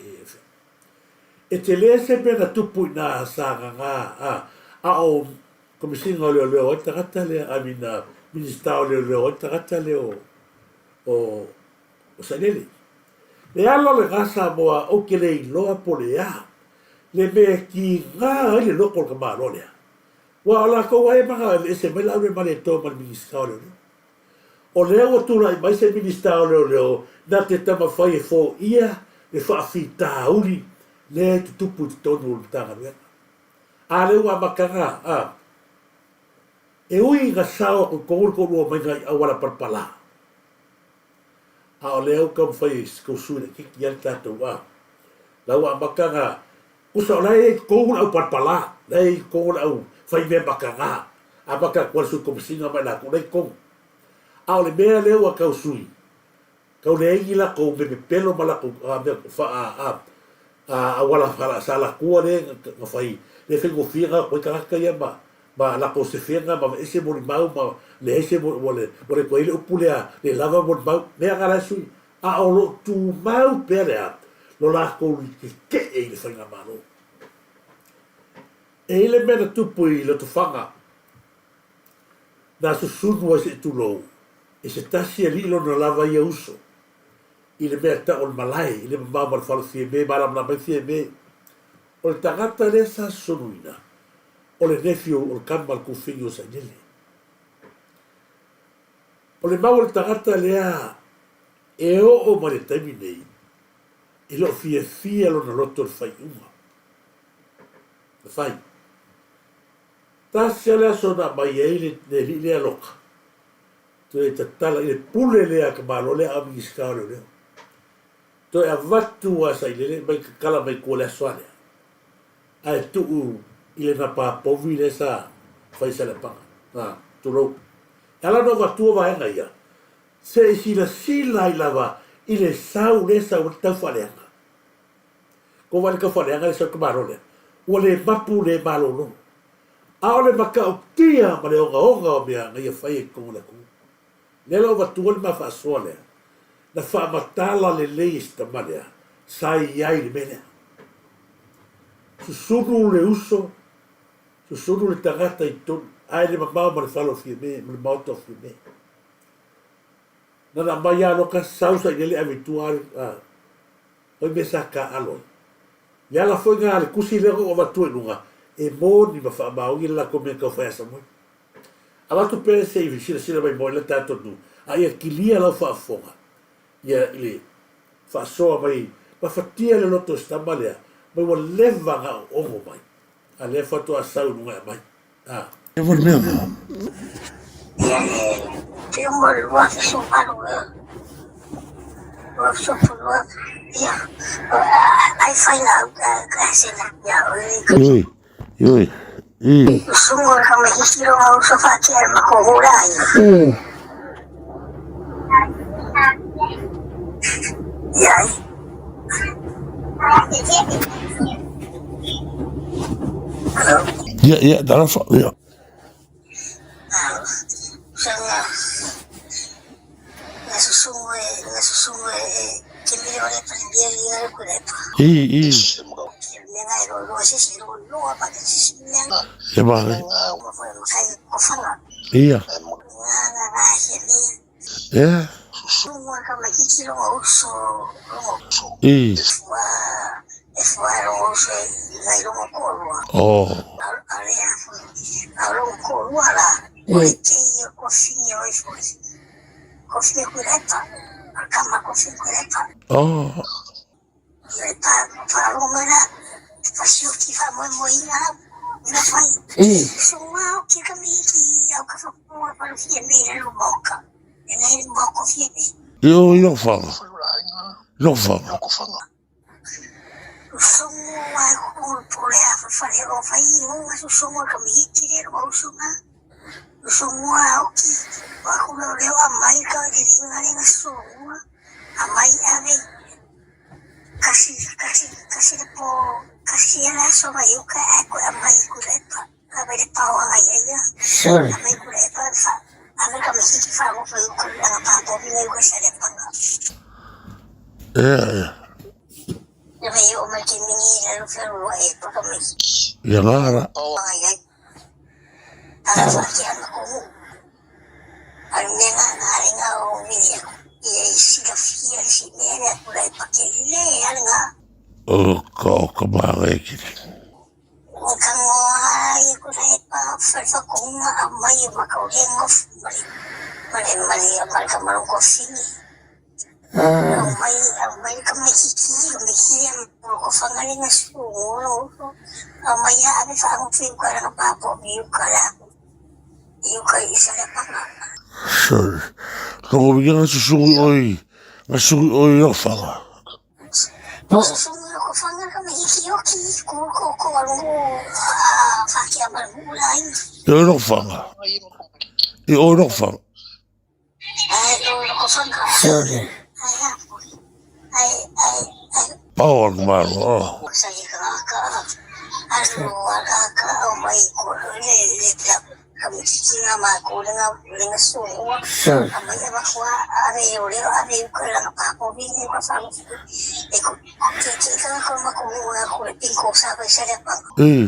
E tele se mea na tupu i na sagaga a, a o Komesina o Leoleo ai le tagata lea, I mean, Minisita o Leoleo ai le tagata lea o, o, o Sailele. Le ala o lena Samoa ou te le iloa po o le a le mea e tiga ai le loko o le tamaloa lea. Ua o latou ai e manao e aveese mai Laauli Malietoa ma le Minisita o Leoleo. O lea ua tulai mai se Minisita o Leoleo na te taumafai e foia le faafitauli lea e tutupu i totonu o le Matagaluega. A lea ua amataga a e ui ina sao atu i totonu le toalua omaiga i auala palapala, a o lea ua taumafai e tau sui laitiiti ai le tatou a la ua amata na Usa o la e i ai i totonu le au palapala, la e i ai i totonu le au fai mea mataga, amata atu ai le Sui Komesina ma i latou la e i totonu. A o le mea lea ua tau sui, tau leai ni latou mea pepelo ma latou mea faa auala salatua lea na fai, lea e faigofie ona o atu ai tagata ia ma ma latou sefega ma aveese molimau ma leai se ua le toe i ai le upu lea le lava molimau, mea na la e sui. A o lo o tumau pea le a lo latou tetee i le faigamalo. E i ai le mea na tupu i Lotofaga. Na susunu ai seʻi tulou e se tasi alii lona lava ia uso i le mea tau o le malae i le mamao ma le fale o Fiame, malamalama ai Fiame. O le tagata lea sa susunuina, o le nephew o le kama a le Kufini o Sailele. O le mau o le tagata lea e oo mai le taimi nei, e le o fiafia lona loto i le faaiuga na fai. Tasi lava le aso na aumai ai le alii lea Loka, toe tatala i le pule lea a ka Malo lea a o Minisita o Leoleo. Toe avatu a Sailele mai tatala mai tua i le aso lava lea, ae tuu i le napapovi lea sa fai i Saleapaga. A, tulou. E ala ona avatua vaega ia, se i silasila ai lava i le sau lea e sau ai le taufaaleaga. Ko wai le taufaaleaga lea e sau i le tamaloa lea, ua le mapu le malolo. A o le matautia ma le ogaoga o mea na ia faia i totonu o le atunuu. Lea la ua avatua le ma faasoa lea, na faamatala lelei e si tama lea sa i ai i le mea lea. Susunu le uso, susunu le tagata i totonu, ae le mamao ma le fale o Fiame, ma le maota o Fiame. Na na aumai lava loa sau sailele ave i tua a oi mea sa taaalo ai. Le ala foi lena a le tusi lea na ou avatua i luga, e moni ma faamaoni le latou mea tau fai a Samoa. Avatu pea se i silasila mai moe le tatou nuu, a ia kilia lau faafofoga ia i le faasoa mai mafatia le loto o si tama lea mai ua leva na oogo mai a lea faatoa sau i luga e aumai. A. Ia le mea na. Ia e te uma le 2008 2012 ia ai fai la se ia Oi, oi, i. Sungo ka me hikiro ngā uso whākia ma ko hura ai. Ia ai. Ia, ia, talofa, ia. I, i. Ia ma, ia. Ia. I. Oh. Oh. I o i Lofaga. Lofaga. Ia, ia. Ia ngara. O ka o ka māngekiri. Sorry. Ka ngo nga susungi oi, nga sungi oi o whanga. I oi no whanga. I oi no whanga. Sorry. Pao aku malo. Oh. Sorry. Mm.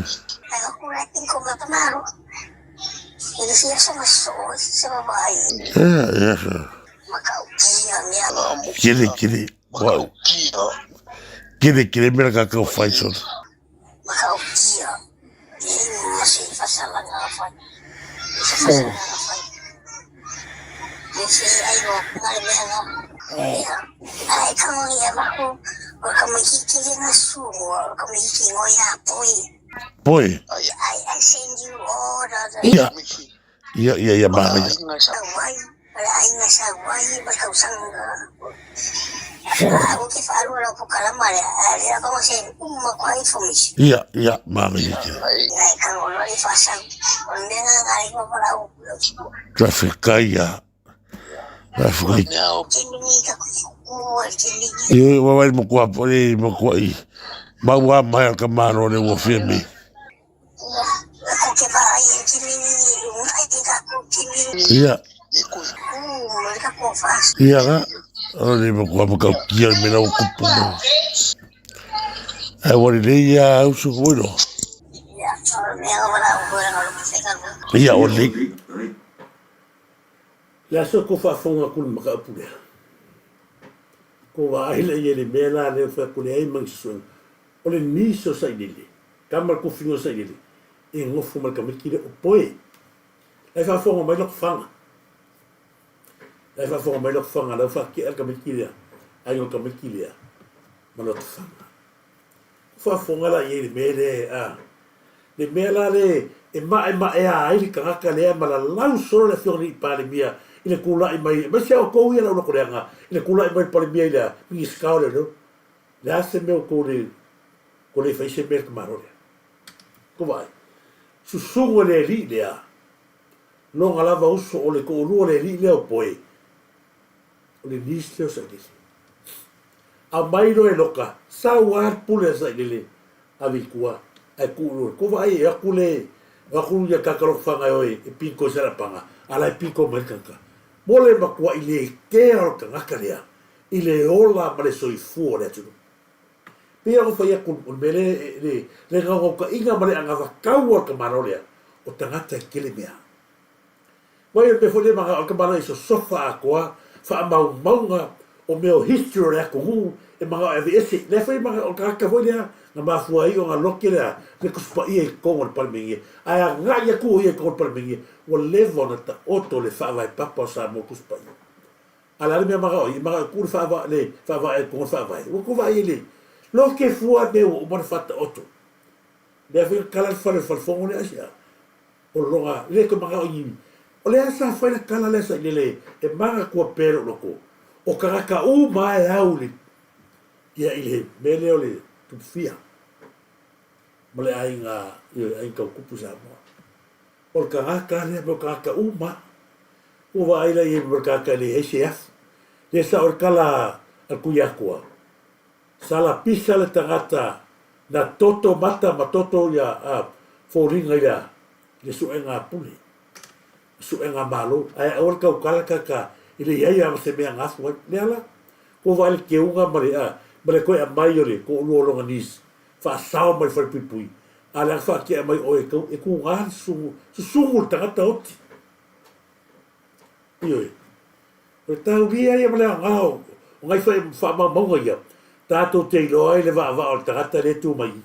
Ia, ia. Kele, kele. Wow. Kele, kele mea ka kau whai sona. Poi. Ia. Ia, ia, ia, manaia. Ia, ia, manaia tele. Traffic ia. Traffic. Ia, wa wai mo kua pore mo kua i. Maua mai al ka maro le ua fia mi. Ia. Ia ka. O le mo kua mo kau kia me lau kupu mo. Ai wari le ia au su koe no. Ia o le. Le aso ko faafofoga aku le mataupu lea, ko vaai lea i le mea la lea fai atu leai ma ni suesuega, o le nisi o sailele, tama le kofiga o sailele, e nofo ma le tamaiti lea o Poe. La e faafofoga mai lako faga. La e faafofoga mai lako faga, la ua faatea le tamaiti lea, aiga o le tamaiti lea, ma lota faga. Faafofoga la i ai i le mea lea, a. Le mea la lea e maemaea ai le tagata lea ma lalau solo le Afioga i le Palemia i le tulai mai, aemaise lava outou ia le au lotoleaga, i le tulai mai o le Palemia i le Minisita o Leoleo. Le a se mea outou le ua le fai se mea i le tamaloa lea? Tou vaai, susuga i le alii lea, lona lava uso o le toalua o le alii lea o Poe, o le niece lea o Sailele. Aumai loa e Loka, sau lava le pule a Sailele, ave i tua, ae tuu i lona. Tou vaai e atu le, o atu ia tagata lotofaga e o e pinto i Salapaga, a la e pinto mai le tagata. Mo le matuai le kea o le tagata lea i le ola ma le soifua o le atunuu. Pei ona fai atu, o le mea lea, le, le naunautaiga ma le anavatau a le tamaloa lea, o tagata e tele mea. Mai o le mea foi lea manao ai tamaloa i sosofa atoa faamaumauga o mea o history o le atunuu e manao e aveese. Lea foi manao o le tagata foi lea na mafua ai ona lote le le Tusi Paia i totonu o le Palemene ae agai atu o ia i totonu o le Palemene ua leva ona taoto le Faavae Papa o Samoa Tusi Paia. A o le a le mea manao ai? E manao e tuu le faavae le faavae i totonu o le Faavae. Ua tou vaai i le lote fua mea ua uma ona faataoto. Lea foi na kala le fale o le falefono lea aisea? O lona le toe manao i ni. O lea sa fai le tala lea sailele e manatua pea i lou loto, o tagata uma lava e au i le, ia i le mea lea o le tupufia ma le aiga, ioe, aiga tau tupu i Samoa. O le tagata lea ma o tagata uma lava. Ua vaai la i ai ma le tagata e leai se afu. Lea sa o le tala a le Tuiatua, Sa lapisa le tagata na toto mata ma toto ia foliga i le suega a pule, suega a malo, ae aua le tautala kaka i le iai a ma se mea gafu ai. Le ala, kua vaai le keuga ma le ma le toe aumai o le toalua o lona niece faasao mai le falepuipui, a le aga faatea mai oe e tau e tuga le susugu, susugu le tagata oti. Ioe. O le taulia ia ma le aoga o nai faamaumauga ia, tatou te iloa ai le vaavaa o le tagata lea e tu mai i.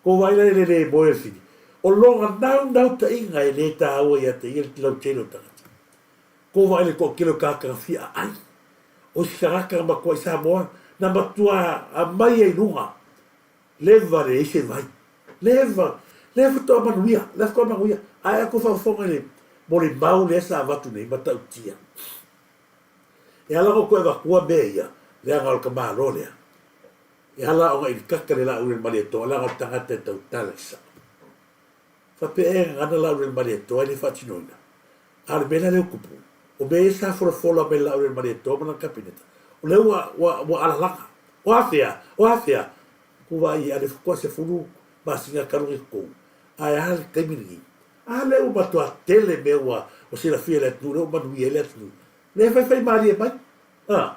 Kou vaai la i le le moe o le fili, o lona naunautaiga e le taua ia te ia le lautele o le tagata. Kou vaai i le toatele o tagata na fia aai, o isi tagata na matua i Samoa, na matua aumai ai i luga, leva leai se vai. Leva, lea faatoa manuia, lea faatoa manuia. Ae a tou faafofoga i le molimau lea sa avatu nei, matautia. E ala ona ou toe avatua mea ia, leaga o le tamaloa lea. E ala ona ilikaka le Laauli o le Malietoa, leaga o le tagata e tautala i le sao. Faapea ea e gagana Laauli o le Malietoa e le faatinoina. A o le mea la lea ua tupu, o mea ia sa folafola mai le Laauli o le Malietoa ma lana Kapeneta, o lea ua, ua, ua alalaga. O afea? O afea? Ku vaai i ale faatoa 10 masina talu nei tou, ae a le taimi lenei? A lea ua matua tele mea ua silafia e le atunuu, lea ua manuia ai le atunuu. Lea e faifai malie mai. A,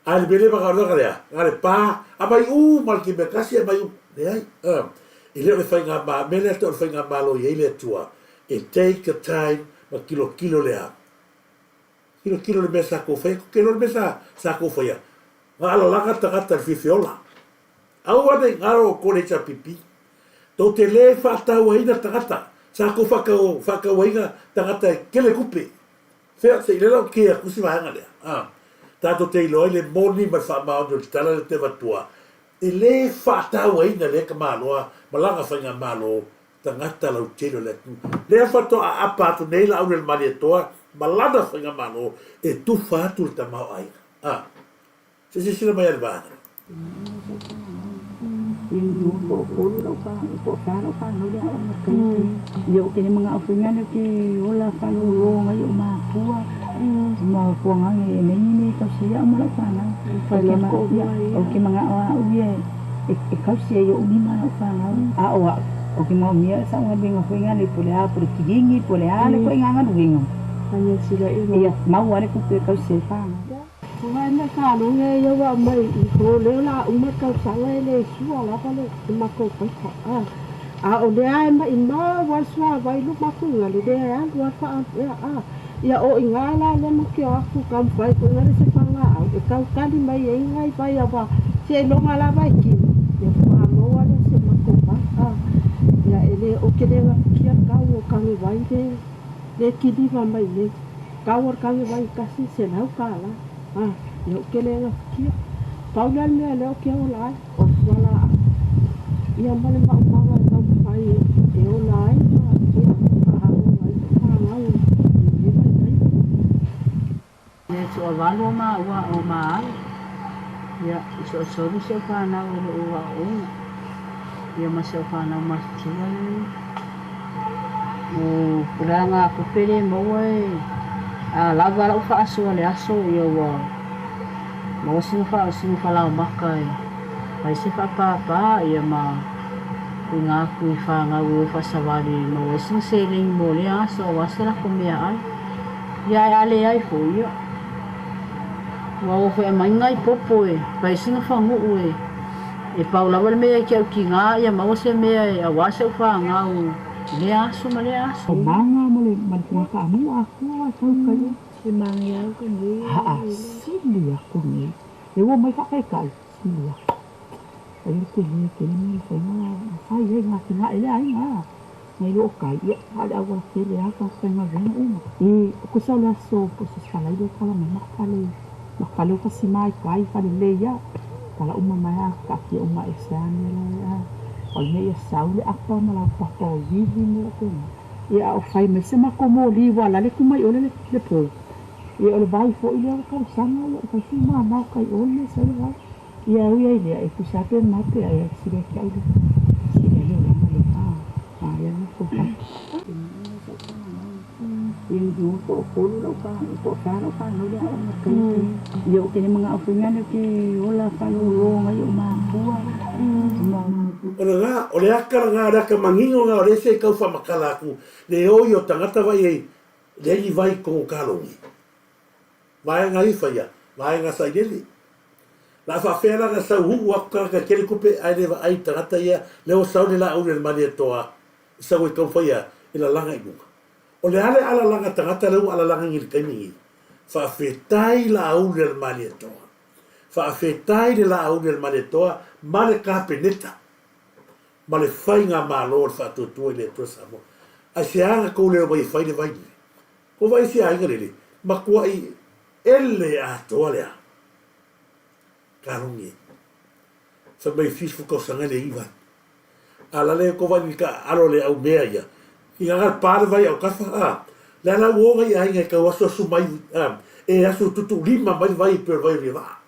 a le mea lea manaoga lea, na le pa, aumai uma le taimi e tasi, aumai uma. Leai, a, e le o le faigamalo, mea lea tau o le faigamalo e i ai le Atua. E take a time ma tilotilo le a? Tilotilo le mea sa kou faia, ko te iloa le mea sa sa kou faia, na alalaga tagata i le fiafiola. Aua nei ngaro o kou le HRPP. Tou te le faatauaina tagata, sa kou faatauaina tagata e tele tupe. Fea, se i lela o kē atu si vaega lea, a. Tatou te iloa ai le moni ma le faamaoni o le tala lea te avatua, e le faatauaina lea tamaloa ma lana faigamalo tagata lautele o le atunuu. Lea faatoa aapa atu nei Laauli-a-le-Malietoa ma lana faigamalo e tufa atu le tamaoaiga. A. Se silasila mai a le vaega lea. O lena, o le aka lena, o le aka manino lena, o lea se i tau faamatala atu le oi o tagata vaai ai leai ni vai i totonu o kalongi. Vaega ifa ia, vaega sailele. La faafea la na sau uu atu tagata e tele tupe ae le vaai i tagata ia lea ua sau le laau i le Malietoa e sau ai taumafai ia e lalaga i luga. O le a le alalaga tagata lea ua alalaga nei i le taimi nei? Faafetai Laauli a le Malietoa. Faafetai le Laauli a le Malietoa ma le Kapeneta ma le Faigamalo o le Faatuatua i le Atua Samoa. Aisea na tou le omai e fai le vai nei? Ko vai se aiga lele, matuai ele atoa le a? Kalongi e. Fai mai fifu tausaga le iva. A la le ko vai ni ka alo le au mea ia. I nga ngal pa le vai au kafa a. Le ala uoga i aiga e kau asu asu mai a. E asu tutu lima mai vai pe vai ri va.